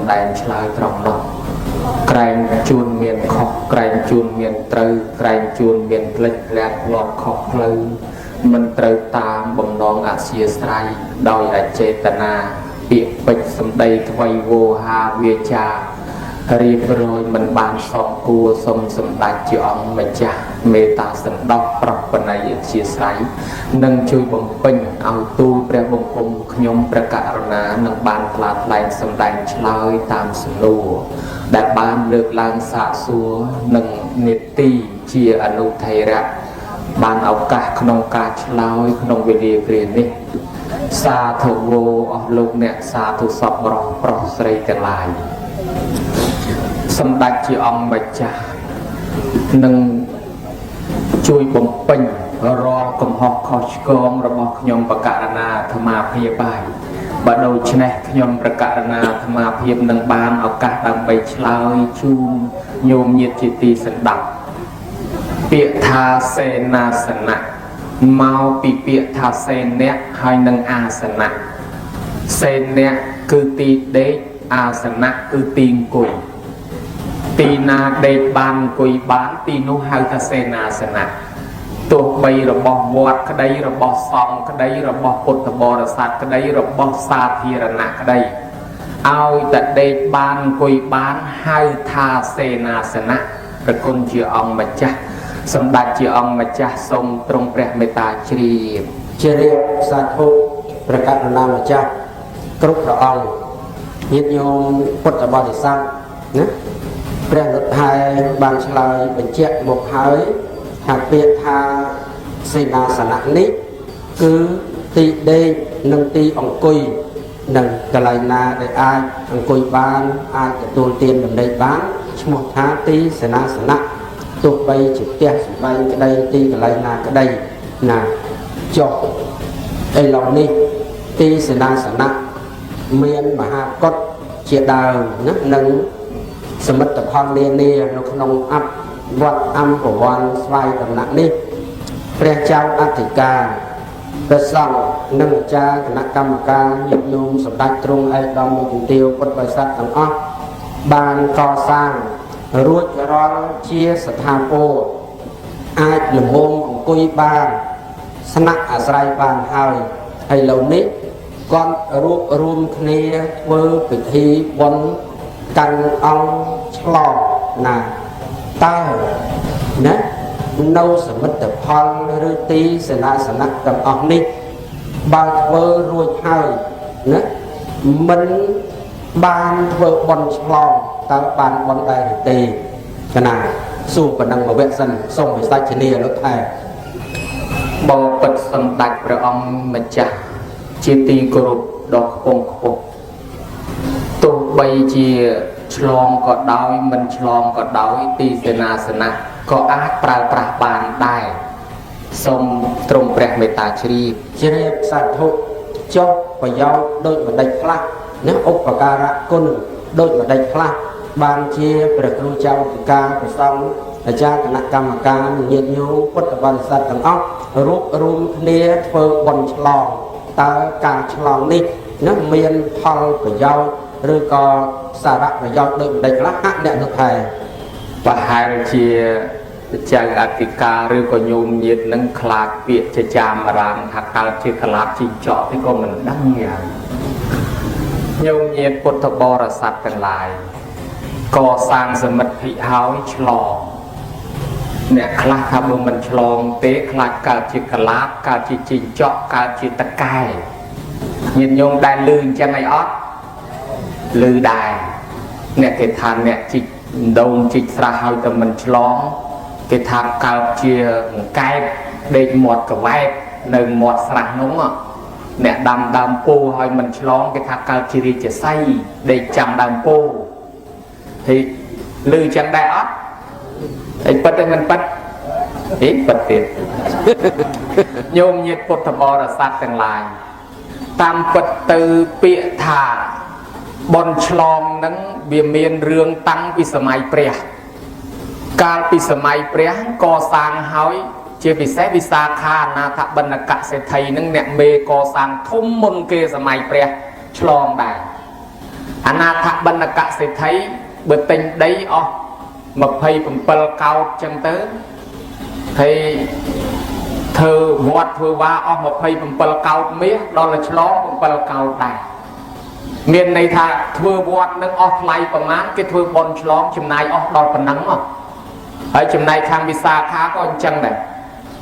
សម្ដែងឆ្លើយត្រង់នោះក្រែងជួនមានខុសក្រែងជួនមានត្រូវក្រែងជួនមានផ្លិចផ្លាក់ផ្លត់ខុសផ្លូវមិនត្រូវតាមបំណងអធ្យាស្រ័យដោយអចេតនាពាក្យពេចន៍សម្ដីថ្វីវោហាវាចារៀបរយមិនបានសមគួរសូមសម្ដេចជាអង្គម្ចាស់មេត្តាសន្តោសប្រោះបណៃអធ្យាស្រ័យនិងជួយបំពេញឲ្យទូលព្រះបង្គំខ្ញុំព្រះករុណានឹងបានថ្លាថ្លែងសម្ដែងឆ្លើយតាមសំណួរដែលបានលើកឡើងសាកសួរនិងនេតិជាអនុថេរៈបានឱកាសក្នុងការឆ្លើយក្នុងវេលាគ្រានេះសាធុវោអស់លោកអ្នកសាធុសពប្រុសប្រុសស្រីទាំងឡាយសម្ដេចជាអង្គម្ចាស់នឹងជួយបំពេញរាល់កំហុសខុសឆ្គងរបស់ខ្ញុំបកករណាអាត្មាភាពហើយបើដូច្នេះខ្ញុំប្រករណាអាត្មាភាពនឹងបានឱកាសដើម្បីឆ្លើយជូនញោមញាតិជាទីសន្តាប់ពាក្យថាសេនាសនៈមកពីពាក្យថាសេនៈហើយនឹងអាសនៈសេនៈគឺទីដេកអាសនៈគឺទីអង្គុយទីណាដេកបានអង្គុយបានទីនោះហៅថាសេនាសនៈទោះបីរបស់វត្តក្តីរបស់សង្ឃក្តីរបស់ពុទ្ធបរិស័ទក្តីរបស់សាធារណៈក្តីឲ្យតែដេកបានអង្គុយបានហៅថាសេនាសនៈព្រះគុណជាអង្គម្ចាស់សម្ដេចជាអង្គម្ចាស់សូមទ្រង់ព្រះមេត្តាជ្រាប ជ្រាបសាធុព្រះករុណាម្ចាស់គ្រប់ព្រះអង្គញាតិញោមពុទ្ធបរិស័ទណាព្រះនុតហែបានឆ្លើយបញ្ជាក់មកហើយថាពាក្យថាសេនាសនៈនេះគឺទីដេកនិងទីអង្គុយនិងកន្លែងណាដែលអាចអង្គុយបានអាចទទួលទានដំណេកបានឈ្មោះថាទីសេនាសនៈទោះបីជាផ្ទះសម្បែងក្តីទីកន្លែងណាក្តីណាចុះឥឡូវនេះទីសេនាសនៈមានមហាកុដជាដើមណានិងសមិទ្ធផលនានានៅក្នុងអបវត្តអំពវ័នស្វ័យដំណាក់នេះព្រះចៅអធិការព្រះសង្ឃនិងអាចារ្យគណៈកម្មការញាតិញោមសម្ដេចទ្រង់ឯកឧត្តមលោកជំទាវពុទ្ធបរិស័ទទាំងអស់បានកសាងរួចរាល់ជាស្ថាពរអាចលំមអង្គុយបានស្នាក់អាស្រ័យបានហើយឥឡូវនេះគាត់រួបរួមគ្នាធ្វើពិធីបុណ្យកាន់អង្គឆ្លងណាតើណានៅសមិទ្ធផលឬទីសេនាសនៈទាំងអស់នេះបើធ្វើរួចហើយណាមិនបានធ្វើបុណ្យឆ្លងតើបានបុណ្យដែរឬទេកណាសួរប៉ុណ្ណឹងមកវគ្គសិនសូមវិសាចនាលោកថែ បបិទ្ធសម្ដេចព្រះអង្គម្ចាស់ជាទីគោរពដ៏ខ្ពង់ខ្ពស់ទោះបីជាឆ្លងក៏ដោយមិនឆ្លងក៏ដោយទីសេនាសនៈក៏អាចប្រើប្រាស់បានដែរសូមទ្រង់ព្រះមេត្តាជ្រាប ជ្រាបសាធុចុះប្រយោជន៍ដូចម្ដេចខ្លះណាឧបការៈគុណដូចម្ដេចខ្លះបានជាព្រះគ្រូចៅអធិការព្រះសង្ឃអាចារ្យគណៈកម្មការញាតិញោមពុទ្ធបរិស័ទទាំងអស់រួបរួមគ្នាធ្វើបុណ្យឆ្លងតើការឆ្លងនេះណាមានផលប្រយោជន៍ឬក៏សារៈប្រយោជន៍ដូចម្ដេចខ្លះហាក់អ្នកនោះថែ ប្រហែលជាចៅអធិការឬក៏ញោមញាតនឹងខ្លាចពាក្យចចាមរាមថាកើតជាកលាបជីងចក់ទេក៏មិនដឹងយ៉ាងញោមញាតពុទ្ធបរិស័ទទាំងឡាយកសាងសមិទ្ធិហើយឆ្លងអ្នកខ្លះថាបើមិនឆ្លងទេខ្លាចកើតជាកលាបកើតជាជីងចក់កើតជាតកែញាតិញោមដែលលឺអញ្ចឹងអីអត់លឺដែរអ្នកគេថាអ្នកជីកដូងជីកស្រះហើយតែមិនឆ្លងគេថាកើតជាអង្កែបដេកមាត់កវែបនៅមាត់ស្រះនោះអ្នកដាំដើមពោហើយមិនឆ្លងគេថាកើតជារាជសីដេកចាំដើមពោហើយលឺចឹងដែរអត់អីពិតទេមិនពិតអីពិតទៀត ញោមញាតិពុទ្ធបរិស័ទទាំងឡាយតាមពិតទៅពាក្យថាបុណ្យឆ្លងហ្នឹងវាមានរឿងតាំងពីសម័យព្រះ កាលពីសម័យព្រះកសាងហើយជាពិសេសវិសាខាអនាថបណ្ឌកសេដ្ឋីនឹងអ្នកមេកសាងធំមុនគេសម័យព្រះឆ្លងដែរ អនាថបណ្ឌកសេដ្ឋីបើទិញដីអស់27កោតចឹងទៅហើយធ្វើវត្តធ្វើវាអស់27កោតមាសដល់តែឆ្លង7កោតដែរមានន័យថាធ្វើវត្តនឹងអស់ថ្លៃប្រមាណគេធ្វើបុណ្យឆ្លងចំណាយអស់ដល់ប៉ុណ្ណឹងហ៎ហើយចំណែកខាងវិសាខាក៏អញ្ចឹងដែរ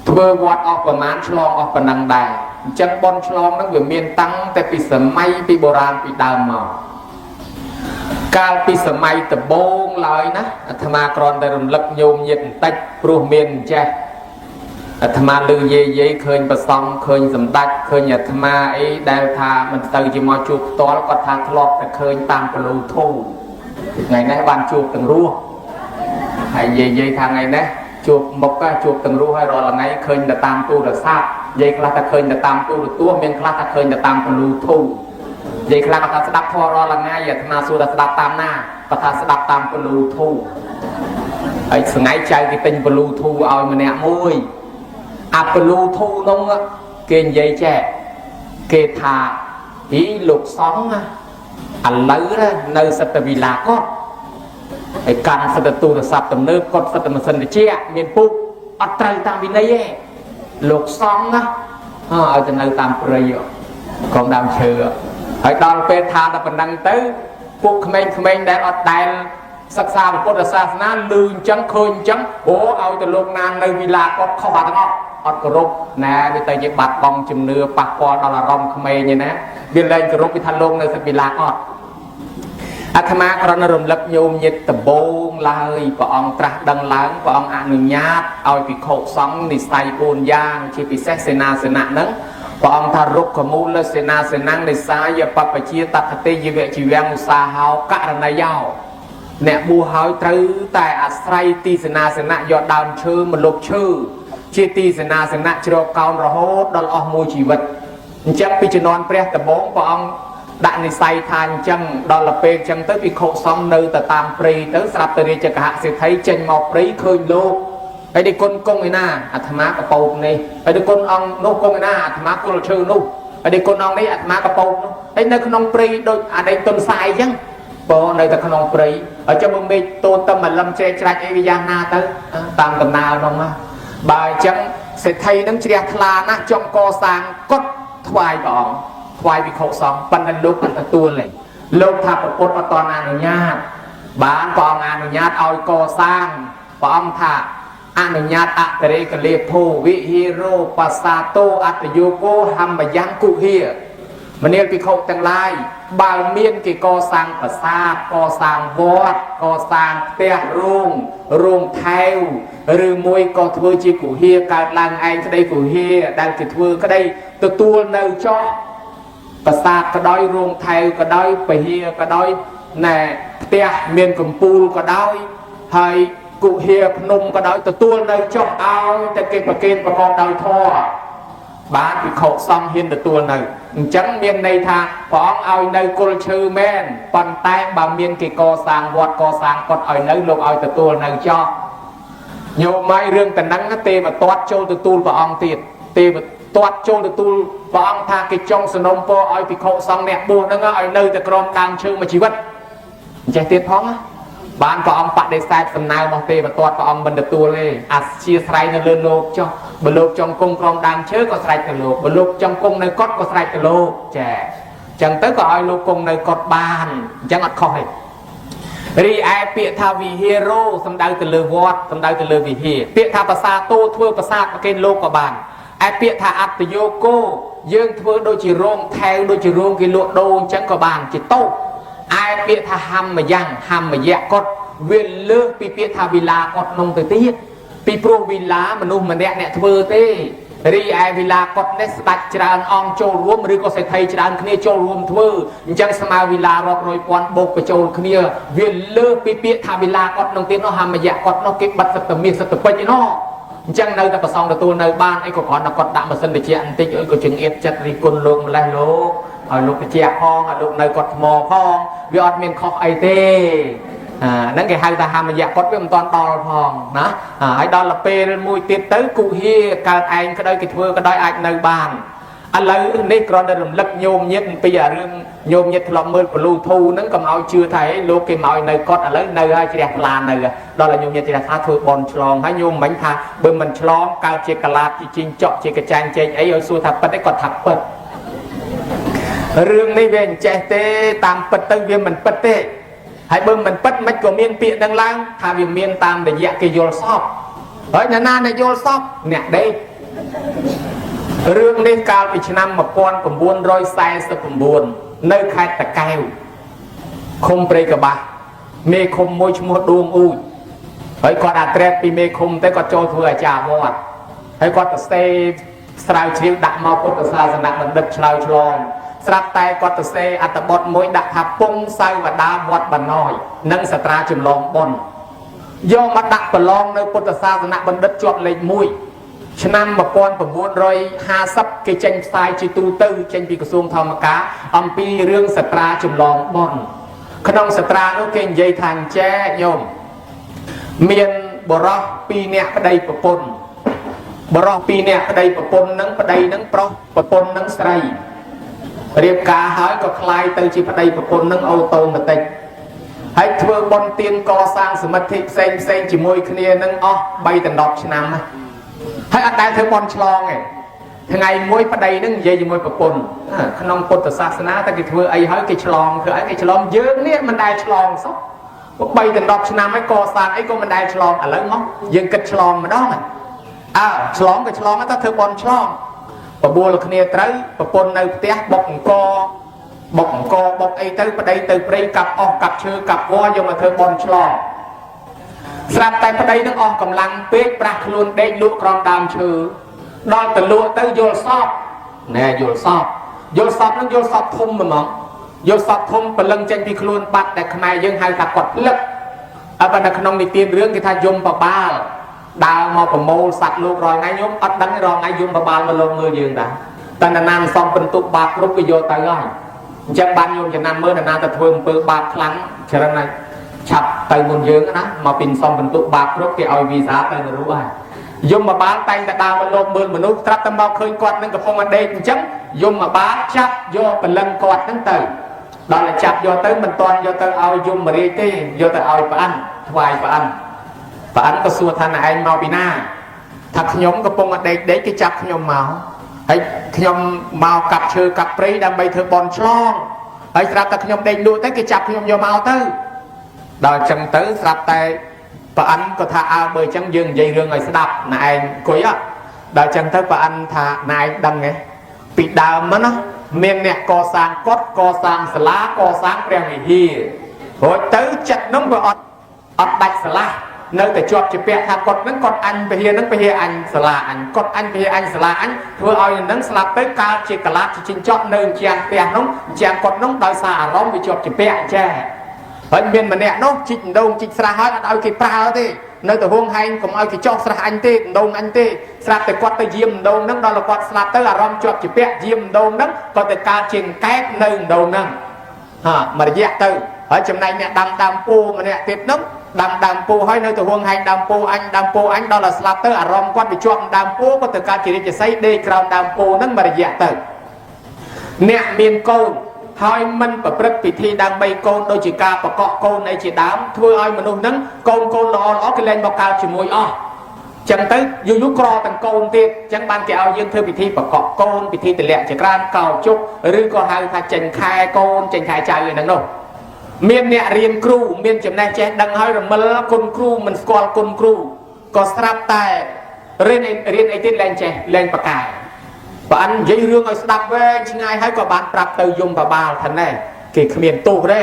ធ្វើវត្តអស់ប្រមាណឆ្លងអស់ប៉ុណ្ណឹងដែរអញ្ចឹងបុណ្យឆ្លងនឹងវាមានតាំងតែពីសម័យពីបុរាណពីដើមមកកាលពីសម័យដំបូងឡើយណាអាត្មាគ្រាន់តែរំលឹកញោមញាតិបន្តិចព្រោះមានអញ្ចេះអាត្មាឮយាយយាយឃើញប្រសង់ឃើញសម្ដេចឃើញអាត្មាអីដែលថាមិនទៅជាមកជួបផ្ទាល់គាត់ថាធ្លាប់តែឃើញតាម Bluetooth ថ្ងៃនេះបានជួបទាំងរស់ហើយយាយយាយថាថ្ងៃនេះជួបមុខជួបទាំងរស់ហើយរាល់ថ្ងៃឃើញតែតាមទូរស័ព្ទយាយខ្លះតែឃើញតែតាមទូរទស្សន៍មានខ្លះតែឃើញតែតាម Bluetooth យាយខ្លះគាត់ថាស្ដាប់ធម៌រាល់ថ្ងៃអាត្មាសួរថាស្ដាប់តាមណាគាត់ថាស្ដាប់តាម Bluetooth ហើយថ្ងៃចៅគេទិញ Bluetooth ឲ្យម្នាក់មួយអា Bluetooth នោះគេនិយាយចេះគេថាអីលោកសង្ឃឥឡូវនៅសិទ្ធវិឡាគាត់ហើយកាន់សិទ្ធទូរស័ព្ទទំនើបគាត់សិទ្ធម៉ាស៊ីនត្រជាក់មានពុកអត់ត្រូវតាមវិន័យទេលោកសង្ឃណាឲ្យទៅនៅតាមព្រៃក្រោមដើមឈើហើយដល់ពេលថាដល់ប៉ុណ្ណឹងទៅពួកក្មេងៗដែលអត់ដែលសិក្សាពុទ្ធសាសនាលឺអញ្ចឹងឃើញអញ្ចឹងអូឲ្យទៅលោកណានៅវិឡាគាត់ខុសអាទាំងអស់អត់គោរពណាវាទៅជាបាត់បង់ជំនឿប៉ះពាល់ដល់អារម្មណ៍ក្មេងឯណាវាលែងគោរពវាថាលោកនៅសិវិឡាអត់អាត្មាគ្រាន់តែរំលឹកញោមញាតិដំបូងឡើយព្រះអង្គត្រាស់ដឹងឡើងព្រះអង្គអនុញ្ញាតឲ្យភិក្ខុសង្ឃនិស័យ4យ៉ាងជាពិសេសសេនាសនៈហ្នឹងព្រះអង្គថារុក្ខមូលសេនាសនំនិសាយបពជាតថតិយវជីវំឧស្សាហោករណយោអ្នកបួសហើយត្រូវតែអាស្រ័យទីសេនាសនៈយកដើមឈើមកលុបឈើជាទីសេនាសនៈជ្រកកោនរហូតដល់អស់មួយជីវិតអញ្ចឹងពីជំនាន់ព្រះដំបងព្រះអង្គដាក់និស័យថាអញ្ចឹងដល់ទៅពេលអញ្ចឹងទៅភិក្ខុសង្ឃនៅទៅតាមព្រៃទៅស្រាប់តែរាជកហសេដ្ឋីចេញមកព្រៃឃើញលោកហើយដេគុណគង់ឯណាអាត្មាកពោបនេះហើយដេគុណអង្គនោះគង់ឯណាអាត្មាគុលឈើនោះហើយដេគុណអង្គនេះអាត្មាកពោបនោះហើយនៅក្នុងព្រៃដូចអាដេកទុនសាយអញ្ចឹងបើនៅតែក្នុងព្រៃហើយចាំមើលមេឃតូនតែមលឹមជ្រែកច្រាច់អីវាយ៉ាងណាទៅតាមដំណើរនោះណាបើអញ្ចឹងសេដ្ឋីនឹងជ្រះថ្លាណាស់ចង់កសាងកុដិថ្វាយព្រះអង្គថ្វាយភិក្ខុសង្ឃប៉ុន្តែលោកអត់ទទួលទេលោកថាប្រពុតអត់តអនុញ្ញាតបានព្រះអង្គអនុញ្ញាតឲ្យកសាងព្រះអង្គថាអនុញ្ញាតអតិរេកលេភោវិហិរោបសាតោអត្តយោគោហម្មយ៉ាងគុហាមនាលភិក្ខុទាំងឡាយបើមានគេកសាងប្រាសាទកសាងវត្តកសាងផ្ទះរោងរោងថែវឬមួយក៏ធ្វើជាគុហាកើតឡើងឯងក្តីគុហាដែលគេធ្វើក្តីទទួលនៅចោះប្រាសាទក៏ដោយរោងថែវក៏ដោយពហិក៏ដោយណែផ្ទះមានកំពូលក៏ដោយហើយគុហាភ្នំក៏ដោយទទួលនៅចុះឲ្យតែគេប្រគេនប្រកបដោយធម៌បានភិក្ខុសង្ឃហ៊ានទទួលនៅអញ្ចឹងមានន័យថាព្រះអង្គឲ្យនៅគុលឈើមែនប៉ុន្តែបើមានគេកសាងវត្តកសាងកុដិឲ្យនៅលោកឲ្យទទួលនៅចោះញោមមករឿងតំណឹងទេវទត្តចូលទទួលព្រះអង្គទៀតទេវទត្តចូលទទួលព្រះអង្គថាគេចង់សនំពរឲ្យភិក្ខុសង្ឃអ្នកបួសហ្នឹងឲ្យនៅតែក្រោមដើមឈើមួយជីវិតអញ្ចេះទៀតផងណាបានព្រះអង្គបដិសេធសំណើរបស់ទេវទត្តព្រះអង្គមិនទទួលទេអាជាស្រ័យនៅលើលោកចុះបើលោកចង់គង់ក្រោមដើមឈើក៏ស្រេចទៅលោកបើលោកចង់គង់នៅកុដិក៏ស្រេចទៅលោកចាអញ្ចឹងទៅក៏ឲ្យលោកគង់នៅកុដិបានអញ្ចឹងអត់ខុសទេរីឯពាក្យថាវិហារោសំដៅទៅលើវត្តសំដៅទៅលើវិហារពាក្យថាប្រាសាទតោធ្វើប្រាសាទប្រគេនលោកក៏បានឯពាក្យថាអត្តយោគោយើងធ្វើដូចជារោងថែវដូចជារោងគេលក់ដូរអញ្ចឹងក៏បានជាតោឯពាក្យថាហម្មយ៉ាងហម្មយៈកុដវាលើសពីពាក្យថាវិឡាកុដនោះទៅទៀតពីព្រោះវិឡាមនុស្សម្នាក់អ្នកធ្វើទេរីឯវិឡាកុដនេះស្ដាច់ច្រើនអង្គចូលរួមឬក៏សេដ្ឋីច្រើនគ្នាចូលរួមធ្វើអញ្ចឹងស្មើវិឡារាប់រយពាន់បូកបញ្ចូលគ្នាវាលើសពីពាក្យថាវិឡាកុដនោះទៀតនោះហម្មយៈកុដនោះគេបិទសិទ្ធិមាសសិទ្ធិពេជ្រឯនោះអញ្ចឹងនៅតែប្រសងទទួលនៅបានអីក៏គ្រាន់តែគាត់ដាក់ម៉ាស៊ីនត្រជាក់បន្តិចអីក៏ចង្អៀតចិត្តរិះគន់លោកម្លេះលោកឲ្យលោកត្រជាក់ផងឲ្យលោកនៅគាត់ថ្មផងវាអត់មានខុសអីទេអាហ្នឹងគេហៅថាហម្មយៈគាត់វាមិនតាន់ដល់ផងណាហើយដល់ទៅពេលមួយទៀតទៅគុហាកើតឯងក្តីគេធ្វើក៏ដោយអាចនៅបាន ឥឡូវនេះគ្រាន់តែរំលឹកញោមញាតអំពីអារឿងញោមញាតធ្លាប់មើល Bluetooth ហ្នឹងកុំឲ្យជឿថាហេលោកគេមកឲ្យនៅគាត់ឥឡូវនៅហើយជ្រះថ្លានៅដល់ឲ្យញោមញាតជ្រះថ្លាធ្វើបន់ឆ្លងហើយញោមមិញថាបើមិនឆ្លងកើតជាកលាតជាជីងចក់ជាកចាញ់ជែកអីឲ្យសួរថាពិតទេគាត់ថាពិតរឿងនេះវាអញ្ចេះទេតាមពិតទៅវាមិនពិតទេហើយបើមិនពិតមិនក៏មានពាក្យនឹងឡើងថាវាមានតាមរយៈគេយល់សពហើយអ្នកណាអ្នកយល់សពអ្នកដេករឿងនេះកាលពីឆ្នាំ1949នៅខេត្តតាកែវឃុំព្រៃកបាស់មេឃុំមួយឈ្មោះដួងអ៊ូចហើយគាត់អាត្រេតពីមេឃុំទៅគាត់ចូលធ្វើអាចារ្យវត្តហើយគាត់ទៅសេស្រាវជ្រាវដាក់មកពុទ្ធសាសនបណ្ឌិតឆ្លើយឆ្លងស្រាប់តែគាត់ទៅសេអត្ថបទមួយដាក់ថាពងសាវតាវត្តបាណយនិងសត្រាចម្លងបុណ្យយកមកដាក់ប្រឡងនៅពុទ្ធសាសនបណ្ឌិតជាប់លេខ1ឆ្នាំ1950គេចេញផ្សាយជាទូទៅចេញពីក្រសួងធម្មការអំពីរឿងសត្រាចម្លងបុណ្យក្នុងសត្រានោះគេនិយាយថាអញ្ចែញោមមានបរោះ2នាក់ប្តីប្រពន្ធបរោះ2នាក់ប្តីប្រពន្ធនឹងប្តីនឹងប្រុសប្រពន្ធនឹងស្រីរៀបការហើយក៏คล้ายទៅជាប្តីប្រពន្ធនឹង automatic ហើយធ្វើបុណ្យទានកសាងសមិទ្ធិផ្សេងផ្សេងជាមួយគ្នានឹងអស់3ដល់10ឆ្នាំហើយអត់ដែលធ្វើបុណ្យឆ្លងទេថ្ងៃមួយប្តីនឹងនិយាយជាមួយប្រពន្ធក្នុងពុទ្ធសាសនាតែគេធ្វើអីហើយគេឆ្លងធ្វើអីគេឆ្លងយើងនេះមិនដែលឆ្លងសោះ3ដល់10ឆ្នាំហើយកសាងអីក៏មិនដែលឆ្លងឥឡូវមកយើងគិតឆ្លងម្ដងអើឆ្លងក៏ឆ្លងទៅធ្វើបុណ្យឆ្លងបបួលគ្នាត្រូវប្រពន្ធនៅផ្ទះបុកអង្គបុកអង្គបុកអីទៅប្តីទៅព្រៃកាប់អស់កាប់ឈើកាប់វល្លិយកមកធ្វើបុណ្យឆ្លងស្រាប់តែប្តីនឹងអស់កម្លាំងពេកប្រាស់ខ្លួនដេកលក់ក្រោមដើមឈើដល់ទៅលក់ទៅយល់សពណែយល់សពយល់សពនឹងយល់សពធំហ្មងយល់សពធំព្រលឹងចេញពីខ្លួនបាត់ដែលខ្មែរយើងហៅថាគាត់ភ្លឹកអើបើនៅក្នុងនិទានរឿងគេថាយំបបាលដើរមកប្រមូលសត្វលោករាល់ថ្ងៃញោមអត់ដឹងរាល់ថ្ងៃយំបបាលមកលងមើលយើងដែរតែណានាសំពិន្ទុបាបគ្រប់គេយកទៅហើយអញ្ចឹងបានញោមចំណាំមើលណានាទៅធ្វើអំពើបាបខ្លាំងច្រើនណាស់ឆាប់ទៅមុនយើងណាមកពីសំពិន្ទុបាបគ្រប់គេឲ្យវីសាទៅនរកហើយយមបាលតែងតែដើរមកលោបមើលមនុស្សត្រាប់តែមកឃើញគាត់នឹងកំពុងតែដេកអញ្ចឹងយមបាលចាប់យកព្រលឹងគាត់នឹងទៅដល់តែចាប់យកទៅមិនទាន់យកទៅឲ្យយមរាជទេយកទៅឲ្យប្អិនថ្វាយប្អិនប្អិនក៏សួរថាណែឯងមកពីណាថាខ្ញុំកំពុងតែដេកដេកគេចាប់ខ្ញុំមកហើយខ្ញុំមកកាប់ឈើកាប់ព្រៃដើម្បីធ្វើបន់ឆ្លងហើយស្រាប់តែខ្ញុំដេកលក់ទៅគេចាប់ខ្ញុំយកមកទៅដល់អញ្ចឹងទៅស្រាប់តែប្អិនក៏ថាអើបើអញ្ចឹងយើងនិយាយរឿងឲ្យស្ដាប់ណែឯងអង្គុយដល់អញ្ចឹងទៅប្អិនថាណែឯងដឹងទេពីដើមមកណាមានអ្នកកសាងកុដិកសាងសាលាកសាងព្រះវិហាររួចទៅចិត្តនោះវាអត់ដាច់ស្រឡះនៅតែជាប់ជាពាក់ថាកុដិហ្នឹងកុដិអញពហិហ្នឹងពហិអញសាលាអញកុដិអញពហិអញសាលាអញធ្វើឲ្យនឹងស្លាប់ទៅកើតជាកលាតជាជីងចក់នៅជាងផ្ទះនោះជាងកុដិនោះដោយសារអារម្មណ៍វាជាប់ជាពាក់អញ្ចឹងហើយមានម្នាក់នោះជីកដងជីកស្រះហើយអត់ឲ្យគេប្រើទេនៅតែហួងហែងកុំឲ្យគេចោះស្រះអញទេដងអញទេស្រាប់តែគាត់ទៅយាមដងហ្នឹងដល់គាត់ស្លាប់ទៅអារម្មណ៍ជាប់ជាពាក់យាមដងហ្នឹងគាត់ទៅកើតជាកែបនៅដងហ្នឹងហាមួយរយៈទៅហើយចំណែកអ្នកដាំដើមពូម្នាក់ទៀតហ្នឹងដាំដើមពូហើយនៅទៅហួងហែងដើមពូអញដើមពូអញដល់តែស្លាប់ទៅអារម្មណ៍គាត់វាជាប់ដើមពូគាត់ទៅកើតជារាជសីដេកក្រោមដើមពូហ្នឹងមួយរយៈទៅអ្នកមានកូនហើយមិនប្រព្រឹត្តពិធីដើម្បីកូនដូចជាការបកកកូនអីជាដើមធ្វើឲ្យមនុស្សហ្នឹងកូនកូនល្អល្អគេលែងមកកើតជាមួយអស់ចឹងទៅយូរយូរក្រទាំងកូនទៀតចឹងបានគេឲ្យយើងធ្វើពិធីបកកកូនពិធីទម្លាក់ចក្រានកោជុកឬក៏ហៅថាចេញខែកូនចេញខែចៅឯហ្នឹងនោះមានអ្នករៀនគ្រូមានចំណេះចេះដឹងហើយរមិលគុណគ្រូមិនស្គាល់គុណគ្រូក៏ស្រាប់តែរៀនរៀនអីទៀតលែងចេះលែងបកែប្រអិននិយាយរឿងឲ្យស្ដាប់វែងឆ្ងាយហើយក៏បានប្រាប់ទៅយមបបាលថាណែគេគ្មានទោសទេ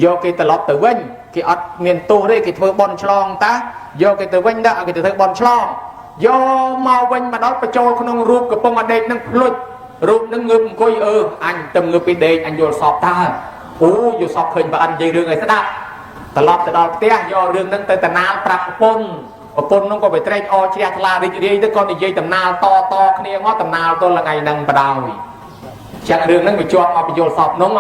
យកគេត្រឡប់ទៅវិញគេអត់មានទោសទេគេធ្វើបន់ឆ្លងតាយកគេទៅវិញដល់ឲ្យគេទៅធ្វើបន់ឆ្លងយកមកវិញមកដល់បញ្ចូលក្នុងរូបកំពុងអដេកនឹងភ្លុចរូបនឹងងើបអង្គុយអឺអញទៅងើបពីដេកអញយល់សពតើអូយល់សពឃើញប្រអិននិយាយរឿងឲ្យស្ដាប់ត្រឡប់ទៅដល់ផ្ទះយករឿងនឹងទៅតណាលប្រាប់ប្រពន្ធប្រពន្ធនោះក៏ไปត្រេកអរជ្រះថ្លារីករាយទៅក៏និយាយតំណាលតតគ្នាមកតំណាលទល់ថ្ងៃហ្នឹងបដ ாய் ចឹងរឿងហ្នឹងវាជាប់មកបញ្យល់សពនោះ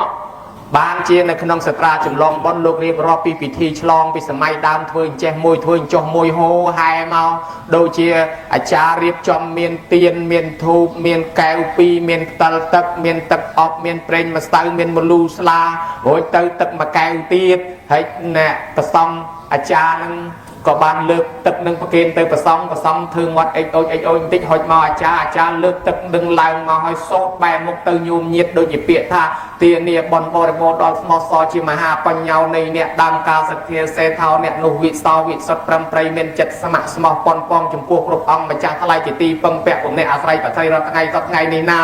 បានជានៅក្នុងសត្រាចម្លងបុណ្យលោករៀបរាប់ពីពិធីឆ្លងពីសម័យដើមធ្វើអញ្ចេះមួយធ្វើអញ្ចោះមួយហោហែមកដូចជាអាចារ្យរៀបចំមានទៀនមានធូបមានកែវពីរមានផ្តិលទឹកមានទឹកអប់មានប្រេងម្សៅមានមលូស្លារួចទៅទឹកមួយកែវទៀតហើយអ្នកប្រសង់អាចារ្យនឹងក៏បានលើកទឹកនឹងប្រគេនទៅប្រសង់ប្រសង់ធ្វើមាត់អិចអូចអិចអូចបន្តិចហុចមកអាចារ្យអាចារ្យលើកទឹកនឹងឡើងមកឲ្យសោតបែរមុខទៅញោមញាតដូចជាពាក្យថាទានាបនបរិបូរដល់ស្មោះសរជាមហាបញ្ញោនៃអ្នកដើមកាលសទ្ធាសេថោអ្នកនោះវិសោវិសុទ្ធប្រំប្រៃមានចិត្តស្ម័គ្រស្មោះប៉ុនប៉ងចំពោះគ្រប់អង្គម្ចាស់ថ្លៃជាទីពឹងពាក់ពុំអ្នកអាស្រ័យបត្រីរាល់ថ្ងៃសពថ្ងៃនេះណា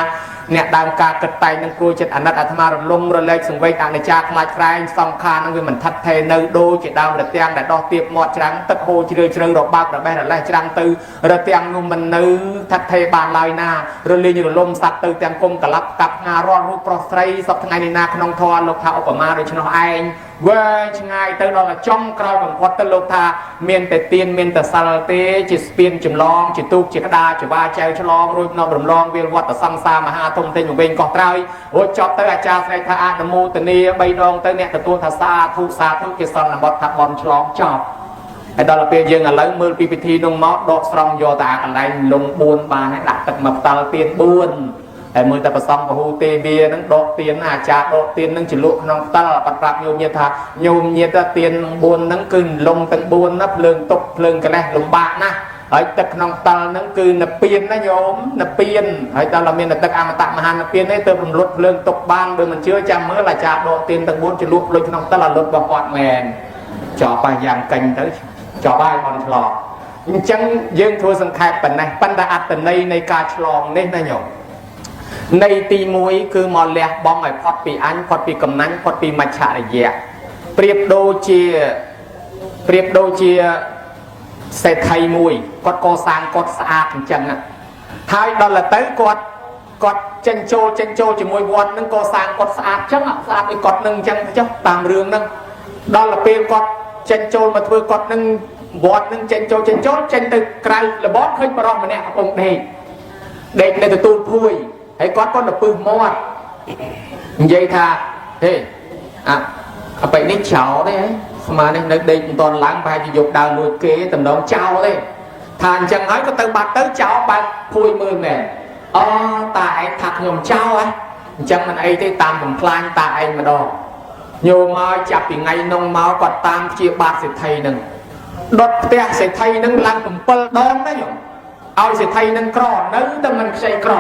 អ្នកដើមការគិតតែងនឹងគ្រួចិត្តអាណិតអាត្មារលំរលែកសង្វេគអនិច្ចាខ្លាចក្រែងសង្ខារនឹងវាមិនថិតថេរនៅដូចជាដើមរទាំងដែលដោះទៀបមាត់ច្រាំងទឹកហូរជ្រឿជ្រៅរបើករបេះរលេះច្រាំងទៅរទាំងនោះមិននៅថិតថេរបានឡើយណារលាញរលំសัตว์ទៅទាំងគុំកលាប់កាប់ងារាល់រូបប្រុសស្រីសពថ្ងៃនេះណាក្នុងធម៌លោកថាឧបមាដូច្នោះឯងវែងឆ្ងាយទៅដល់ចុងក្រោយបំផុតទៅលោកថាមានតែទៀនមានតែសិលទេជាស្ពានចម្លងជាទូកជាក្តារជាវាចែវឆ្លងរួចនាំរំលងវាលវត្តសង្សារមហាធំធេងវែងកោះត្រើយរួចចប់ទៅអាចារ្យស្រែកថាអនុមោទនា3ដងទៅអ្នកទទួលថាសាធុសាធុជាសន្មតថាបនឆ្លងចប់ហើយដល់ពេលយើងឥឡូវមើលពីពិធីនោះមកដកស្រង់យកតែកន្លែងលង4បានហើយដាក់ទឹកមកផ្តាល់ទៀន4ហើយមើលតែប្រសំពហុទេវានឹងដកទៀនអាចារ្យដកទៀននឹងជ្រលក់ក្នុងផ្តិលបាត់ប្រាប់ញោមញាតថាញោមញាតទៀន4ហ្នឹងគឺលងទាំង4ណាភ្លើងទុកភ្លើងកលេសលំបាកណាស់ហើយទឹកក្នុងផ្តិលហ្នឹងគឺនិព្វានណាញោមនិព្វានហើយដល់មានទឹកអមតៈមហានិព្វាននេះទៅរំលត់ភ្លើងទុកបានបើមិនជឿចាំមើលអាចារ្យដកទៀនទាំង4ជ្រលក់លុយក្នុងផ្តិលឲ្យលុតរបស់គាត់មែនចប់ហើយយ៉ាងកេញទៅចប់ហើយបនឆ្លងអញ្ចឹងយើងធ្វើសង្ខេបប៉ុណ្ណេះប៉ុន្តែអត្តន័យនៃការឆ្លងនេះណាញោមនៃទី1គឺមកលះបង់ឲ្យផុតពីអញផុតពីកំណាញ់ផុតពីមច្ឆរិយៈប្រៀបដូចជាប្រៀបដូចជាសេដ្ឋីមួយគាត់កសាងគាត់ស្អាតអញ្ចឹងហើយដល់ទៅគាត់គាត់ចេញចូលចេញចូលជាមួយវត្តនឹងកសាងគាត់ស្អាតអញ្ចឹងស្អាតដូចគាត់នឹងអញ្ចឹងចុះតាមរឿងហ្នឹងដល់ទៅពេលគាត់ចេញចូលមកធ្វើគាត់នឹងវត្តនឹងចេញចូលចេញចូលចេញទៅក្រៅលបឃើញបរិសម្នាក់កំពុងដេកដេកនៅទទួលភួយហើយគាត់ក៏ទៅពឹសមាត់និយាយថាហេអាអបិនេះចោលទេស្មាននេះនៅដេកមិនតន់ឡើងប្រហែលជាយកដើរលួចគេតំណងចោលទេថាអញ្ចឹងហើយក៏ទៅបាត់ទៅចោលបើកភួយមើលមែនអូតាឯងថាខ្ញុំចោលហ៎អញ្ចឹងមិនអីទេតាមបំផ្លាញតាឯងម្ដងញោមមកចាប់ពីថ្ងៃនោះមកគាត់តាមព្យាបាទសេដ្ឋីនឹងដុតផ្ទះសេដ្ឋីនឹងឡើង7ដងណាញោមឲ្យសេដ្ឋីនឹងក្រនៅតែមិនខ្ចីក្រ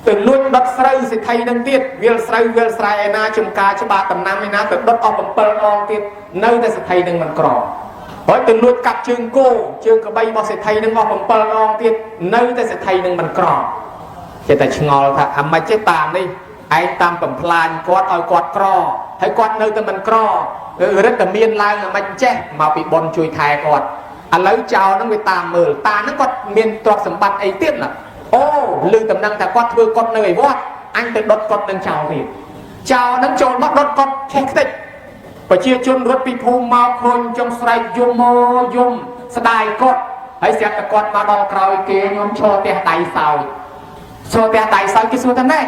ទៅលួចដុតស្រូវសេដ្ឋីនឹងទៀតវាលស្រូវវាលស្រែឯណាចំការច្បារដំណាំឯណាទៅដុតអស់7ដងទៀតនៅតែសេដ្ឋីនឹងមិនក្រហើយទៅលួចកាប់ជើងគោជើងក្របីរបស់សេដ្ឋីនឹងអស់7ដងទៀតនៅតែសេដ្ឋីនឹងមិនក្រចេះតែឆ្ងល់ថាអាម៉េចទេតានេះឯងតាមបំផ្លាញគាត់ឲ្យគាត់ក្រហើយគាត់នៅតែមិនក្ររឹតតែមានឡើងអាម៉េចចេះមកពីប៉ុនជួយថែគាត់ឥឡូវចោលហ្នឹងវាតាមមើលតាហ្នឹងគាត់មានទ្រព្យសម្បត្តិអីទៀតណាអូឮតំណែងថាគាត់ធ្វើគាត់នៅឯវត្តអញទៅដុតគាត់នឹងចោលទៀតចោលហ្នឹងចូលមកដុតគាត់ឆេះខ្ទេចប្រជាជនរត់ពីភូមិមកឃើញចុងស្រែកយំមកយំស្ដាយគាត់ហើយស្រាប់តែគាត់មកដល់ក្រោយគេខ្ញុំឈរផ្ទះដៃសោចឈរផ្ទះដៃសោចគេសួរថាណែ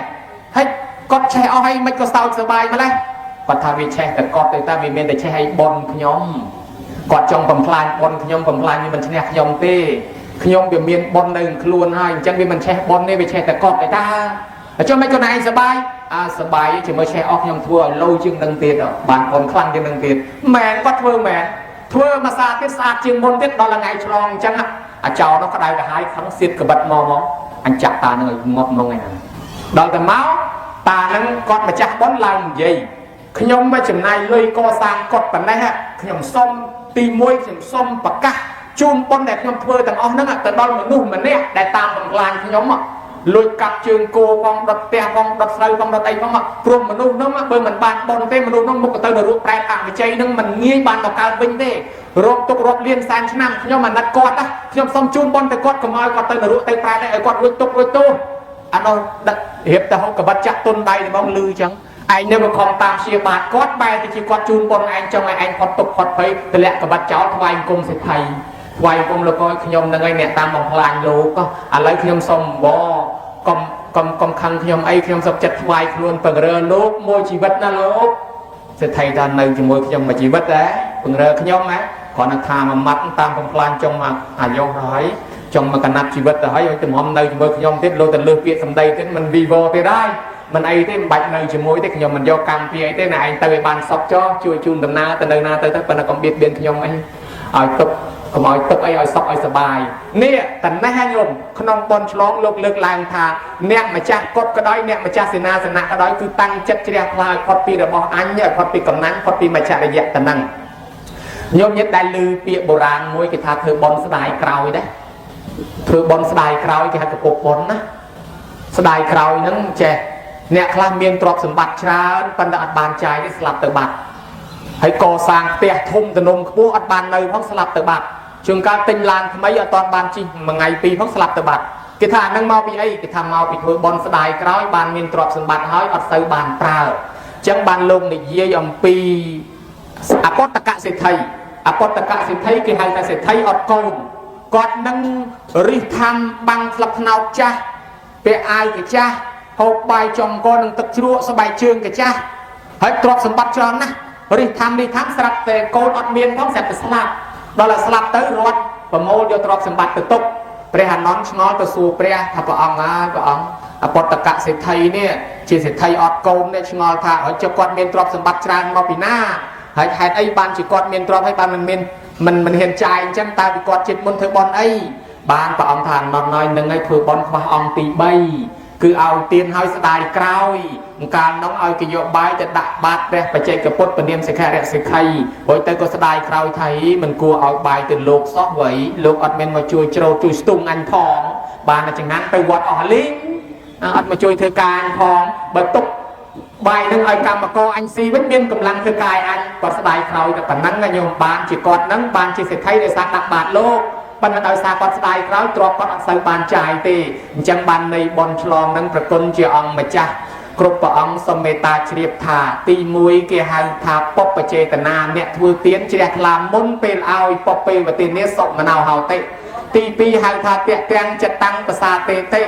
ហើយគាត់ឆេះអស់ហើយមិនក៏សោចសប្បាយម្លេះគាត់ថាវាឆេះតែគាត់ទៅតែវាមានតែឆេះឲ្យប៉ុនខ្ញុំគាត់ចង់បំផ្លាញប៉ុនខ្ញុំបំផ្លាញវាមិនឈ្នះខ្ញុំទេខ្ញុំវាមានប៉ុននៅខ្លួនហើយអញ្ចឹងវាមិនឆេះប៉ុនទេវាឆេះតែគាត់ទេតាចុះមិនគាត់ឯងសប្បាយអាសប្បាយជាមួយឆេះអស់ខ្ញុំធ្វើឲ្យលោជាងនឹងទៀតបានប៉ុនខ្លាំងជាងនឹងទៀតមែនគាត់ធ្វើមែនធ្វើមួយសាទៀតស្អាតជាងមុនទៀតដល់ថ្ងៃឆ្លងអញ្ចឹងអាចោនោះក្តៅក្រហាយខឹងសៀតក្បិតមកមកអញចាក់តានឹងឲ្យងាប់ហ្មងឯណាដល់តែមកតានឹងគាត់ម្ចាស់ប៉ុនឡើងនិយាយខ្ញុំមកចំណាយលុយកសាងគាត់ប៉ុណ្ណេះខ្ញុំសុំទី1ខ្ញុំសុំប្រកាសជូនប៉ុនដែលខ្ញុំធ្វើទាំងអស់ហ្នឹងទៅដល់មនុស្សម្នាក់ដែលតាមបំផ្លាញខ្ញុំលួចកាប់ជើងគោផងដុតផ្ទះផងដុតស្រូវផងដុតអីផងព្រោះមនុស្សហ្នឹងបើមិនបានប៉ុនទេមនុស្សហ្នឹងមុខទៅនរកប្រែតអវិជ័យហ្នឹងមិនងាយបានមកកើតវិញទេរកទុករកលានសែនឆ្នាំខ្ញុំអាណិតគាត់ណាខ្ញុំសុំជូនប៉ុនទៅគាត់កុំឲ្យគាត់ទៅនរកទៅប្រែតឲ្យគាត់រួចទុករួចទោសអានោះដឹករៀបទៅហុកកបិតចាក់ទុនដៃហ្មងលឺចឹងឯងនៅមកខំតាមព្យាបាទគាត់បែរទៅជាគាត់ជូនប៉ុនឯងចង់ឲ្យឯងផុតទុកផុតភ័យទម្លាក់កបិតចោលថ្វាយអង្គមសេដ្ឋីថ្វាយអង្គមលោកអើយខ្ញុំនឹងឯងអ្នកតាមបំផ្លាញលោកឥឡូវខ្ញុំសុំបកុំ កុំកុំខឹងខ្ញុំអីខ្ញុំសុខចិត្តថ្វាយខ្លួនពង្រើលោកមួយជីវិតណាលោកសេដ្ឋីថានៅជាមួយខ្ញុំមួយជីវិតដែរពង្រើខ្ញុំណាគ្រាន់តែថាមួយម៉ាត់តាមកំផ្លាញចុងមកអាយុហើយចុងមកកណាត់ជីវិតទៅហើយឲ្យទំហំនៅជាមួយខ្ញុំទៀតលោកទៅលើសពាក្យសម្ដីទៀតមិនវីវទៀតហើយមិនអីទេមិនបាច់នៅជាមួយទេខ្ញុំមិនយកកម្មពីអីទេណាឯងទៅឲ្យបានសុខចោះជួយជូនដំណើរទៅនៅណាទៅទៅប៉ុន្តែកុំបៀតបៀនខ្ញុំអីឲ្យទុកកុំឲ្យទុកអីឲ្យសុខឲ្យសបាយនេះតណេះញោមក្នុងបនឆ្លងលោកលើកឡើងថាអ្នកម្ចាស់កុដក៏ដោយអ្នកម្ចាស់សេនាសនៈក៏ដោយគឺតាំងចិត្តជ្រះថ្លាឲ្យផុតពីរបស់អញឲ្យផុតពីកំណាញ់ផុតពីមច្ឆរិយៈតនឹងញោមញាតដែលឮពាក្យបុរាណមួយគេថាធ្វើបនស្ដាយក្រោយដែរធ្វើបនស្ដាយក្រោយគេហៅកពុបបនណាស្ដាយក្រោយហ្នឹងចេះអ្នកខ្លះមានទ្រព្យសម្បត្តិច្រើនប៉ុន្តែអត់បានចាយទេស្លាប់ទៅបាត់ហើយកសាងផ្ទះធំទំនំខ្ពស់អត់បាននៅផងស្លាប់ទៅបាត់ជួនកាលទិញឡានថ្មីអត់ទាន់បានជិះមួយថ្ងៃពីរផងស្លាប់ទៅបាត់គេថាអានឹងមកពីអីគេថាមកពីធ្វើបន់ស្ដាយក្រោយបានមានទ្រព្យសម្បត្តិហើយអត់សូវបានប្រើអញ្ចឹងបានលោកនិយាយអំពីអពតកសេដ្ឋីអពតកសេដ្ឋីគេហៅថាសេដ្ឋីអត់កូនគាត់នឹងរិះថាំបាំងស្លឹកថ្នោតចាស់ពាក់អាវកាចាស់ហូបបាយចំកនឹងទឹកជ្រក់ស្បែកជើងកាចាស់ហើយទ្រព្យសម្បត្តិច្រើនណាស់រិះថាំរិះថាំស្រាប់តែកូនអត់មានផងស្រាប់តែស្លាប់ដល់តែស្លាប់ទៅរត់ប្រមូលយកទ្រព្យសម្បត្តិទៅទុកព្រះអានន្ទឆ្ងល់ទៅសួរព្រះថាព្រះអង្គអើយព្រះអង្គអពតកសេដ្ឋីនេះជាសេដ្ឋីអត់កូននេះឆ្ងល់ថាឲ្យចុះគាត់មានទ្រព្យសម្បត្តិច្រើនមកពីណាហើយហេតុអីបានជាគាត់មានទ្រព្យហើយបានមិនមានមិនមិនហ៊ានចាយអញ្ចឹងតើពីគាត់ចិត្តមុនធ្វើបន់អីបានព្រះអង្គថាអនន្តហើយនឹងឲ្យធ្វើបន់ខ្វះអង្គទី3គឺឲ្យទៀនឲ្យស្ដាយក្រោយកាលនោះឲ្យគេយកបាយទៅដាក់បាតព្រះបច្ចេកពុទ្ធពនាមសិក្ខារៈសិក្ខីព្រោះទៅក៏ស្ដាយក្រោយថៃមិនគួរឲ្យបាយទៅលោកសោះវៃលោកអត់មានមកជួយច្រូតជួយស្ទង់អញផងបានតែចង្ហាន់ទៅវត្តអស់លីងអត់មកជួយធ្វើការអញផងបើទុកបាយនឹងឲ្យកម្មករអញស៊ីវិញមានកម្លាំងធ្វើការអញគាត់ស្ដាយក្រោយតែប៉ុណ្ណឹងញោមបានជាគាត់នឹងបានជាសេដ្ឋីដោយសារដាក់បាតលោកប៉ុន្តែដោយសារគាត់ស្ដាយក្រោយទ្រព្យគាត់អត់សូវបានចាយទេអញ្ចឹងបាននៃបនឆ្លងនឹងប្រគុណជាអង្គម្ចាស់គ្រប់ព្រះអង្គសូមមេត្តាជ្រាបថាទី1គេហៅថាពពចេតនាអ្នកធ្វើទានជ្រះថ្លាមុនពេលឲ្យពពេវទានាសុមនោហោតិទី2ហៅថាតៈទាំងចិត្តតាំងប្រសាទេតិ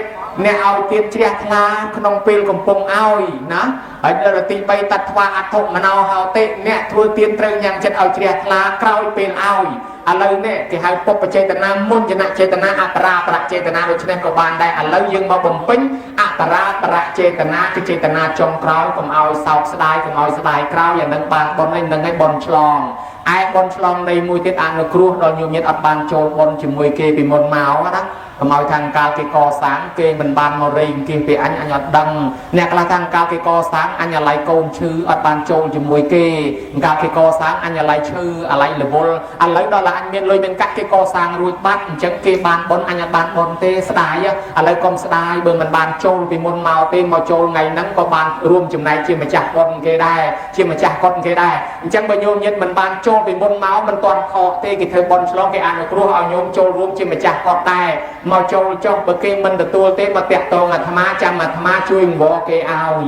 អ្នកឲ្យទានជ្រះថ្លាក្នុងពេលកំពុងឲ្យណាហើយដល់ទី3តត្វាអធុមនោហោតិអ្នកធ្វើទានត្រូវញ៉ាំចិត្តឲ្យជ្រះថ្លាក្រោយពេលឲ្យឥឡូវនេះគេហៅពុបចេតនាមុនចនចេតនាអបរាបរចេតនាដូច្នេះក៏បានដែរឥឡូវយើងមកបំពេញអបរាបរចេតនាគឺចេតនាចុងក្រោយកុំឲ្យសោកស្ដាយកុំឲ្យស្ដាយក្រោយអានឹងបានបុណ្យនឹងឲ្យបុណ្យឆ្លងឯបុណ្យឆ្លងនៃមួយទៀតអនុគ្រោះដល់ញោមញាតអត់បានចូលបុណ្យជាមួយគេពីមុនមកណាកុំឲ្យខាងកាលគេកសាងគេមិនបានមករេងគេពីអញអញអត់ដឹងអ្នកខ្លះខាងកាលគេកសាងអញអាឡ័យកូនឈឺអត់បានចូលជាមួយគេកាលគេកសាងអញអាឡ័យឈឺអាឡ័យរវល់ឥឡូវដល់តែអញមានលុយមានកាក់គេកសាងរួចបាត់អញ្ចឹងគេបានបុណ្យអញអត់បានបុណ្យទេស្ដាយឥឡូវកុំស្ដាយបើមិនបានចូលពីមុនមកទេមកចូលថ្ងៃហ្នឹងក៏បានរួមចំណែកជាម្ចាស់បុណ្យគេដែរជាម្ចាស់កុដគេដែរអញ្ចឹងបើញោមញាតមិនបានចូលពីមុនមកមិនទាន់ខកទេគេធ្វើបុណ្យឆ្លងគេអនុគ្រោះឲ្យញោមចូលរួមជាម្ចាស់កុដដែរមកចូលចុះបើគេមិនទទួលទេមកតាក់ទងអាត្មាចាំអាត្មាជួយអង្វរគេឲ្យ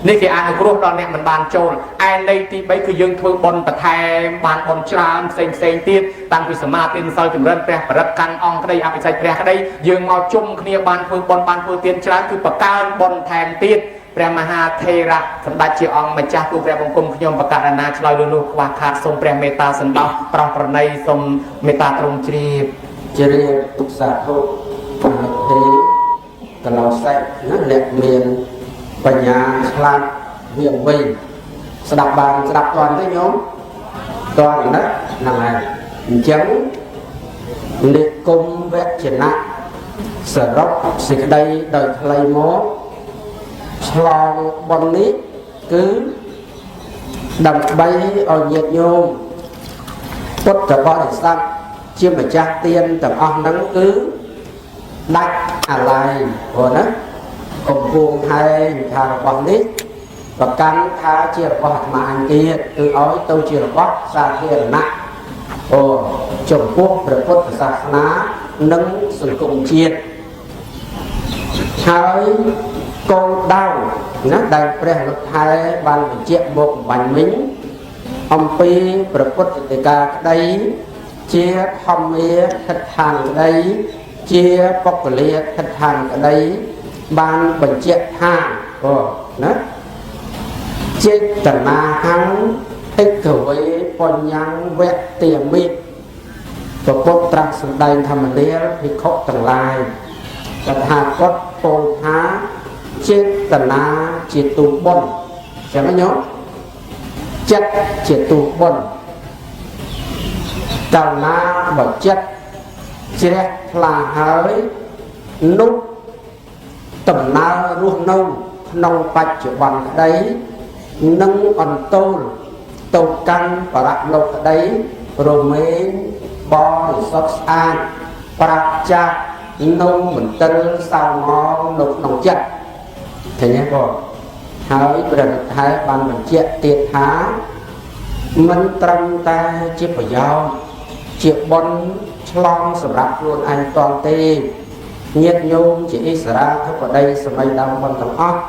នេះគេអនុគ្រោះដល់អ្នកមិនបានចូលឯន័យទី3គឺយើងធ្វើបុណ្យបន្ថែមបានបុណ្យច្រើនផ្សេងផ្សេងទៀតតាំងពីសមាធិសិលចម្រើនព្រះបរិត្តកាន់អង្គក្តីអភិសេកព្រះក្តីយើងមកជុំគ្នាបានធ្វើបុណ្យបានធ្វើទានច្រើនគឺបង្កើនបុណ្យថែមទៀតព្រះមហាថេរៈសម្ដេចជាអង្គម្ចាស់ទូព្រះបង្គំខ្ញុំបកករណាឆ្លើយនោះខ្វះខាតសូមព្រះមេត្តាសន្តោសប្រោះប្រណីសូមមេត្តាទ្រង់ជ្រាប ជ្រាបទុកសាធុអនុភេកលោសិណាអ្នកមានបញ្ញាឆ្លាតវាងវៃស្ដាប់បានស្ដាប់តាន់ទេញោមតាន់ណាហ្នឹងហើយអញ្ចឹងនិគមវចនៈសរុបសេចក្តីដោយខ្លីមកឆ្លងបុណ្យនេះគឺដើម្បីឲ្យញាតិញោមពុទ្ធបរិស័ទជាម្ចាស់ទានទាំងអស់ហ្នឹងគឺដាច់អាល័យព្រោះណាកំពងហែងថារបស់នេះប្រកាន់ថាជារបស់អាត្មាអញទៀតគឺឲ្យទៅជារបស់សាធារណៈអូចំពោះព្រះពុទ្ធសាសនានិងសង្គមជាតិហើយគោលដៅណាដែលព្រះលោកថែបានបញ្ជាក់មកបាញ់មិញអំពីព្រះពុទ្ធដីកាក្តីជាធម្មាដ្ឋានក្តីជាបុគ្គលាដ្ឋានក្តី បានបញ្ជាក់ថាអូណាចេតនាហੰភិក្ខវេបញ្ញੰវទាមិពពុទ្ធត្រាស់សម្ដែងធម្មនាលភិក្ខុទាំងឡាយតថាគតពោលថាចេតនាជាទូបុណ្យចឹងណាញោមចិត្តជាទូបុណ្យកាលណាបើចិត្តជ្រះថ្លាហើយនោះដំណើររស់នៅក្នុងបច្ចុប្បន្នក្តីនិងអន្ទោលទៅកាន់បរលោកក្តីរមែងបរិសុទ្ធស្អាតប្រាក់ចាកនៅមន្ទិលសៅមងនៅក្នុងចិត្តឃើញទេបងហើយព្រះរិទ្ធាបានបញ្ជាក់ទៀតថាមិនត្រឹមតែជាប្រយោជន៍ជាបុណ្យឆ្លងសម្រាប់ខ្លួនឯងតងទេញាតិញោមជាអិសរាធិបតីសម័យដើមបុណ្យទាំងអស់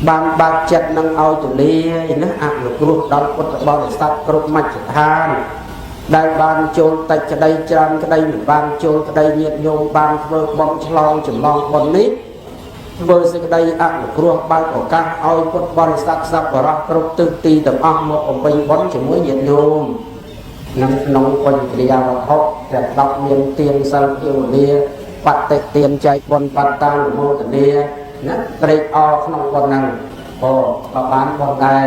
បានបើកចិត្តនឹងឲ្យទូលាយណាអនុគ្រោះដល់ពុទ្ធបរិស័ទគ្រប់មជ្ឈដ្ឋានដែលបានចូលតិចក្តីច្រើនក្តីមិនបានចូលក្តីញាតិញោមបានធ្វើបុណ្យឆ្លងចម្លងបុណ្យនេះធ្វើសេចក្តីអនុគ្រោះបើកឱកាសឲ្យពុទ្ធបរិស័ទសប្បុរសគ្រប់ទិសទីទាំងអស់មកបំពេញបុណ្យជាមួយញាតិញោមនឹងក្នុងបញ្ញក្រិយាវត្ថុទាំង10មានទានសិលភាវនាបតិទានចែកបុណ្យបត្តានុមោទនាណាត្រេកអរក្នុងបុណ្យហ្នឹងអូក៏បានបុណ្យដែរ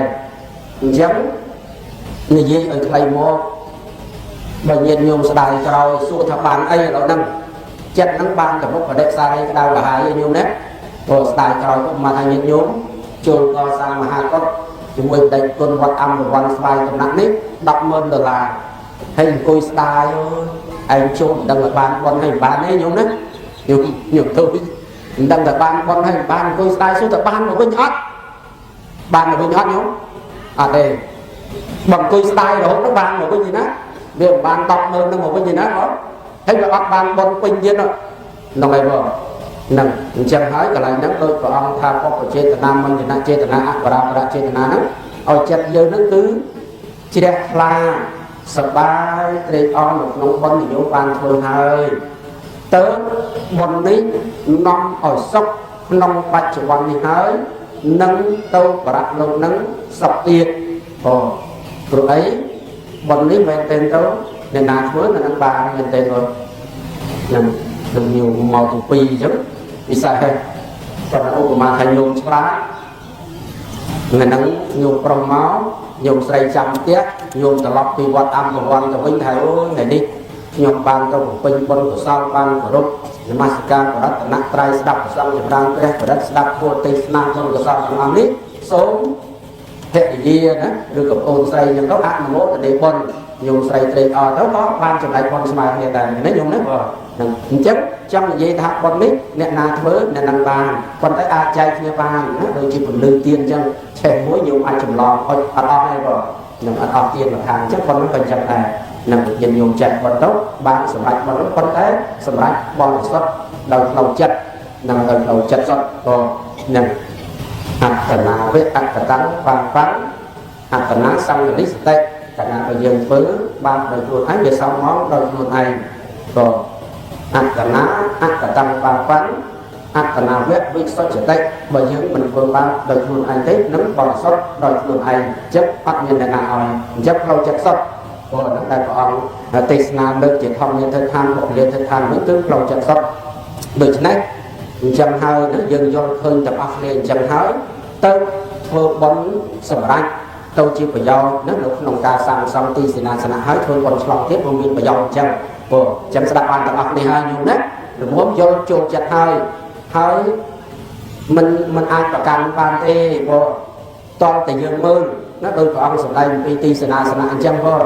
អញ្ចឹងនិយាយឲ្យខ្លីមកបើញាតិញោមស្ដាយក្រោយសួរថាបានអីឥឡូវហ្នឹងចិត្តហ្នឹងបានតែមុខបដិសារីក្តៅក្រហាយញោមណាព្រោះស្ដាយក្រោយឧបមាថាញាតិញោមចូលកសាងមហាកុដជាមួយបដិគុណវត្តអំវ័នស្វាយកំណាក់នេះ100,000ដុល្លារហើយអង្គុយស្ដាយអូយឯងចូលមិនដឹងថាបានបុណ្យហើយមិនបានទេញោមណាញោមញោមទៅមិនដឹងថាបានបុណ្យហើយមិនបានអង្គុយស្ដាយសួរថាបានមកវិញអត់បានមកវិញអត់ញោមអត់ទេបើអង្គុយស្ដាយរហូតនោះបានមកវិញទេណាវាមិនបាន100,000នឹងមកវិញទេណាបងហើយវាអត់បានបុណ្យពេញទៀតហ្នឹងហើយបងហ្នឹងអញ្ចឹងហើយកន្លែងហ្នឹងដូចព្រះអង្គថាបព្វចេតនាមញ្ញចេតនាអបរាបរចេតនាហ្នឹងឲ្យចិត្តយើងហ្នឹងគឺជ្រះថ្លាសប្បាយត្រេកអរនៅក្នុងបុណ្យនិយមបានធ្វើហើយទៅបុណ្យនេះនាំឲ្យសុខក្នុងបច្ចុប្បន្ននេះហើយនឹងទៅបរលោកនឹងសុខទៀតបងព្រោះអីបុណ្យនេះមែនទែនទៅអ្នកណាធ្វើនៅនឹងបានមែនទែនបងនឹងនឹងញោមមកទាំងពីរអញ្ចឹងពិសេសហេតុប៉ុន្តែឧបមាថាញោមឆ្លាតថ្ងៃហ្នឹងញោមប្រុសមកញោមស្រីចាំផ្ទះញោមត្រឡប់ពីវត្តអំពវ័នទៅវិញថាអូយថ្ងៃនេះខ្ញុំបានទៅបំពេញបុណ្យកុសលបានគោរពនមស្ការព្រះរតនត្រ័យស្ដាប់ព្រះសង្ឃចម្រើនព្រះបរិត្តស្ដាប់ធម៌ទេសនាបុណ្យកុសលទាំងអស់នេះសូមភរិយាណាឬក៏ប្អូនស្រីអញ្ចឹងទៅអនុមោទនាបុណ្យញោមស្រីត្រេកអរទៅក៏បានចំណែកបុណ្យស្មើគ្នាដែរណាញោមណាហ្នឹងអញ្ចឹងចង់និយាយថាបុណ្យនេះអ្នកណាធ្វើអ្នកនឹងបានប៉ុន្តែអាចចែកគ្នាបានណាដូចជាពន្លឺទៀនអញ្ចឹងឆេះមួយញោមអាចចម្លងអត់អត់អស់ទេបងនឹងអត់អស់ទៀនមួយខាងអញ្ចឹងបុណ្យហ្នឹងក៏អញ្ចឹងដែរនឹងញាតិញោមចែកបុណ្យទៅបានសម្រេចបុណ្យហ្នឹងប៉ុន្តែសម្រេចបរិសុទ្ធដោយផ្លូវចិត្តនិងដោយផ្លូវចិត្តសុទ្ធក៏នឹងអត្តនាវៈអត្តតੰបាំងបាំងអត្តនាសង្កនិសតិកាលណាបើយើងធ្វើបាបដោយខ្លួនឯងវាសោមដោយខ្លួនឯងក៏អត្តនាអត្តតੰបាបាំងអត្តនាវៈវិសុទ្ធតិបើយើងមិនធ្វើបាបដោយខ្លួនឯងទេនឹងបរិសុទ្ធដោយខ្លួនឯងអញ្ចឹងអត់មានអ្នកណាឲ្យអញ្ចឹងផ្លូវចិត្តសុទ្ធព្រោះហ្នឹងដែលព្រះអង្គទេសនាលើកជាធម្មនិដ្ឋានបុគ្គលាដ្ឋាននេះគឺផ្លូវចិត្តសុទ្ធដូច្នេះអញ្ចឹងហើយយើងយល់ឃើញទាំងអស់គ្នាអញ្ចឹងហើយទៅធ្វើបុណ្យសម្រាប់ទៅជាប្រយោជន៍ណានៅក្នុងការសាងសង់ទីសេនាសនៈហើយធ្វើបុណ្យឆ្លងទៀតវាមានប្រយោជន៍អញ្ចឹងព្រោះអញ្ចឹងស្ដាប់បានទាំងអស់គ្នាហើយញោមណាល្មមយល់ចូលចិត្តហើយហើយមិនអាចប្រកាន់បានទេព្រោះតតែយើងមើលណាដោយព្រះអង្គសម្ដែងពីទីសេនាសនៈអញ្ចឹងផង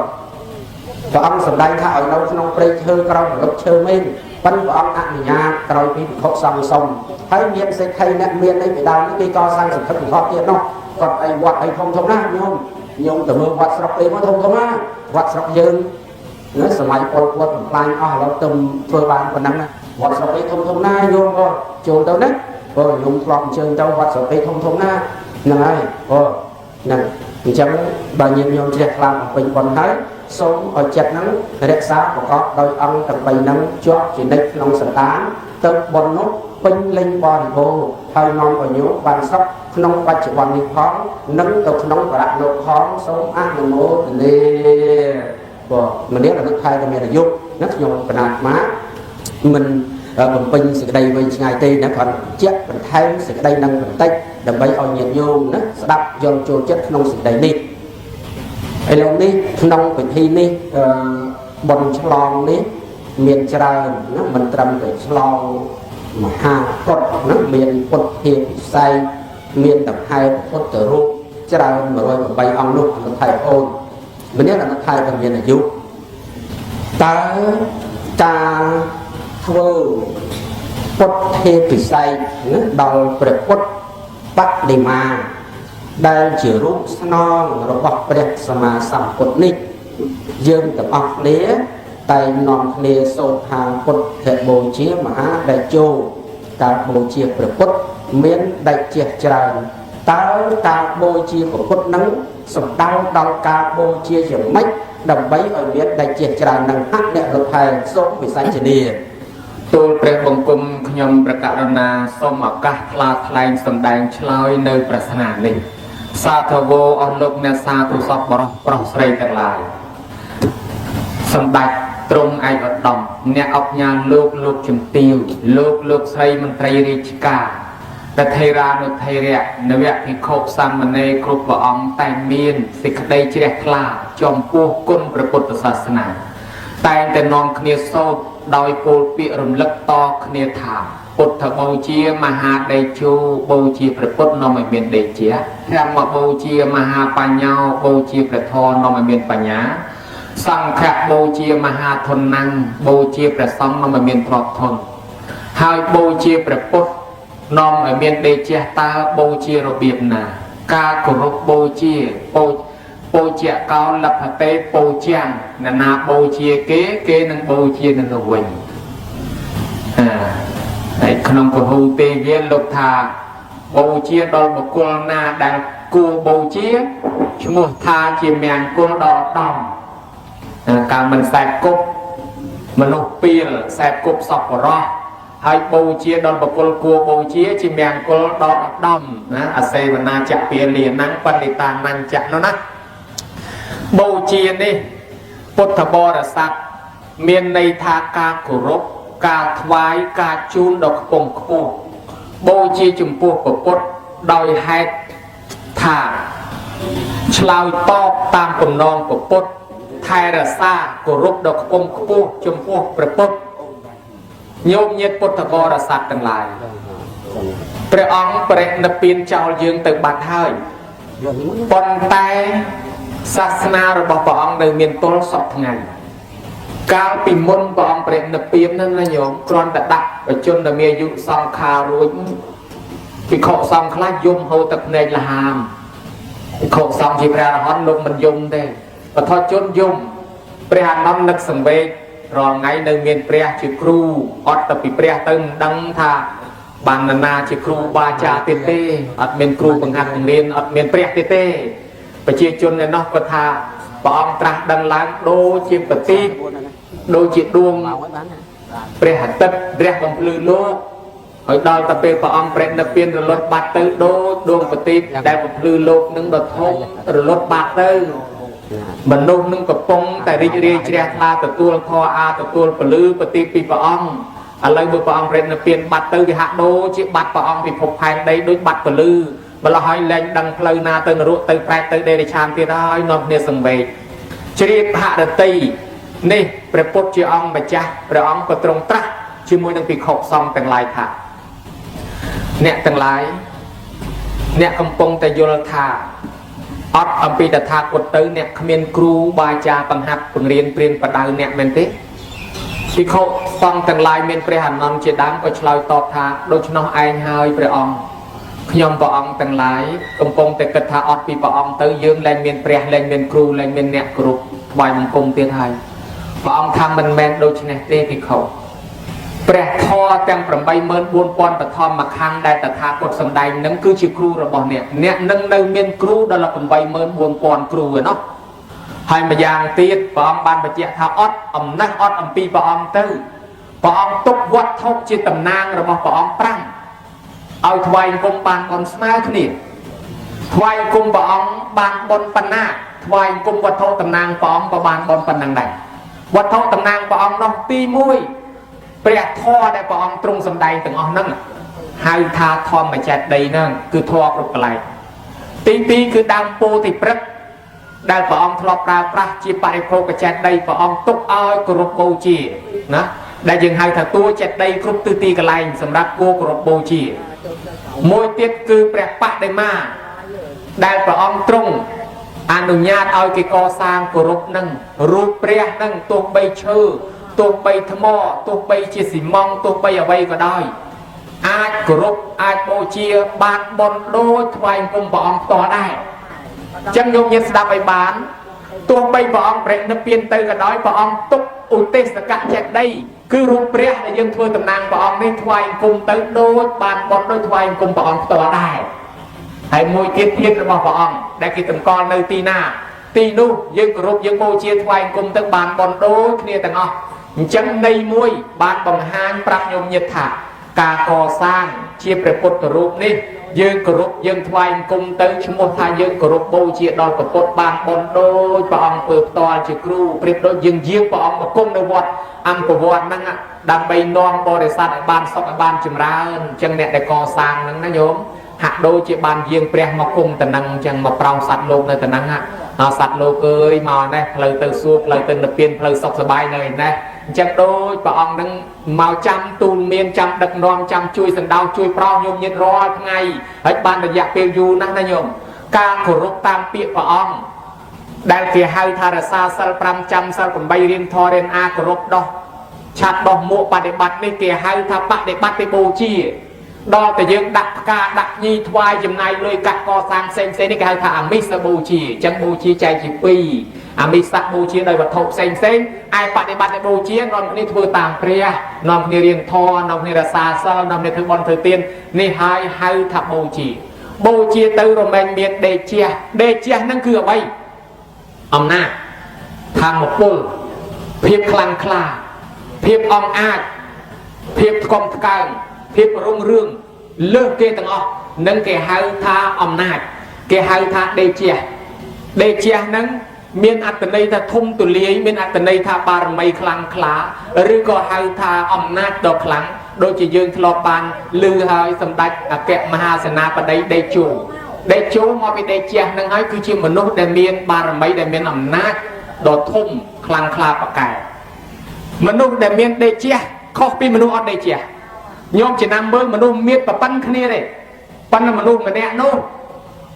ព្រះអង្គសម្ដែងថាឲ្យនៅក្នុងព្រៃឈើក្រោមម្លប់ឈើមែនប៉ុន្តែព្រះអង្គអនុញ្ញាតក្រោយពីភិក្ខុសង្ឃសុំហើយមានសេដ្ឋីអ្នកមានអីពីដើមនេះគេកសាងសន្ធឹកសន្ធាប់ទៀតនោះគាត់អីវត្តអីធំធំណាស់ញោមញោមទៅមើលវត្តស្រុកអីមកធំធំណាវត្តស្រុកយើងណាសម័យប៉ុលពតបំផ្លាញអស់ឥឡូវទៅធ្វើបានប៉ុណ្ណឹងណាវត្តស្រុកអីធំធំណាញោមបងចូលទៅណាព្រោះញោមធ្លាប់អញ្ជើញទៅវត្តស្រុកអីធំធំណាហ្នឹងហើយអូហ្នឹងអញ្ចឹងបើញាតិញោមជ្រះថ្លាបំពេញបុណ្យហើយសូមឲ្យចិត្តហ្នឹងរក្សាប្រកបដោយអង្គទាំង3ហ្នឹងជាប់ជានិច្ចក្នុងសន្តាន ទៅបុណ្យនោះពេញលេញបរិបូរណ៍ហើយនាំឲ្យញោមបានសុខក្នុងបច្ចុប្បន្ននេះផងនិងទៅក្នុងបរលោកផងសូមអនុមោទនាបងម្នាក់អនុថែក៏មានអាយុណាខ្ញុំកណាត់មកមិនបំពេញសេចក្តីវិញឆ្ងាយទេណាគ្រាន់ជាក់បន្ថែមសេចក្តីនឹងបន្តិចដើម្បីឲ្យញាតិញោមណាស្ដាប់យល់ចូលចិត្តក្នុងសេចក្តីនេះឥឡូវនេះក្នុងពិធីនេះបុណ្យឆ្លងនេះមានច្រើនណាមិនត្រឹមតែឆ្លងមហាពុទ្ធណាមានពុទ្ធាពិស័យមានដង្ហែពុទ្ធរូបច្រើន108អង្គនោះអនុថែអូនម្នាក់អនុថែក៏មានអាយុតើការធ្វើពុទ្ធាពិស័យណាដល់ព្រះពុទ្ធបដិមាដែលជារូបស្នងរបស់ព្រះសម្មាសម្ពុទ្ធនេះយើងទាំងអស់គ្នាតែងនាំគ្នាសូត្រថាពុទ្ធបូជាមហាតេជោការបូជាព្រះពុទ្ធមានតេជះច្រើនតើការបូជាព្រះពុទ្ធនឹងសំដៅដល់ការបូជាយ៉ាងម៉េចដើម្បីឲ្យមានតេជះច្រើននឹងហាក់អ្នករត់ថែសូមវិសាជនាទូលព្រះបង្គំខ្ញុំប្រកាសណាសូមឱកាសថ្លាថ្លែងសម្ដែងឆ្លើយនៅប្រស្នានេះសាធវោអស់លោកអ្នកសាធុសពបរោះប្រុសស្រីទាំងឡាយសម្ដេចទ្រង់ឯកឧត្តមអ្នកអុកញ៉ាលោកលោកជំទាវលោកលោកស្រីមន្ត្រីរាជការតថេរានុថេរៈនវភិក្ខុសាមណេរគ្រប់ព្រះអង្គតែមានសេចក្តីជ្រះថ្លាចំពោះគុណព្រះពុទ្ធសាសនាតែងតែនាំគ្នាសូត្រដោយពោលពាក្យរំលឹកតគ្នាថាពុទ្ធបូជាមហាតេជោបូជាព្រះពុទ្ធនាំឲ្យមានតេជៈធម្មបូជាមហាបញ្ញោបូជាព្រះធម៌នាំឲ្យមានបញ្ញាសង្ឃបូជាមហាធនណੰបូជាព្រះសង្ឃនាំឲ្យមានទ្រព្យធនហើយបូជាព្រះពុទ្ធនាំឲ្យមានតេជៈតើបូជារបៀបណាការគោរពបូជាបូជាកោលភតេបូជាងនណាបូជាគេគេនឹងបូជានៅនោះវិញហើយក្នុងពហុទេវាលោកថាបូជាដល់បុគ្គលណាដែលគួរបូជាឈ្មោះថាជាមង្គលដល់ឧត្តមកាលមិនសែបគប់មនុស្សពីលសែបគប់សពរោះហើយបូជាដល់បុគ្គលគួរបូជាជាមង្គលដល់ឧត្តមណាអសេវនាចពាលានំបណ្ឌិតានញ្ចៈនោះណាបូជានេះពុទ្ធបរិស័ទមានន័យថាការគោរពការថ្វាយការជូនដល់ខ្ពង់ខ្ពស់បូជាចំពោះព្រះពុទ្ធដោយហេតុថាឆ្លើយតបតាមបំណងព្រះពុទ្ធថែរក្សាគោរពដល់ខ្ពង់ខ្ពស់ចំពោះព្រះពុទ្ធញោមញាតិពុទ្ធបរិស័ទទាំងឡាយព្រះអង្គបរិនិព្វានចោលយើងទៅបាត់ហើយប៉ុន្តែសាសនារបស់ព្រះអង្គនៅមានទល់សពថ្ងៃកាលពីមុនព្រះអង្គបរិនិព្វានហ្នឹងណាញោមគ្រាន់តែដាក់បជនដែលមានអាយុសង្ខាររួចភិក្ខុសង្ឃខ្លះយំហូរទឹកភ្នែកលហាមភិក្ខុសង្ឃជាព្រះអរហន្តលោកមិនយំទេបទជនយំព្រះអានន្ទនឹកសង្វេគរាល់ថ្ងៃនៅមានព្រះជាគ្រូអត់ទៅពីព្រះទៅមិនដឹងថាបានណាជាគ្រូបាចារ្យទៀតទេអត់មានគ្រូបង្ហាត់បង្រៀនអត់មានព្រះទៀតទេប្រជាជនឯណោះគាត់ថាព្រះអង្គត្រាស់ដឹងឡើងដូចជាប្រទីបដូចជាដួងព្រះអាទិត្យរះបំភ្លឺលោកហើយដល់ទៅពេលព្រះអង្គព្រះនិព្វានរលត់បាត់ទៅដូចដួងប្រទីបដែលបំភ្លឺលោកនឹងដ៏ធំរលត់បាត់ទៅមនុស្សនឹងកំពុងតែរីករាយជ្រះថ្លាទទួលធម៌អាទទួលពលឺប្រទីបពីព្រះអង្គឥឡូវបើព្រះអង្គព្រះនិព្វានបាត់ទៅវាហាក់ដូចជាបាត់ព្រះអង្គពិភពផែនដីដូចបាត់ពលឺម្ល៉េះហើយលែងដឹងផ្លូវណាទៅនរកទៅប្រែតទៅដេរិឆានទៀតហើយនាំគ្នាសង្វេគជ្រាបហរតីនេះព្រះពុទ្ធជាអង្គម្ចាស់ព្រះអង្គក៏ទ្រង់ត្រាស់ជាមួយនឹងភិក្ខុសង្ឃទាំងឡាយថាអ្នកទាំងឡាយអ្នកកំពុងតែយល់ថាអត់អំពីតថាគតទៅអ្នកគ្មានគ្រូបាចារ្យបង្ហាត់បង្រៀនព្រានបដៅអ្នកមែនទេភិក្ខុសង្ឃទាំងឡាយមានព្រះអានន្ទជាដើមក៏ឆ្លើយតបថាដូច្នោះឯងហើយព្រះអង្គខ្ញុំព្រះអង្គទាំងឡាយកំពុងតែគិតថាអត់ពីព្រះអង្គទៅយើងលែងមានព្រះលែងមានគ្រូលែងមានអ្នកគោរពថ្វាយបង្គំទៀតហើយព្រះអង្គថាមិនមែនដូច្នេះទេភិក្ខុព្រះធម៌ទាំង 84000 បឋមខណ្ឌដែលតថាគតសម្ដែងនឹងគឺជាគ្រូរបស់អ្នកអ្នកនឹងនៅមានគ្រូដល់ 84000 គ្រូឯណោះហើយម្យ៉ាងទៀតព្រះអង្គបានបញ្ជាក់ថាអត់អំណះអត់អំពីព្រះអង្គទៅព្រះអង្គទុក វត្ថុជាតំណាងរបស់ព្រះអង្គ5ឲ្យថ្វាយគុំបានបុណ្យស្មើគ្នាថ្វាយគុំព្រះអង្គបានបុណ្យប៉ុណ្ណាថ្វាយគុំវត្ថុតំណាងព្រះអង្គក៏បានបុណ្យប៉ុណ្ណឹងដែរវត្ថុតំណាងព្រះអង្គនោះទី1ព្រះធម៌ដែលព្រះអង្គទ្រង់សម្ដែងទាំងអស់ហ្នឹងហៅថាធម្មចេតិយហ្នឹងគឺធម៌គ្រប់កន្លែងទី2គឺដើមពោធិព្រឹក្សដែលព្រះអង្គធ្លាប់ប្រើប្រាស់ជាបរិភោគចេតិយព្រះអង្គទុកឲ្យគោរពបូជាណាដែលយើងហៅថាតួចេតិយគ្រប់ទិសទីកន្លែងសម្រាប់គួរគោរពបូជាមួយទៀតគឺព្រះបដិមាដែលព្រះអង្គទ្រង់អនុញ្ញាតឲ្យគេកសាងគោរពនឹងរូបព្រះនឹងទោះបីឈើទោះបីថ្មទោះបីជាស៊ីម៉ង់ទោះបីអ្វីក៏ដោយអាចគោរពអាចបូជាបានបុណ្យដូចថ្វាយគុំព្រះអង្គផ្ទាល់ដែរអញ្ចឹងញោមញាតិស្ដាប់ឲ្យបានទោះបីព្រះអង្គព្រះនិព្វានទៅក៏ដោយព្រះអង្គទុកឧទេសកចេតិយគឺរូបព្រះដែលយើងធ្វើតំណាងព្រះអង្គនេះថ្វាយគុំទៅដូចបានបុណ្យដូចថ្វាយគុំព្រះអង្គផ្ទាល់ដែរហើយមួយទៀតធាតុរបស់ព្រះអង្គដែលគេតម្កល់នៅទីណាទីនោះយើងគោរពយើងបូជាថ្វាយគុំទៅបានបុណ្យដូចគ្នាទាំងអស់អញ្ចឹងន័យមួយបានបង្ហាញប្រាប់ញោមញាតិថាការកសាងជាព្រះពុទ្ធរូបនេះយើងគោរពយើងថ្វាយគុំទៅឈ្មោះថាយើងគោរពបូជាដល់ព្រះពុទ្ធបានបុណ្យដូចព្រះអង្គធ្វើផ្ទាល់ជាគ្រូប្រៀបដូចយើងយាងព្រះអង្គមកគង់នៅវត្តអង្គវត្តហ្នឹងដើម្បីនាំបរិស័ទឲ្យបានសុខឲ្យបានចម្រើនអញ្ចឹងអ្នកដែលកសាងហ្នឹងណាញោមហាក់ដូចជាបានយាងព្រះមកគង់តំណឹងអញ្ចឹងមកប្រោសសត្វលោកនៅតំណឹងសត្វលោកអើយមកនេះផ្លូវទៅសួគ៌ផ្លូវទៅនិព្វានផ្លូវសុខសប្បាយនៅឯនេះអញ្ចឹងដូចព្រះអង្គនឹងមកចាំទូលមានចាំដឹកនាំចាំជួយសណ្ដោងជួយប្រោសញោមញាតិរាល់ថ្ងៃហើយបានរយៈពេលយូរណាស់ណាញោមការគោរពតាមពាក្យព្រះអង្គដែលគេហៅថារសាសិល5ចាំសិល8រៀនធររៀនអាគោរពដោះឆាត់ដោះមួកបដិបត្តិនេះគេហៅថាបដិបត្តិបូជាដល់តែយើងដាក់ផ្កាដាក់ញីថ្វាយចំណាយលុយកាក់កសាងផ្សេងផ្សេងនេះគេហៅថាអាមិសបូជាអញ្ចឹងបូជាចែកជាពីរអាមិសបូជាដោយវត្ថុផ្សេងផ្សេងឯបដិបត្តិបូជានាំគ្នាធ្វើតាមព្រះនាំគ្នារៀនធម៌នាំគ្នារក្សាសិលនាំគ្នាធ្វើបុណ្យធ្វើទាននេះហើយហៅថាបូជាបូជាទៅរមែងមានដេជះដេជះហ្នឹងគឺអ្វីអំណាចធម្មពលភាពខ្លាំងក្លាភាពអង្អាចភាពថ្កុំថ្កើងភាពរុងរឿងលើសគេទាំងអស់នឹងគេហៅថាអំណាចគេហៅថាដេជះដេជះហ្នឹងមានអត្តន័យថាធំទូលាយមានអត្តន័យថាបារមីខ្លាំងក្លាឬក៏ហៅថាអំណាចដ៏ខ្លាំងដូចជាយើងធ្លាប់បានឮហើយសម្ដេចអគ្គមហាសេនាបតីដេជោដេជោមកពីដេជះហ្នឹងហើយគឺជាមនុស្សដែលមានបារមីដែលមានអំណាចដ៏ធំខ្លាំងក្លាប្រកែមនុស្សដែលមានដេជះខុសពីមនុស្សអត់ដេជះញោមចំណាំមើលមនុស្សមានប្រប៉ិនគ្នាទេប៉ុន្តែមនុស្សម្នាក់នោះ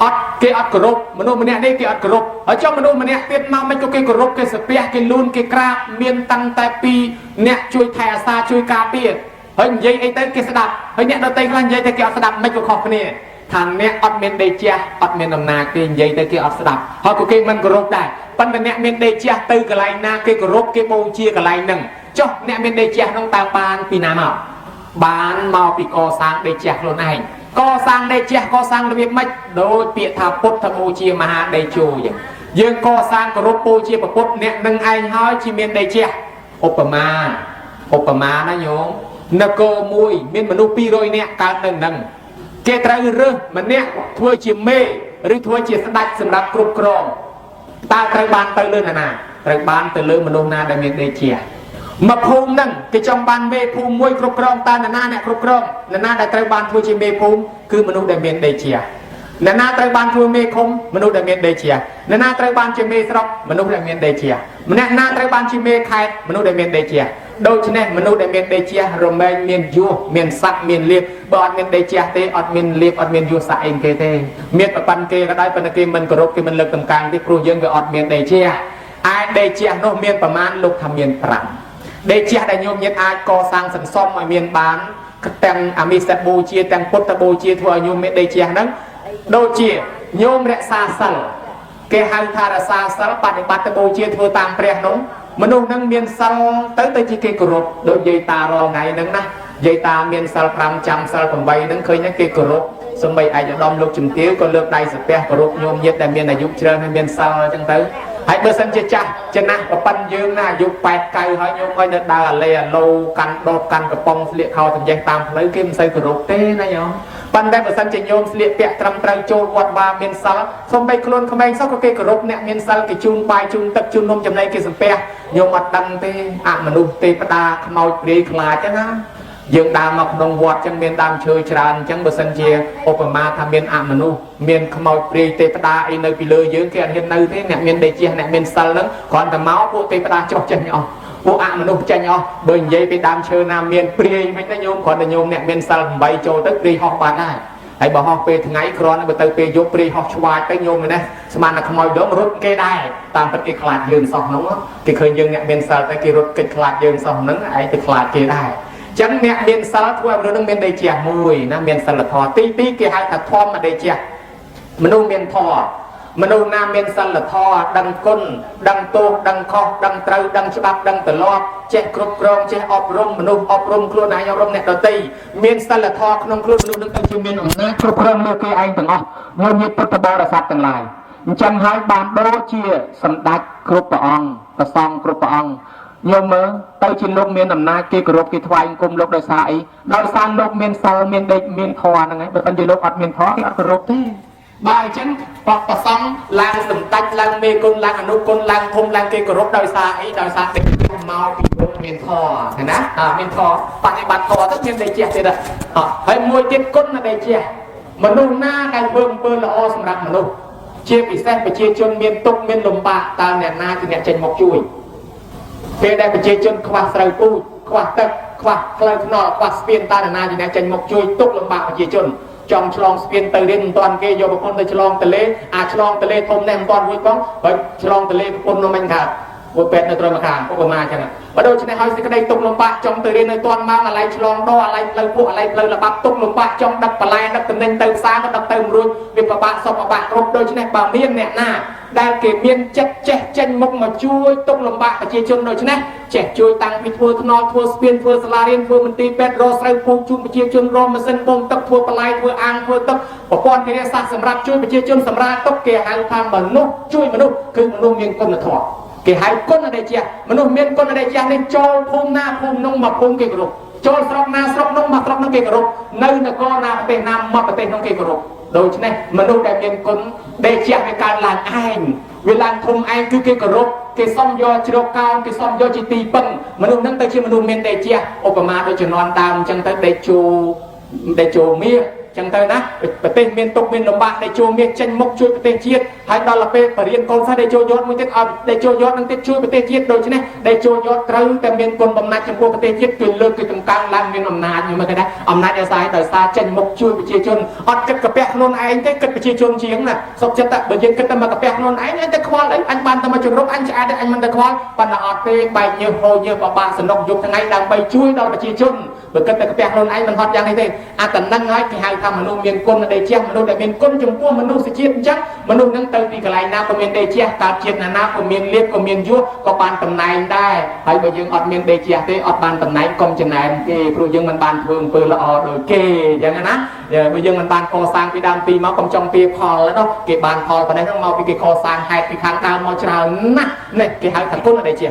អត់គេអត់គោរពមនុស្សម្នាក់នេះគេអត់គោរពហើយចុះមនុស្សម្នាក់ទៀតមកមិនក៏គេគោរពគេស្ពះគេលូនគេក្រាបមានតាំងតែពីអ្នកជួយថែអាសាជួយការពារហើយនិយាយអីទៅគេស្ដាប់ហើយអ្នកដទៃខ្លះនិយាយទៅគេអត់ស្ដាប់មិនក៏ខុសគ្នាថាអ្នកអត់មានដេជះអត់មានអំណាចទេនិយាយទៅគេអត់ស្ដាប់ហើយក៏គេមិនគោរពដែរប៉ុន្តែអ្នកមានដេជះទៅកន្លែងណាគេគោរពគេបូជាកន្លែងហ្នឹងចុះអ្នកមានដេជះហ្នឹងតើបានពីណាមកបានមកពីកសាងដេជះខ្លួនឯងកសាងដេជះកសាងរបៀបម៉េចដោយពាក្យថាពុទ្ធបូជាមហាដេជោយ៉ាងយើងកសាងគោរពបូជាពុទ្ធអ្នកនឹងឯងហើយជាមានដេជះឧបមាឧបមាណាញោមនគរមួយមានមនុស្ស200នាក់កើតនៅនឹងគេត្រូវរើសម្នាក់ធ្វើជាមេឬធ្វើជាស្ដេចសម្រាប់គ្រប់គ្រងតើត្រូវបានទៅលើនរណាត្រូវបានទៅលើមនុស្សណាដែលមានដេជះមកភូមិហ្នឹងគេចង់បានមេភូមិមួយគ្រប់គ្រងតើនរណាអ្នកគ្រប់គ្រងនរណាដែលត្រូវបានធ្វើជាមេភូមិគឺមនុស្សដែលមានដេជះនរណាត្រូវបានធ្វើមេឃុំមនុស្សដែលមានដេជះនរណាត្រូវបានជាមេស្រុកមនុស្សដែលមានដេជះម្នាក់ណាត្រូវបានជាមេខេត្តមនុស្សដែលមានដេជះដូច្នេះមនុស្សដែលមានដេជះរមែងមានយោសមានស័ក្តិមានលៀបបើអត់មានដេជះទេអត់មានលៀបអត់មានយោសស័ក្តិអីគេទេមានប្រប៉ិនគេក៏ដោយប៉ុន្តែគេមិនគោរពគេមិនលើកតម្កើងទេព្រោះយើងវាអត់មានដេជះឯដេជះនោះមានប្រមាណលោកថាមាន5ដេជះដែលញោមញាតអាចកសាងសន្សំឲ្យមានបានទាំងអាមិសបូជាទាំងពុទ្ធបូជាធ្វើឲ្យញោមមានដេជះហ្នឹងដូចជាញោមរក្សាសិលគេហៅថារក្សាសិលបដិបត្តិបូជាធ្វើតាមព្រះនោះមនុស្សនឹងមានសិលទៅទៅជាគេគោរពដូចយាយតារាល់ថ្ងៃហ្នឹងណាយាយតាមានសិល5ចាំសិល8ហ្នឹងឃើញគេគោរពសម្បីឯកឧត្តមលោកជំទាវក៏លើកដៃសាពះគោរពញោមញាតដែលមានអាយុច្រើនហើយមានសិលអញ្ចឹងទៅ ហើយបើសិនជាចាស់ចំណាស់ប្រប៉ិនយើងណាអាយុ8 9ហើយញោមឲ្យនៅដើរអាឡេអាឡូកាន់ដបកាន់កំប៉ុងស្លៀកខោតញ្ចេះតាមផ្លូវគេមិនសូវគោរពទេណាញោមប៉ុន្តែបើសិនជាញោមស្លៀកពាក់ត្រឹមត្រូវចូលវត្តវាមានសិលសូម្បីខ្លួនក្មេងសោះក៏គេគោរពអ្នកមានសិលគេជូនបាយជូនទឹកជូននំចំណីគេសំពះញោមអត់ដឹងទេអមនុស្សទេវតាខ្មោចព្រាយខ្លាចទេណាយើងដើរមកក្នុងវត្តចឹងមានដើមឈើច្រើនអញ្ចឹងបើសិនជាឧបមាថាមានអមនុស្សមានខ្មោចព្រាយទេវតាអីនៅពីលើយើងគេអត់ហ៊ាននៅទេអ្នកមានដេជះអ្នកមានសិលហ្នឹងគ្រាន់តែមកពួកទេវតាចុះចេញអស់ពួកអមនុស្សចេញអស់បើនិយាយពីដើមឈើណាមានព្រាយវិញណាញោមគ្រាន់តែញោមអ្នកមានសិល8ចូលទៅព្រាយហោះបានដែរហើយបើហោះពេលថ្ងៃគ្រាន់តែបើទៅពេលយប់ព្រាយហោះឆ្វាយទៅញោមនេះស្មានតែខ្មោចដងរត់គេដែរតាមពិតគេខ្លាចយើងសោះហ្នឹងគេឃើញយើងអ្នកមានសិលតែគេរត់គេចខ្លាចយើងសោះហ្នឹងឯងទៅខ្លាចគេដែរចឹងអ្នកមានសិលធ្វើឲ្យមនុស្សនឹងមានដេជះមួយណាមានសិលធម៌ទី2គេហៅថាធម្មដេជះមនុស្សមានធម៌មនុស្សណាមានសិលធម៌ដឹងគុណដឹងទោសដឹងខុសដឹងត្រូវដឹងច្បាប់ដឹងទម្លាប់ចេះគ្រប់គ្រងចេះអប់រំមនុស្សអប់រំខ្លួនឯងអប់រំអ្នកដទៃមានសិលធម៌ក្នុងខ្លួនមនុស្សនឹងទៅជាមានអំណាចគ្រប់គ្រងលើគេឯងទាំងអស់ងញាតិពុទ្ធបរិស័ទទាំងឡាយអញ្ចឹងហើយបានដូចជាសម្ដេចគ្រប់ព្រះអង្គប្រសងគ្រប់ព្រះអង្គញោមមើលទៅជាលោកមានអំណាចគេគោរពគេថ្វាយបង្គំលោកដោយសារអីដោយសារលោកមានសិលមានដេកមានធម៌ហ្នឹងឯងបើមិនជាលោកអត់មានធម៌គេអត់គោរពទេបើអញ្ចឹងបប្រសងឡើងសម្ដេចឡើងមេគុណឡើងអនុគុណឡើងធំឡើងគេគោរពដោយសារអីដោយសារដេកមកពីលោកមានធម៌ឃើញណាអាមានធម៌បប្រតិបត្តិធម៌ទៅមានដេកជះទៀតហើយមួយទៀតគុណដេកជះមនុស្សណាដែលធ្វើអំពើល្អសម្រាប់មនុស្សជាពិសេសប្រជាជនមានទុក្ខមានលំបាកតើអ្នកណាជាអ្នកចេញមកជួយពេលដែលប្រជាជនខ្វះស្រូវពូជខ្វះទឹកខ្វះផ្លូវថ្នល់ខ្វះស្ពានតើអ្នកណាជាអ្នកចេញមកជួយទុក្ខលំបាកប្រជាជនចង់ឆ្លងស្ពានទៅរៀនមិនទាន់គេយកប្រពន្ធទៅឆ្លងទលេអាឆ្លងទលេធំនេះមិនទាន់រួចផងបើឆ្លងទលេប្រពន្ធនោះមិនខាតពួកពេទ្យនៅត្រឹមខាងឧបមាអញ្ចឹងបើដូច្នេះហើយសេចក្តីទុក្ខលំបាកចង់ទៅរៀននៅទាន់ម៉ោងអាឡ័យឆ្លងដអាឡ័យផ្លូវពួកអាឡ័យផ្លូវល្បាប់ទុក្ខលំបាកចង់ដឹកបន្លែដឹកតំណែងទៅផ្សារក៏ដឹកទៅមិនរួចវាពិបាកសុខពិបាកគ្រប់ដូច្នេះបើមានអ្នកណាដែលគេមានចិត្តចេះចេញមុខមកជួយទុក្ខលំបាកប្រជាជនដូច្នេះចេះជួយតាំងពីធ្វើថ្នល់ធ្វើស្ពានធ្វើសាលារៀនធ្វើមន្ទីរពេទ្យរកស្រូវពូជជូនប្រជាជនរកម៉ាស៊ីនបូមទឹកធ្វើបន្លែធ្វើអាងធ្វើទឹកប្រព័ន្ធធារាសាស្ត្រសម្រាប់ជួយប្រជាជនសម្រាប់ទុកគេហៅថាមនុស្សជួយមនុស្សគឺមនុស្សមានគុណធម៌គេហៅគុណអដេជះមនុស្សមានគុណអដេជះនេះចូលភូមិណាភូមិនោះមកភូមិគេគោរពចូលស្រុកណាស្រុកនោះមកស្រុកនោះគេគោរពនៅនគរណាប្រទេសណាមកប្រទេសនោះគេគោរពដូច្នេះមនុស្សដែលមានគុណដេជះវាកើតឡើងឯងវាឡើងធំឯងគឺគេគោរពគេសុំយកជ្រកកោនគេសុំយកជាទីពឹងមនុស្សហ្នឹងទៅជាមនុស្សមានដេជះឧបមាដូចជំនាន់ដើមអញ្ចឹងទៅដេជោដេជោមាសចឹងទៅណាប្រទេសមានទុកមានលំបាកដេជោមាសចេញមុខជួយប្រទេសជាតិហើយដល់ពេលបរៀនកូនសិស្សដេជោយត់មួយទៀតឲ្យដេជោយត់នឹងទៀតជួយប្រទេសជាតិដូច្នេះដេជោយត់ត្រូវតែមានគុណបំណាច់ចំពោះប្រទេសជាតិគឺលើកគឺតម្កើងឡើងមានអំណាចខ្ញុំមើលឃើញណាអំណាចអាស្រ័យដោយសារចេញមុខជួយប្រជាជនអត់គិតកាពះខ្លួនឯងទេគិតប្រជាជនជាងណាសុខចិត្តតែបើយើងគិតតែមកកាពះខ្លួនឯងអញទៅខ្វល់អីអញបានតែមកជំរុំអញឆ្អែតអញមិនទៅខ្វល់ប៉ុន្តែអត់ទេបែកញើសហូរញើសបបាក់សនុកយប់ថ្ងៃដើម្បីជួយដល់ប្រជាជនបើគិតតែកាពះខ្លួនឯងមិនហត់យ៉ាងនេះទេអាតនឹងហើយគេហៅថាមនុស្សមានគុណដេជះមនុស្សដែលមានគុណចំពោះមនុស្សជាតិអញ្ចឹងមនុស្សនឹងទៅទីកន្លែងណាក៏មានដេជះកើតជាតិណាណាក៏មានលៀបក៏មានយសក៏បានតំណែងដែរហើយបើយើងអត់មានដេជះទេអត់បានតំណែងកុំចំណែនគេព្រោះយើងមិនបានធ្វើអំពើល្អដូចគេអញ្ចឹងណាបើយើងមិនបានកសាងពីដើមទីមកកុំចង់ពីផលនោះគេបានផលប៉ុណ្ណេះហ្នឹងមកពីគេកសាងហេតុពីខាងដើមមកច្រើនណាស់នេះគេហៅថាគុណដេជះ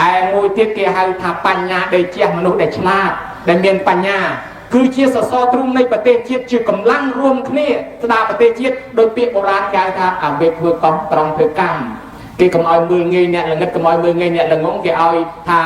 ឯមួយទៀតគេហៅថាបញ្ញាដេជះមនុស្សដែលឆ្លាតដែលមានបញ្ញាគឺជាសសរទ្រូងនៃប្រទេសជាតិជាកម្លាំងរួមគ្នាស្ដារប្រទេសជាតិដោយពាក្យបុរាណគេហៅថាអវេធ្វើកំត្រង់ធ្វើកម្មគេកុំឲ្យមើលងាយអ្នកល្ងិតកុំឲ្យមើលងាយអ្នកល្ងងគេឲ្យថា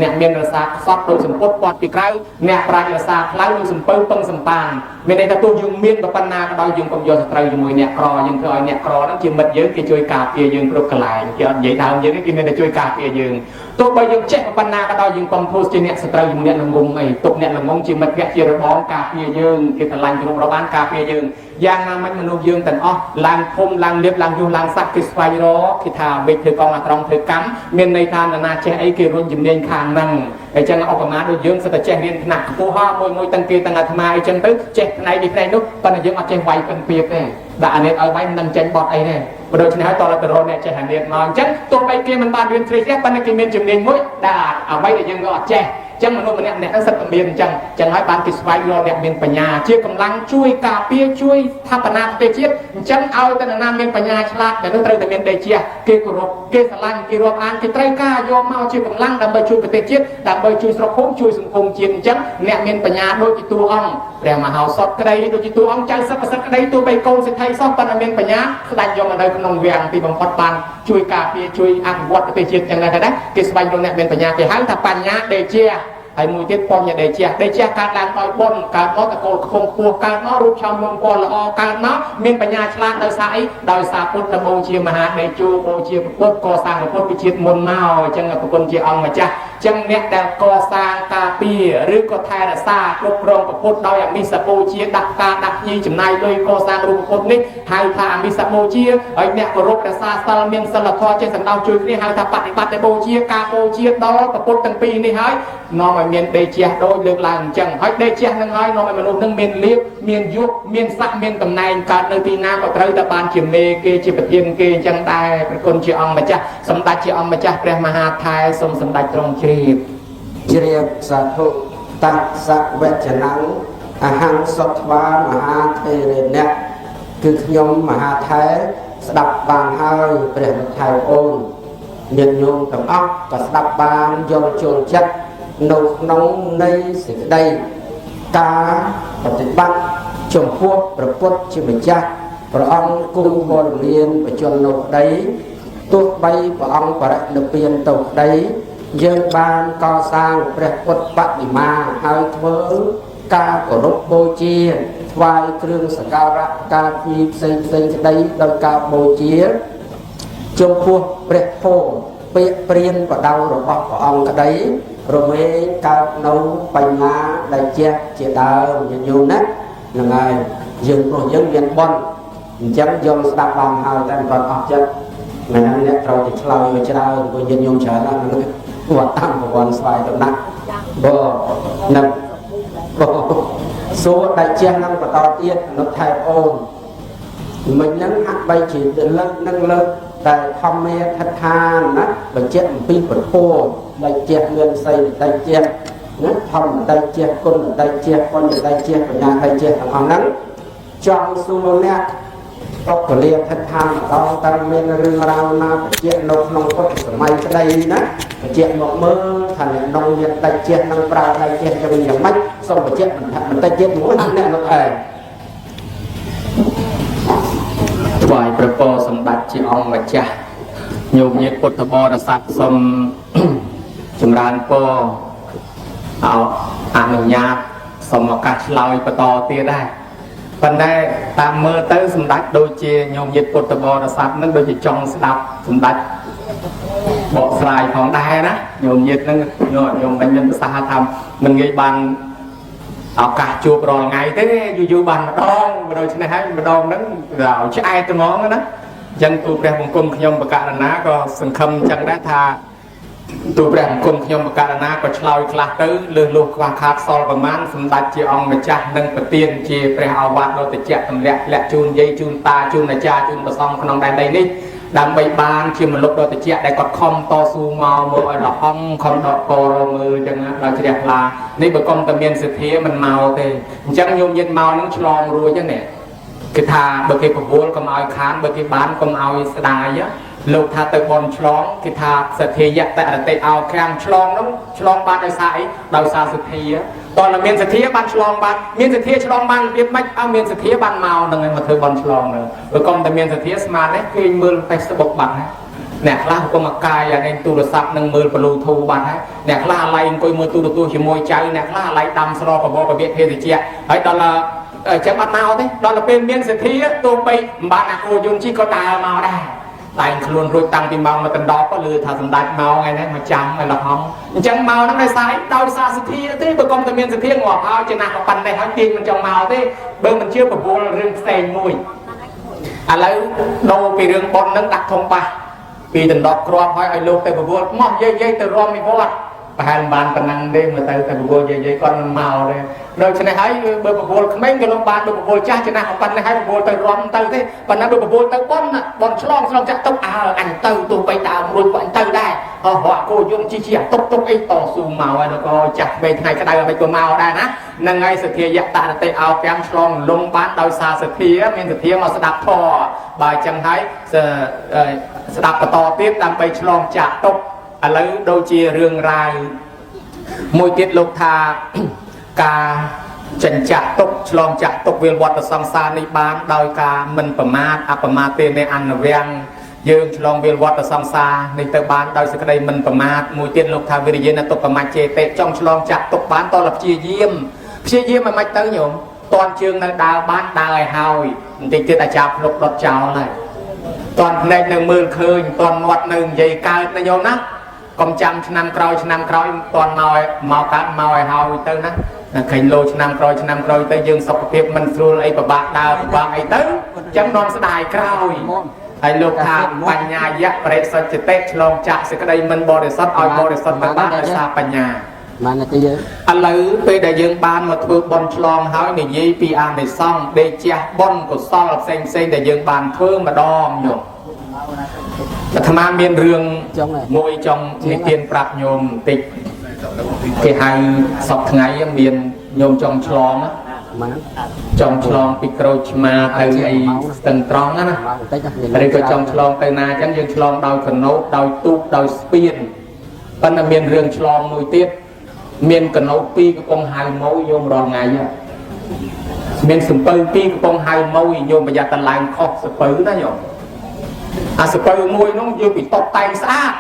អ្នកមានរសាខ្សត់ដូចសម្ពុតពាត់ពីក្រៅអ្នកប្រាជ្ញរសាខ្លៅដូចសំពៅពឹងសំប៉ានមានន័យថាទោះយើងមានប៉ុណ្ណាក៏ដោយយើងកុំយកសត្រូវជាមួយអ្នកក្រយើងធ្វើឲ្យអ្នកក្រហ្នឹងជាមិត្តយើងគេជួយការពារយើងគ្រប់កន្លែងគេអត់និយាយដើមយើងទេគេមានតែជួយការពារយើងទោះបីយើងចេះប៉ុណ្ណាក៏ដោយយើងកុំធ្វើជាអ្នកសត្រូវជាមួយអ្នកល្ងងអីទុកអ្នកល្ងងជាមិត្តភក្តិជារបងការពារយើងគេស្រឡាញ់គ្រប់របានការពារយើងយ៉ាងណាមិញមនុស្សយើងទាំងអស់ឡើងធំឡើងលៀបឡើងយុះឡើងស័កគេស្វែងរកគេថាវិធ្វើកងអាត្រង់ធ្វើកម្មមានន័យថានរណាចេះអីគេរុញជំនាញខាងហ្នឹងអញ្ចឹងឧបមាដូចយើងសិតតែចេះរៀនថ្នាក់ខ្ពស់ហោះមួយមួយទាំងគេទាំងអាត្មាអីចឹងទៅចេះផ្នែកនេះផ្នែកនោះប៉ុន្តែយើងអត់ចេះវាយពិនពៀបទេដាក់អានេះឲ្យវាយមិនដឹងចេញបត់អីទេបើដូច្នេះហើយតើទៅរកអ្នកចេះអានេះមកអញ្ចឹងទោះបីគេមិនបានរៀនជ្រេះជ្រះប៉ុន្តែគេមានជំនាញមួយដែលអ្វីដែលយើងក៏អត់ចេះ ចឹងមនុស្សម្នាក់ម្នាក់ហ្នឹងសិតតែមានអញ្ចឹងចឹងហើយបានគេស្វែងរកអ្នកមានបញ្ញាជាកម្លាំងជួយការពារជួយស្ថាបនាប្រទេសជាតិអញ្ចឹងឲ្យតែនរណាមានបញ្ញាឆ្លាតដែលនោះត្រូវតែមានដេជះគេគោរពគេស្រឡាញ់គេរាប់អានគេត្រូវការយកមកជាកម្លាំងដើម្បីជួយប្រទេសជាតិដើម្បីជួយស្រុកភូមិជួយសង្គមជាតិអញ្ចឹងអ្នកមានបញ្ញាដូចជាតួអង្គព្រះមហោសថក្តីដូចជាតួអង្គចៅសិទ្ធិសិទ្ធក្តីទោះបីកូនសេដ្ឋីសោះប៉ុន្តែមានបញ្ញាស្ដេចយកមកនៅក្នុងវាំងទីបំផុតបានជួយការពារជួយអភិវឌ្ឍប្រទេសជាតិយ៉ាងណាក៏ដែរគេស្វែងរកអ្នកមានបញ្ញាគេហៅថាបញ្ញាដេជះហើយមួយទៀតបញ្ញដេជះដេជះកើតឡើងដោយបុណ្យកើតមកតកូលខ្ពង់ខ្ពស់កើតមករូបឆោមមង្គលល្អកើតមកមានបញ្ញាឆ្លាតដោយសារអីដោយសារពុទ្ធបូជាមហាដេជោបូជាពុទ្ធកសាងពុទ្ធវិជាតិមុនមកអញ្ចឹងប្រគុណជាអង្គម្ចាស់អញ្ចឹងអ្នកដែលកសាងការពារឬក៏ថែរក្សាគ្រប់គ្រងពុទ្ធដោយអមិសបូជាដាក់ការដាក់ញីចំណាយលុយកសាងរូបពុទ្ធនេះហៅថាអមិសបូជាហើយអ្នកគោរពរក្សាសិលមានសិលធម៌ចេះសន្តោសជួយគ្នាហៅថាបដិបត្តិបូជាការបូជាដល់ពុទ្ធទាំងពីរនេះហើយនាំឲ្យមានដេជះដូចលើកឡើងអញ្ចឹងហើយដេជះនឹងហើយនាំឲ្យមនុស្សនឹងមានលៀបមានយុគមានស័ក្តិមានតំណែងកើតនៅទីណាក៏ត្រូវតែបានជាមេគេជាប្រធានគេអញ្ចឹងដែរប្រគុណជាអង្គម្ចាស់សម្ដេចជាអង្គម្ចាស់ព្រះមហាថែសូមសម្ដេចទ្រង់ជ្រាប ជ្រាបសាធុតសវចនំអហង្សុទ្វាមហាថេរណៈគឺខ្ញុំមហាថែស្ដាប់បានហើយព្រះនុថែអូនញាតិញោមទាំងអស់ក៏ស្ដាប់បានយល់ចូលចិត្តនៅក្នុងនៃសេចក្តីការបប្រតិបត្តិចំពោះព្រះពុទ្ធជាម្ចាស់ព្រះអង្គគង់វរមានបជននៅក្តីទោះបីព្រះអង្គបរិនិព្វានទៅក្តីយើងបានកសាងព្រះពុទ្ធបដិមាហើយធ្វើការគោរពបូជាថ្វាយគ្រឿងសក្ការៈការពីផ្សេងផ្សេងក្តីដោយការបូជាចំពោះព្រះធម៌ពាក្យព្រានបដៅរបស់ព្រះអង្គក្តីរមែងកើតនៅបញ្ញាដែលជាជាដើមញញោមណាហ្នឹងហើយយើងព្រោះយើងមានបុណ្យអញ្ចឹងយល់ស្ដាប់បានហើយតែមិនអស់ចិត្តមិនហ្នឹងអ្នកត្រូវតែឆ្លើយឲ្យច្រើនព្រោះញាតិញោមច្រើនណាស់ហ្នឹងវត្តតាមប្រព័ន្ធស្វ័យតំណាក់បើនឹងបើសួរដៃជះនឹងបន្តទៀតអនុថែអូនមិញហ្នឹងហាក់បីជាលើកនឹងលើកតែធម្មាដ្ឋានណាបញ្ជាក់អំពីពធដៃជះមានសីដៃជះណាធម្មដៃជះគុណដៃជះបញ្ញដៃជះបញ្ញាដៃជះទាំងអស់ហ្នឹងចង់សួរអ្នកបុគ្គលាដ្ឋានម្ដងតើមានរឿងរ៉ាវណាបញ្ជាក់នៅក្នុងពុទ្ធសម័យក្តីណាបញ្ជាក់មកមើលថាអ្នកនងមានដៃជះនឹងប្រើដៃជះចឹងយ៉ាងម៉េចសូមបញ្ជាក់បន្តិចទៀតមួយអ្នកនោះឯង ថ្វាយព្រះពរសម្ដេចជាអង្គម្ចាស់ញោមញាតិពុទ្ធបរិស័ទសូម ចម្រើនពរអោអនុញ្ញាតសូមឱកាសឆ្លើយបន្តទៀតដែរប៉ុន្តែតាមមើលទៅសម្ដេចដូចជាញោមញាតិពុទ្ធបរិស័ទនឹងដូចជាចង់ស្ដាប់សម្ដេចបកស្រាយផងដែរណាញោមញាតិនឹងញោមញោមមិនមានប្រសាសន៍ថាមិនងាយបានឱកាសជួបរាល់ថ្ងៃទេយូរយូរបានម្ដងដូច្នេះហើយម្ដងហ្នឹងដល់ឆ្អែតត្មងណាអញ្ចឹងទូព្រះបង្គំខ្ញុំបកករណាក៏សង្ឃឹមអញ្ចឹងដែរថាទូព្រះបង្គំខ្ញុំបកករណាក៏ឆ្លើយខ្លះទៅលើសលុះខ្វះខាតសល់ប្រមាណសម្ដេចជាអង្គម្ចាស់និងប្រទានជាព្រះឱវាទដ៏តិចទម្លាក់លាក់ជូនយាយជូនតាជូនអាចារ្យជូនព្រះសង្ឃក្នុងដែនដីនេះដើម្បីបានជាមនុស្សដ៏តិចដែលគាត់ខំតស៊ូមកមកឲ្យរហងខំដកករមើលអញ្ចឹងដល់ជ្រះថ្លានេះបើកុំតែមានសទ្ធាមិនមកទេអញ្ចឹងញោមញាតមកនឹងឆ្លងរួចហ្នឹងនេះគេថាបើគេប្រវល់កុំឲ្យខានបើគេបានកុំឲ្យស្ដាយលោកថាទៅបនឆ្លងគេថាសទ្ធាយៈតរតិអោខាំឆ្លងនោះឆ្លងបានដោយសារអីដោយសារសទ្ធាតើមានសទ្ធាបានឆ្លងបានមានសទ្ធាឆ្លងបានរបៀបម៉េចឲ្យមានសទ្ធាបានមកនឹងឯងមកធ្វើបនឆ្លងនឹងបើកុំតែមានសទ្ធាស្មាននេះគេមើល Facebook បាត់ហើយអ្នកខ្លះកំពុងអាកាយអានេះទូរស័ព្ទនឹងមើល Bluetooth បាត់ហើយអ្នកខ្លះអាឡ័យអង្គុយមើលទូរទស្សន៍ជាមួយចៅអ្នកខ្លះអាឡ័យដាំស្រកបបពភេទជ្ជៈហើយដល់អញ្ចឹងអត់មកទេដល់ទៅពេលមានសទ្ធាទោះបីមិនបានអាគោយន្តជីក៏ដើរមកដែរតែងខ្លួនរួចតាំងពីម៉ោងមកដណ្ដប់ក៏ឮថាសម្ដេចមកថ្ងៃនេះមកចាំឲ្យលហំអញ្ចឹងមកហ្នឹងដោយសារអីដោយសារសទ្ធាទេបើកុំតែមានសទ្ធាងាប់ហើយចំណាស់ក៏ប៉ុណ្ណេះហើយទាញមិនចង់មកទេបើមិនជឿប្រវល់រឿងផ្សេងមួយឥឡូវដូរពីរឿងប៉ុនហ្នឹងដាក់ធំបាសពីដណ្ដប់គ្រាប់ហើយឲ្យលោកទៅប្រវល់មកយាយយាយទៅរំវិវត្ត ប្រហែលមិនបានប៉ុណ្ណឹងទេមើលទៅតែបបួលយាយៗគាត់មិនមកទេដូច្នេះហើយបើបបួលក្មេងក៏លោកបានបើបបួលចាស់ចំណាស់ប៉ុណ្ណេះហើយបបួលទៅរំទៅទេប៉ុន្តែបើបបួលទៅប៉ុនប៉ុនឆ្លងឆ្លងចាក់ទុកអើអញទៅទោះបីដើមរួចក៏អញទៅដែរអស់រកគោយំជីជីអាទុកទុកអីតស៊ូមកហើយក៏ចាស់ក្មេងថ្ងៃក្តៅមិនក៏មកដែរណាហ្នឹងហើយសទ្ធាយតរតិអោកាំឆ្លងលងបានដោយសារសទ្ធាមានសទ្ធាមកស្ដាប់ធម៌បើអញ្ចឹងហើយស្ដាប់បន្តទៀតដើម្បីឆ្លងចាក់ទុកឥឡូវដូចជារឿងរ៉ាវមួយទៀតលោកថាការចិញ្ចាក់ទុកឆ្លងចាក់ទុកវិលវត្តសង្សារនេះបានដោយការមិនប្រមាទអបមាទេនៃអនវាំងយើងឆ្លងវិលវត្តសង្សារនេះទៅបានដោយសេចក្តីមិនប្រមាទមួយទៀតលោកថាវិរិយនទុក្ខមច្ចេតិចង់ឆ្លងចាក់ទុកបានតលព្យាយាមព្យាយាមឲ្យមិនទៅញោមតន់ជើងនៅដើរបានដើរឲ្យហើយបន្តិចទៀតអាចារ្យភ្លុកដុតចោលហើយតន់ភ្នែកនៅមើលឃើញតន់មាត់នៅនិយាយកើតណាញោមណាកុំចាំឆ្នាំក្រោយឆ្នាំក្រោយតន់មកមកកើតមកឲ្យហើយទៅណាឃើញលោឆ្នាំក្រោយឆ្នាំក្រោយទៅយើងសុខភាពមិនស្រួលអីពិបាកដើរពិបាកអីទៅចឹងនាំស្ដាយក្រោយហើយលោកថាបញ្ញាយៈបរិសុទ្ធតិឆ្លងចាក់សេចក្តីមិនបរិសុទ្ធឲ្យបរិសុទ្ធទៅបានដោយសារបញ្ញា បាននាទីយើង ឥឡូវពេលដែលយើងបានមកធ្វើបុណ្យឆ្លងហើយនិយាយពីអានិសង្សដេកជះបុណ្យកុសលផ្សេងផ្សេងដែលយើងបានធ្វើម្ដងញោមអាត្មាមានរឿងមួយចង់និទានប្រាប់ញោមបន្តិចគេហៅសពថ្ងៃមានញោមចង់ឆ្លងណា បាន ចង់ឆ្លងពីក្រូចឆ្មាទៅអីស្ទឹងត្រង់ណា បន្តិចណា ឬក៏ចង់ឆ្លងទៅណាអញ្ចឹងយើងឆ្លងដោយកណូតដោយទូកដោយស្ពានប៉ុន្តែមានរឿងឆ្លងមួយទៀតមានកណូតពីរកំពុងហៅម៉ូយញោមរាល់ថ្ងៃហ៎មានសំពៅពីរកំពុងហៅម៉ូយញោមប្រយ័ត្នតឡើងខុសសំពៅណាញោមអាសំពៅមួយនោះយើងពីតបតែងស្អាត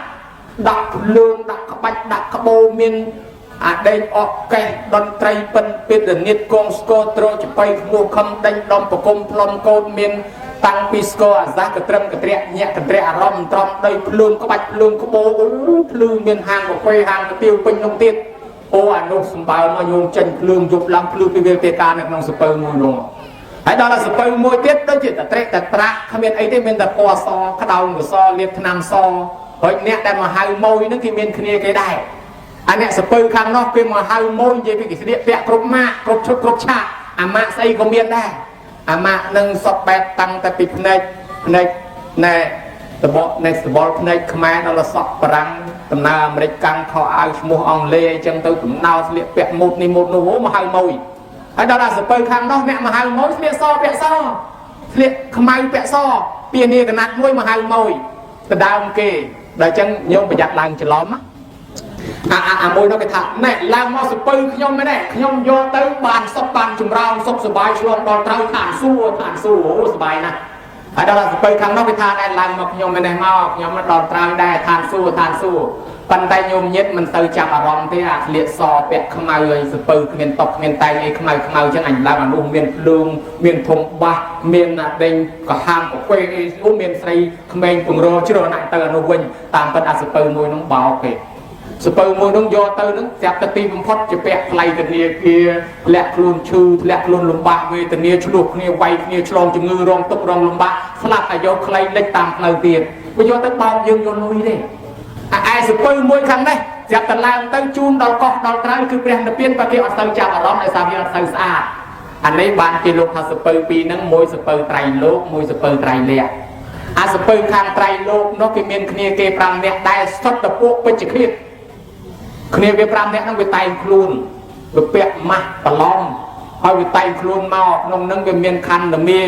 ដាក់ភ្លើងដាក់ក្បាច់ដាក់ក្បូរមានអាដេកអកកេះតន្ត្រីពិនពិតរនាតកងស្គរត្រចបៃខ្មោះខំដេញដំប្រគុំផ្លុំកូនមានតាំងពីស្គរអាសាសកត្រឹមកត្រែកញាក់កត្រែកអារម្មណ៍ត្រំដីភ្លើងក្បាច់ភ្លើងក្បូរអូភ្លឺមានហាងកាហ្វេហាងកាទៀវពេញនោះទៀតអូអានោះសម្បើមកញោមចេញភ្លើងយប់ឡើងភ្លឺពីវេលទេកានៅក្នុងសពៅមួយនោះហើយដល់ដល់សពៅមួយទៀតដូចជាតត្រេកតត្រាក់គ្មានអីទេមានតែពណ៌សក្តោងកសលាបថ្នាំសហើយអ្នកដែលមកហៅម៉ួយហ្នឹងគេមានគ្នាគេដែរអាអ្នកសពៅខាងនោះគេមកហៅម៉ួយនិយាយពីគេស្លៀកពាក់គ្រប់ម៉ាកគ្រប់ឈុតគ្រប់ឆាកអាម៉ាកស្អីក៏មានដែរអាម៉ាកនឹងសពបែបតាំងតែពីភ្នែកភ្នែកណែតបកណែសបល់ភ្នែកខ្មែរដល់សក់បារាំងដំណើរអាមេរិកកាំងខោអាវឈ្មោះអង់គ្លេសអីចឹងទៅដំណើរស្លៀកពាក់ម៉ូតនេះម៉ូតនោះអូមកហៅម៉ួយហើយដល់អាសពៅខាងនោះអ្នកមកហៅម៉ួយស្លៀកសពាក់សស្លៀកខ្មៅពាក់សពីនីកណាត់មួយមកហៅម៉ួយដដើមគេដល់ចឹងញោមប្រយ័ត្នឡើងច្រឡំណាអាអាអាមួយនោះគេថាណែឡើងមកសពៅខ្ញុំមែនទេខ្ញុំយកទៅបានសុខបានចម្រើនសុខសប្បាយឆ្លងដល់ត្រូវឋានសួគ៌ឋានសួគ៌អូសប្បាយណាស់ហើយដល់សពៅខាងនោះគេថាណែឡើងមកខ្ញុំមែនទេមកខ្ញុំដល់ត្រូវដែរឋានសួគ៌ឋានសួគ៌ប៉ុន្តែញោមញាតមិនទៅចាប់អារម្មណ៍ទេអាស្លៀកសពាក់ខ្មៅហើយសពៅគ្មានតុកគ្មានតែងអីខ្មៅខ្មៅចឹងអញឡើងអានោះមានភ្លើងមានធំបាសមានអាដេញកាហាមកាហ្វេអីអូមានស្រីក្មេងពង្រជ្រើណាស់ទៅអានោះវិញតាមពិតអាសពៅមួយនោះបោកគេសពៅមួយនោះយកទៅនឹងស្រាប់តែទីបំផុតជាពាក់ថ្លៃធនាគារធ្លាក់ខ្លួនឈឺធ្លាក់ខ្លួនលំបាកវេទនាឆ្លោះគ្នាវាយគ្នាឆ្លងជំងឺរងទុក្ខរងលំបាកស្លាប់អាយុខ្លីលិចតាមផ្លូវទៀតបើយកទៅបោកយើងយកលុយទេអាឯសពៅមួយខាងនេះស្រាប់តែឡើងទៅជូនដល់កោះដល់ត្រើយគឺព្រះនិព្វានបើគេអត់សូវចាប់អារម្មណ៍ដោយសារវាអត់សូវស្អាតអានេះបានគេលោកថាសពៅពីរហ្នឹងមួយសពៅត្រៃលោកមួយសពៅត្រៃលក្ខអាសពៅខាងត្រៃលោកនោះគេមានគ្នាគេ5នាក់ដែលសុទ្ធតែពួកពេជ្ជឃាតគ្នាវា5នាក់ហ្នឹងវាតែងខ្លួនវាពាក់ម៉ាស់ប្រឡំហើយវាតែងខ្លួនមកក្នុងហ្នឹងវាមានខណ្ឌមា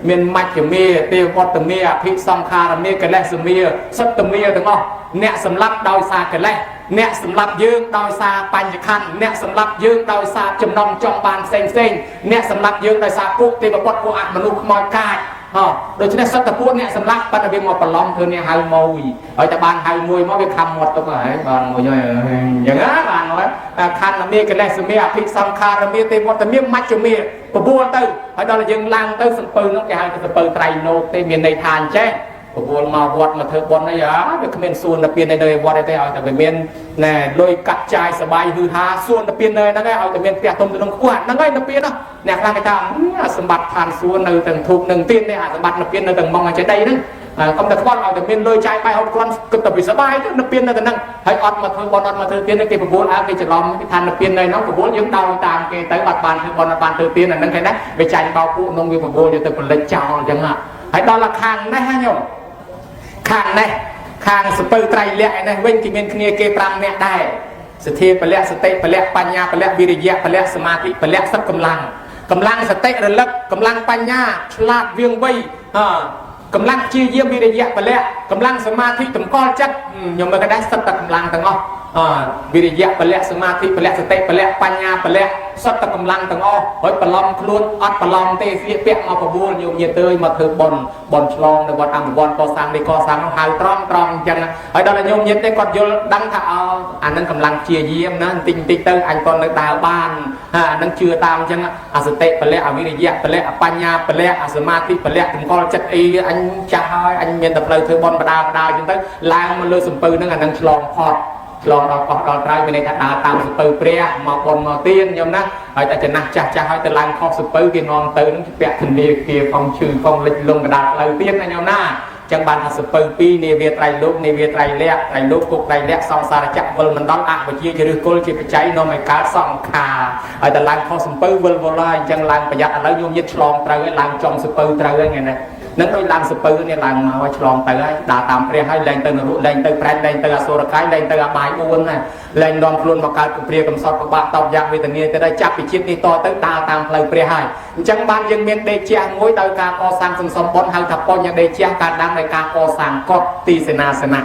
មានមជ្ឈមាទេវត្តមាអភិសង្ខារមាកិលេសមាសត្វមាទាំងអស់អ្នកសម្លាប់ដោយសារកិលេសអ្នកសម្លាប់យើងដោយសារបញ្ញខណ្ឌអ្នកសម្លាប់យើងដោយសារចំណងចង់បានផ្សេងផ្សេងអ្នកសម្លាប់យើងដោយសារពួកទេវបុត្រពួកអមនុស្សខ្មោចកាចហ៎ដូច្នេះសត្វតពួកអ្នកសម្លាប់ប៉ុន្តែវាមកប្រឡំធ្វើអ្នកហៅមួយហើយតែបានហៅមួយមកវាខំមាត់ទុកហើយបានមួយហើយអញ្ចឹងណាបានហើយខណ្ឌមាកិលេសមាអភិសង្ខារមាទេវត្តមាមជ្ឈមាបបួលទៅហើយដល់យើងឡើងទៅសំពៅនោះគេហៅថាសំពៅត្រៃលោកទេមានន័យថាអញ្ចេះបបួលមកវត្តមកធ្វើបុណ្យអីអាវាគ្មានសួនទៅពៀននៅវត្តអីទេឲ្យតែវាមានណែលុយកាត់ចាយសបាយហឺហាសួនទៅពៀននៅហ្នឹងឯងឲ្យតែមានផ្ទះធំទៅក្នុងខ្ពស់ហ្នឹងឯងទៅពៀននោះអ្នកខ្លះគេថាអាសម្បត្តិឋានសួននៅទាំងធូបនឹងទៀននេះអាសម្បត្តិទៅពៀននៅទាំងម៉ងចេដីហ្នឹង កុំតែខ្វល់ឲ្យតែមានលុយចាយបាយហូបគ្រាន់គិតតែពីសបាយទៅនិព្វាននៅតែហ្នឹងហើយអត់មកធ្វើបន់អត់មកធ្វើទានគេបបួលអើគេច្រឡំគេថានិព្វាននៅហ្នឹងបបួលយើងដោយតាមគេទៅអត់បានធ្វើបន់អត់បានធ្វើទានអាហ្នឹងគេណាវាចាញ់បោកពួកនងវាបបួលយកទៅផលិតចោលអញ្ចឹងហើយដល់ខាងនេះហ่ะញោមខាងនេះខាងសពៅត្រៃលក្ខឯនេះវិញគេមានគ្នាគេ5នាក់ដែរសទ្ធាពលៈសតិពលៈបញ្ញាពលៈវិរិយៈពលៈសមាធិពលៈសឹកកម្លាំងកម្លាំងសតិរលឹកកម្លាំងបញ្ញាឆ្លាតវៀងវៃកម្លាំងជាយាមវិរិយៈពលៈកម្លាំងសមាធិតម្កល់ចិត្តខ្ញុំមើលកដែរសិតតែកម្លាំងទាំងអស់វិរិយៈពលៈសមាធិពលៈសតិពលៈបញ្ញាពលៈសិតតែកម្លាំងទាំងអស់ហើយបន្លំខ្លួនអត់បន្លំទេស្លៀកពាក់មកបបួលញោមញាតើយមកធ្វើបុណ្យបុណ្យឆ្លងនៅវត្តអង្គវត្តកសាងនេះកសាងនោះហៅត្រង់ត្រង់អញ្ចឹងហើយដល់តែញោមញាតទេគាត់យល់ដឹងថាអអានឹងកម្លាំងជាយាមណាបន្តិចបន្តិចទៅអញគាត់នៅដើរបានអានឹងជឿតាមអញ្ចឹងអសតិពលៈអវិរិយៈពលៈអបញ្ញាពលៈអសមាធិពលៈតម្កល់ចិត្តអីអញចាស់ហើយអញមានតែផ្លូវធ្វើបុណ្យបដាបដាអញ្ចឹងទៅឡើងមកលើសំពៅហ្នឹងអានឹងឆ្លងផុតឆ្លងដល់កោះដល់ត្រៃមានន័យថាដើរតាមសពៅព្រះមកបុណ្យមកទានញោមណាហើយតែចំណាស់ចាស់ចាស់ហើយទៅឡើងខុសសពៅគេនាំទៅនឹងពាក់ធនាគារផងឈឺផងលិចលង់កដាលផ្លូវទៀតណាញោមណាចឹងបានថាសពៅពីរនាវាត្រៃលោកនាវាត្រៃលក្ខត្រៃលោកគុកត្រៃលក្ខសង្សារចក្រវិលមិនដល់អវិជ្ជាជាឫសគល់ជាបច្ច័យនាំឲ្យកើតសង្ខារហើយតែឡើងខុសសំពៅវិលវល់ហើយអញ្ចឹងឡើងប្រយ័ត្នឥឡូវញោមញាតឆ្លងត្រូវហើយឡើងចំសពៅត្រូវហើយថ្ងៃនេះនឹងដូចឡើងសពៅនេះឡើងមកឲ្យឆ្លងទៅហើយដើរតាមព្រះហើយលែងទៅនរកលែងទៅប្រែតលែងទៅអសុរកាយលែងទៅអបាយ4ណាលែងនាំខ្លួនមកកើតកំព្រាកំសត់ពិបាកតោកយ៉ាងវេទនាទៅដល់ចាប់ពីជាតិនេះតទៅដើរតាមផ្លូវព្រះហើយអញ្ចឹងបានយើងមានដេជះមួយដោយការកសាងសន្សំបុណ្យហៅថាបញ្ញដេជះការដាំដោយការកសាងកុដទីសេនាសនៈ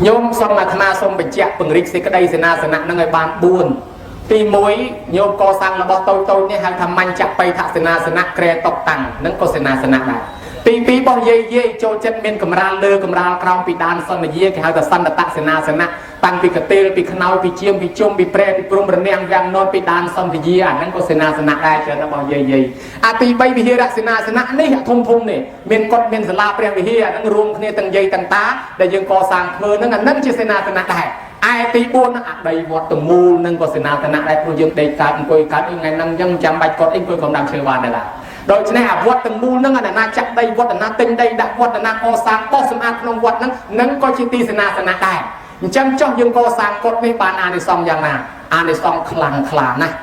ញោមសូមអាត្មាសូមបញ្ជាក់ពង្រីកសេចក្តីសេនាសនៈនឹងឲ្យបាន4ទី1ញោមកសាងរបស់តូចតូចនេះហៅថាមញ្ចបៃថសេនាសនៈក្រែតុកតាំងនឹងក៏សេនាសនៈដែរទី2បោះយាយយាយចូលចិត្តមានកម្រាលលើកម្រាលក្រោមពីដានសន្យាគេហៅថាសន្តតសេនាសនៈតាំងពីកតេលពីខ្នើយពីជាមពីជុំពីប្រែពីព្រំរនាំងយ៉ាងននពីដានសន្យាអាហ្នឹងក៏សេនាសនៈដែរច្រើនរបស់យាយយាយអាទី3វិហារសេនាសនៈនេះធំធំនេះមានកុដមានសាលាព្រះវិហារអាហ្នឹងរួមគ្នាទាំងយាយទាំងតាដែលយើងកសាងធ្វើហ្នឹងអាហ្នឹងជាសេនាសនៈដែរឯទី4ហ្នឹងអដីវត្តមូលនឹងក៏សេនាសនៈដែរព្រោះយើងដេកកើតអង្គុយកើតថ្ងៃហ្នឹងអញ្ចឹងចាំបាច់កត់អីអង្គុយកំដាំឈើបានដែរឡាដូច្នេះអាវត្តទាំងមូលហ្នឹងអាណាចាក់ដីវត្តអាណាទិញដីដាក់វត្តអាណាកសាងបោះសម្អាតក្នុងវត្តហ្នឹងនឹងក៏ជាទីសេនាសនៈដែរអញ្ចឹងចុះយើងកសាងកុដនេះបានអានិសង្សយ៉ាងណាអានិសង្សខ្លាំងក្លាណាស់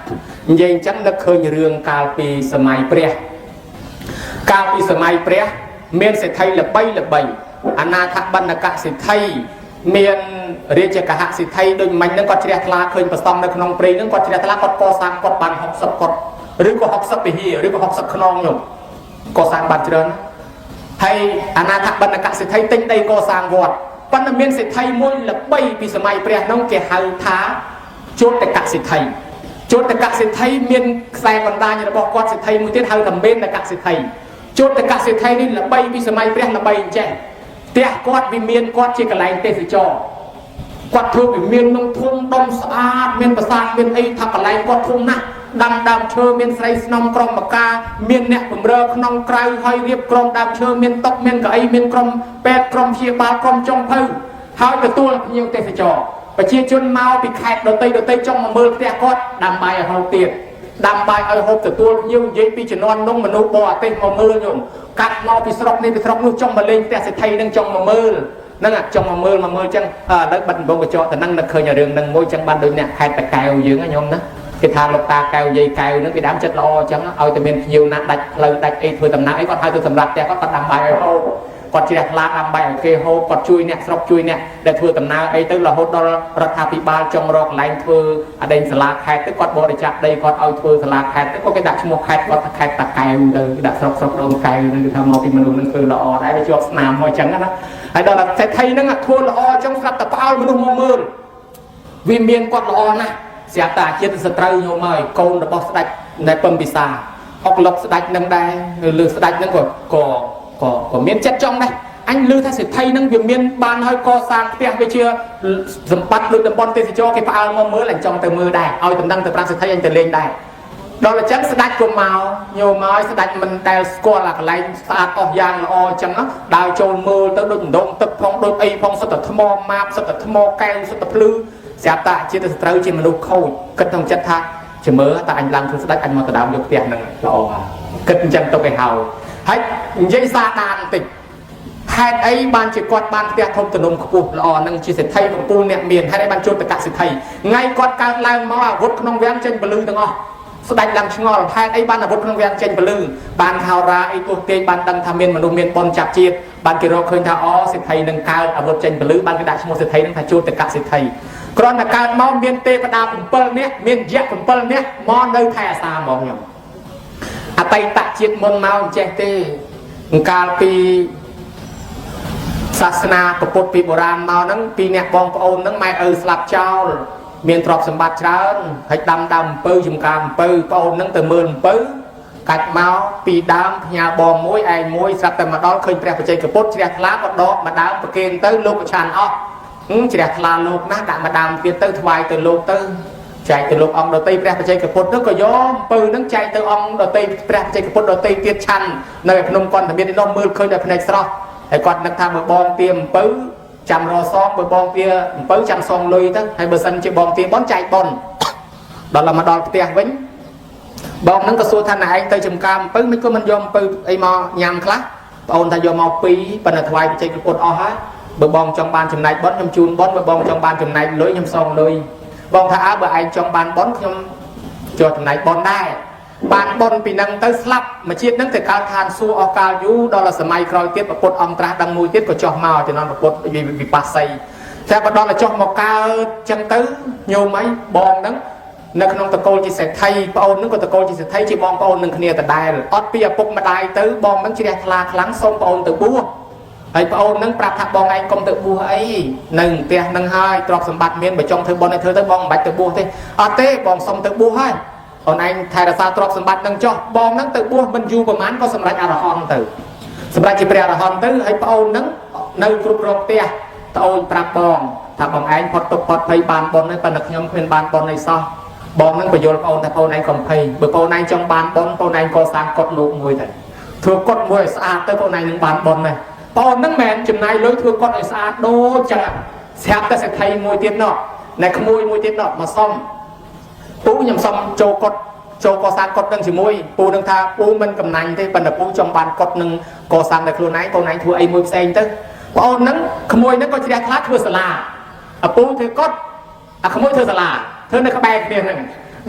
និយាយអញ្ចឹងនឹកឃើញរឿងកាលពីសម័យព្រះកាលពីសម័យព្រះមានសេដ្ឋីល្បីល្បីអនាថបណ្ឌកសេដ្ឋីមានរាជកហសិទ្ធិដូចមិញហ្នឹងគាត់ជ្រះថ្លាឃើញប្រសង់នៅក្នុងព្រៃហ្នឹងគាត់ជ្រះថ្លាគាត់កសាងគាត់បាន60គាត់ឬក៏60វិហារឬក៏60ខ្នងខ្ញុំកសាងបានច្រើនហើយអនាថបណ្ឌកសិទ្ធិទិញដីកសាងវត្តប៉ុន្តែមានសិទ្ធិមួយល្បីពីសម័យព្រះហ្នឹងគេហៅថាជោតកសិទ្ធិជោតកសិទ្ធិមានខ្សែបណ្ដាញរបស់គាត់សិទ្ធិមួយទៀតហៅថាមេនកសិទ្ធិជោតកសិទ្ធិនេះល្បីពីសម័យព្រះល្បីអញ្ចេះផ្ទះគាត់វិមានគាត់ជាកន្លែងទេសចរគាត់ធ្វើវិមាននឹងធំដុំស្អាតមានប្រាសាទមានអីថាកន្លែងគាត់ធំណាស់ដាំដើមឈើមានស្រីស្នំក្រុមបកាមានអ្នកបំរើក្នុងក្រៅហើយរៀបក្រុមដើមឈើមានតុមានកៅអីមានក្រុមពេទ្យក្រុមព្យាបាលក្រុមចុងភៅហើយទទួលភ្ញៀវទេសចរប្រជាជនមកពីខេត្តដទៃដទៃចង់មកមើលផ្ទះគាត់ដើម្បីឲ្យហូបទៀតដើម្បីឲ្យហូបទទួលភ្ញៀវនិយាយពីជំនាន់នោះមនុស្សបរទេសមកមើលញោមកាត់មកពីស្រុកនេះពីស្រុកនោះចង់មកលេងផ្ទះសេដ្ឋីនឹងចង់មកមើលហ្នឹងចង់មកមើលមកមើលចឹងឥឡូវបិទដំបងកញ្ចក់ទៅហ្នឹងនឹកឃើញរឿងហ្នឹងមួយចឹងបានដូចអ្នកខេត្តតកែវយើងណាញោមណាគេថាលោកតាកែវយាយកែវហ្នឹងគេដើមចិត្តល្អចឹងឲ្យតែមានភ្ញៀវណាដាច់ផ្លូវដាច់អីធ្វើដំណើរអីគាត់ហៅទៅសម្រាប់ផ្ទះគាត់គាត់ដាំបាយឲ្យហូបគាត់ជ្រះថ្លាដាំបាយឲ្យគេហូបគាត់ជួយអ្នកស្រុកជួយអ្នកដែលធ្វើដំណើរអីទៅរហូតដល់រដ្ឋាភិបាលចង់រកកន្លែងធ្វើអដេញសាលាខេត្តទៅគាត់បរិច្ចាគដីគាត់ឲ្យធ្វើសាលាខេត្តទៅក៏គេដាក់ឈ្មោះខេត្តគាត់ថាខេត្តតាកែវទៅដាក់ស្រុកស្រុកដូនកែវហ្នឹងគឺថាមកពីមនុស្សហ្នឹងធ្វើល្អដែរវាជាប់ស្នាមមកចឹងណាហើយដល់សេដ្ឋីហ្នឹងធ្វើល្អចឹងស្រាប់តែផ្អើលមនុស្សមកមើលវាមានគាត់ល្អណាស់ស្រាប់តែជាតិសត្រូវញោមហើយកូនរបស់ស្ដេចនៅពំពិសាអុកលុកស្ដេចនឹងដែរលើស្ដេចហ្នឹងក៏ក៏ក៏ក៏មានចិត្តចង់ដែរអញឮថាសេដ្ឋីហ្នឹងវាមានបានហើយកសាងផ្ទះវាជាសម្បត្តិដូចតំបន់ទេសចរគេផ្អើលមកមើលអញចង់ទៅមើលដែរឲ្យតំណឹងទៅប្រាប់សេដ្ឋីអញទៅលេងដែរដល់អញ្ចឹងស្ដេចក៏មកញោមមកស្ដេចមិនដែលស្គាល់អាកន្លែងស្អាតអស់យ៉ាងល្អអញ្ចឹងដើរចូលមើលទៅដូចដងទឹកផងដូចអីផងសុទ្ធតែថ្មម៉ាបសុទ្ធតែថ្មកែវសុទ្ធតែភ្លឺស្រាប់តែជាតិសត្រូវជាមនុស្សខូចគិតក្នុងចិត្តថាជាមើលតែអញឡើងធ្វើស្ដេចអញមកដដើមយកផ្ទះហ្នឹងល្អគិតអញ្ចឹងទុកឲ្យហើយហើយនិយាយសាដានបន្តិច ហេតុអីបានជាគាត់បានផ្ទះធំទំនំខ្ពស់ល្អនឹងជាសេដ្ឋីកំពូលអ្នកមានហេតុអីបានជួបតកសិទ្ធិថ្ងៃគាត់កើតឡើងមកអាវុធក្នុងវាំងចេញពលឺទាំងអស់ស្ដេចឡើងឆ្ងល់ហេតុអីបានអាវុធក្នុងវាំងចេញពលឺបានហោរាអីទោះទាញបានដឹងថាមានមនុស្សមានបុណ្យចាប់ជាតិបានគេរកឃើញថាអូសេដ្ឋីនឹងកើតអាវុធចេញពលឺបានគេដាក់ឈ្មោះសេដ្ឋីនឹងថាជួបតកសិទ្ធិគ្រាន់តែកើតមកមានទេវតា7នាក់មានយក្ស7នាក់មកនៅថែអាសាហ្មងខ្ញុំអតីតជាតិមុនមកអញ្ចេះទេកាលពីសាសនាពុទ្ធពីបុរាណមកហ្នឹងពីអ្នកបងប្អូនហ្នឹងម៉ែឪស្លាប់ចោលមានទ្រព្យសម្បត្តិច្រើនហើយដាំដើមអំពៅចំការអំពៅប្អូនហ្នឹងទៅមើលអំពៅកាច់មកពីដើមផ្ញើបងមួយឯងមួយស្រាប់តែមកដល់ឃើញព្រះបច្ចេកពុទ្ធជ្រះថ្លាក៏ដកមកដើមប្រគេនទៅលោកក៏ឆានអស់ជ្រះថ្លាលោកណាស់ដាក់មកដើមទៀតទៅថ្វាយទៅលោកទៅចែកទៅលោកអង្គដតីព្រះបច្ចេកពុទ្ធនោះក៏យកអំពៅហ្នឹងចែកទៅអង្គដតីព្រះបច្ចេកពុទ្ធដតីទៀតឆាន់នៅឯភ្នំកន្ធមាត្រនេះមើលឃើញតែភ្នែកស្រស់ហើយគាត់នឹកថាបើបងទាអំពៅចាំរសងបើបងទាអំពៅចាំសងលុយទៅហើយបើសិនជាបងទាបនចែកបនដល់មកដល់ផ្ទះវិញបងហ្នឹងក៏សួរថាណែឯងទៅចំការអំពៅមិនក៏មិនយកអំពៅអីមកញ៉ាំខ្លះបងអូនថាយកមកពីរប៉ុន្តែថ្វាយបច្ចេកពុទ្ធអស់ហើយបើបងចង់បានចំណែកបនខ្ញុំជូនបនបើបងចង់បានចំណែកលុយខ្ញុំសងលុយបងថាអើបើឯងចង់បានបនខ្ញុំយកចំណែកបនដែរបានបនពីនឹងទៅស្លាប់មួយជាតិនឹងទៅកើតឋានសួគ៌អស់កាលយូរដល់សម័យក្រោយទៀតពុទ្ធអង្គត្រាស់ដឹងមួយទៀតក៏ចុះមកជំនាន់ពុទ្ធវិបស្សីតែបើដល់តែចុះមកកើតចឹងទៅញោមអីបងហ្នឹងនៅក្នុងតកូលជាសេដ្ឋីប្អូនហ្នឹងក៏តកូលជាសេដ្ឋីជាបងប្អូននឹងគ្នាដដែលអត់ពីឪពុកម្ដាយទៅបងហ្នឹងជ្រះថ្លាខ្លាំងសូមប្អូនទៅបួសហើយប្អូនហ្នឹងប្រាប់ថាបងឯងកុំទៅបួសអីនៅផ្ទះហ្នឹងហើយទ្រព្យសម្បត្តិមានបើចង់ធ្វើបុណ្យឲ្យធ្វើទៅបងមិនបាច់ទៅបួសទេអត់ទេបងសុំទៅបួសហើយអូនឯងថែរក្សាទ្រព្យសម្បត្តិហ្នឹងចុះបងហ្នឹងទៅបួសមិនយូរប្រហែលក៏សម្រេចអរហន្តទៅសម្រេចជាព្រះអរហន្តទៅហើយប្អូនហ្នឹងនៅគ្រប់គ្រងផ្ទះត្អូនប្រាប់បងថាបងឯងផុតទុកផុតភ័យបានបុណ្យហើយប៉ុន្តែខ្ញុំគ្មានបានបុណ្យអីសោះបងហ្នឹងបញ្យល់ប្អូនថាប្អូនឯងកុំភ័យបើប្អូនឯងចង់បានបុណ្យប្អូនឯងកសាងកុដិលោកមួយទៅធ្វើកុដិមួយឲ្យស្អាតទៅប្អូនឯងនឹងបានបុណ្យដែរប្អូនហ្នឹងមិនចំណាយលុយធ្វើកុដិឲ្យស្អាតដូចចឹងស្រាប់តែសេដ្ឋីមួយទៀតណោះណែក្មួយមួយទៀតណោះមកសុំពូខ្ញុំសុំចូលកុដិចូលកសាងកុដិនឹងជាមួយពូនឹងថាពូមិនកំណាញ់ទេប៉ុន្តែពូចង់បានកុដិនឹងកសាងតែខ្លួនឯងប្អូនឯងធ្វើអីមួយផ្សេងទៅប្អូនហ្នឹងក្មួយហ្នឹងក៏ជ្រះថ្លាធ្វើសាលាឪពូធ្វើកុដិអាក្មួយធ្វើសាលាធ្វើនៅក្បែរគ្នាហ្នឹង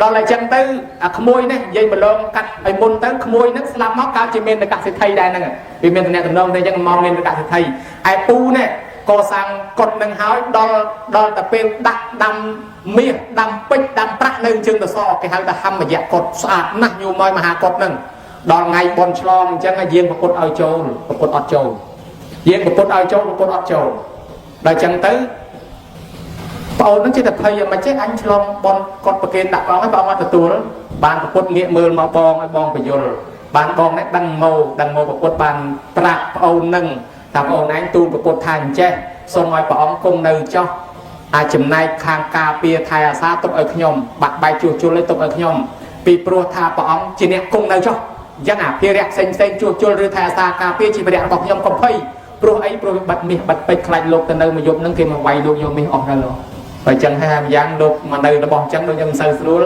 ដល់តែចឹងទៅអាក្មួយនេះនិយាយម្លងកាត់ឲ្យមុនទៅក្មួយហ្នឹងស្លាប់មកកើតជាមានកសិទ្ធិដែរហ្នឹងវាមានតំណែងតែចឹងមកមានកសិទ្ធិឯពូនេះកសាងកុដិនឹងហើយដល់តែពេលដាក់ដាំមាសដាំពេជ្រដាំប្រាក់នៅជើងតសគេហៅថាហមយៈកុដិស្អាតណាស់ញោមឲ្យមហាកុដិហ្នឹងដល់ថ្ងៃបុណ្យឆ្លងអញ្ចឹងយាងប្រពុតឲ្យចូលប្រពុតអត់ចូលយាងប្រពុតឲ្យចូលប្រពុតអត់ចូលដល់ចឹងទៅប្អូននឹងចេះតែភ័យមិនចេះអញឆ្លងបនគាត់ប្រគេនដាក់បងឲ្យបងអត់ទទួលបានប្រពុតងាកមើលមកបងឲ្យបងបញ្យលបានបងនេះដឹងមកប្រពុតបានប្រាប់ប្អូននឹងថាប្អូនឯងទូលប្រពុតថាអញ្ចេះសូមឲ្យព្រះអង្គគង់នៅចោះអាចចំណែកខាងការពារថែអាសាទុកឲ្យខ្ញុំបាក់បែកជួសជុលឲ្យទុកឲ្យខ្ញុំពីព្រោះថាព្រះអង្គជាអ្នកគង់នៅចោះអញ្ចឹងអាភារៈផ្សេងផ្សេងជួសជុលឬថែអាសាការពារជាភារៈរបស់ខ្ញុំកុំភ័យព្រោះអីព្រោះបាត់មាសបាត់ពេជ្រខ្លាចលោកទៅនៅមួយយប់ហ្នឹងគេមកវាយលោកយកមាសអស់ទៅលោកបើចឹងហើយម្យ៉ាងលោកមកនៅរបស់ចឹងដូចខ្ញុំមិនសូវស្រួល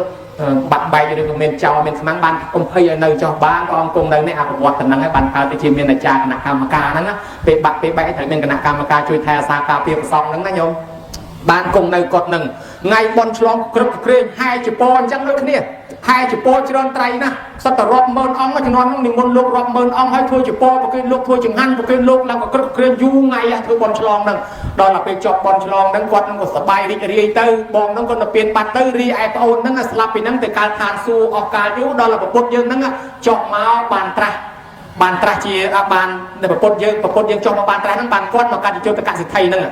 បាក់បែកឬក៏មានចោលមានខ្មាំងបានកុំភ័យឲ្យនៅចោះបានព្រះអង្គគង់នៅនេះអភិវឌ្ឍតំណឹងឲ្យបានកើតទៅជាមានអាចារ្យគណៈកម្មការហ្នឹងណាពេលបាក់ពេលបែកត្រូវមានគណៈកម្មការជួយថែអាសាការពារប្រសងហ្នឹងណាញោមបានគង់នៅកត់ហ្នឹងថ្ងៃបនឆ្លងក្រឹកក្រែងហែជពអញ្ចឹងដូចគ្នាហែជពច្រើនត្រៃណាស់សត្វតែរាប់ម៉ឺនអង្គជំនាន់ហ្នឹងនិមន្តលោករាប់ម៉ឺនអង្គហើយធ្វើជពប្រគេនលោកធ្វើចង្ហាន់ប្រគេនលោកឡើងក៏ក្រឹកក្រែងយូរថ្ងៃធ្វើបនឆ្លងហ្នឹងដល់ទៅពេលចប់បនឆ្លងហ្នឹងគាត់ហ្នឹងក៏សប្បាយរីករាយទៅបងហ្នឹងក៏ទៅពៀនបាត់ទៅរីឯប្អូនហ្នឹងស្លាប់ពីហ្នឹងទៅកើតឋានសួគ៌អស់កាលយូរដល់ទៅពុទ្ធយើងហ្នឹងចុះមកបានត្រាស់បានត្រាស់ជាបានពុទ្ធយើងពុទ្ធយើងចុះមកបានត្រាស់ហ្នឹងបានគាត់មកកាត់ជាតកសិទ្ធិហ្នឹង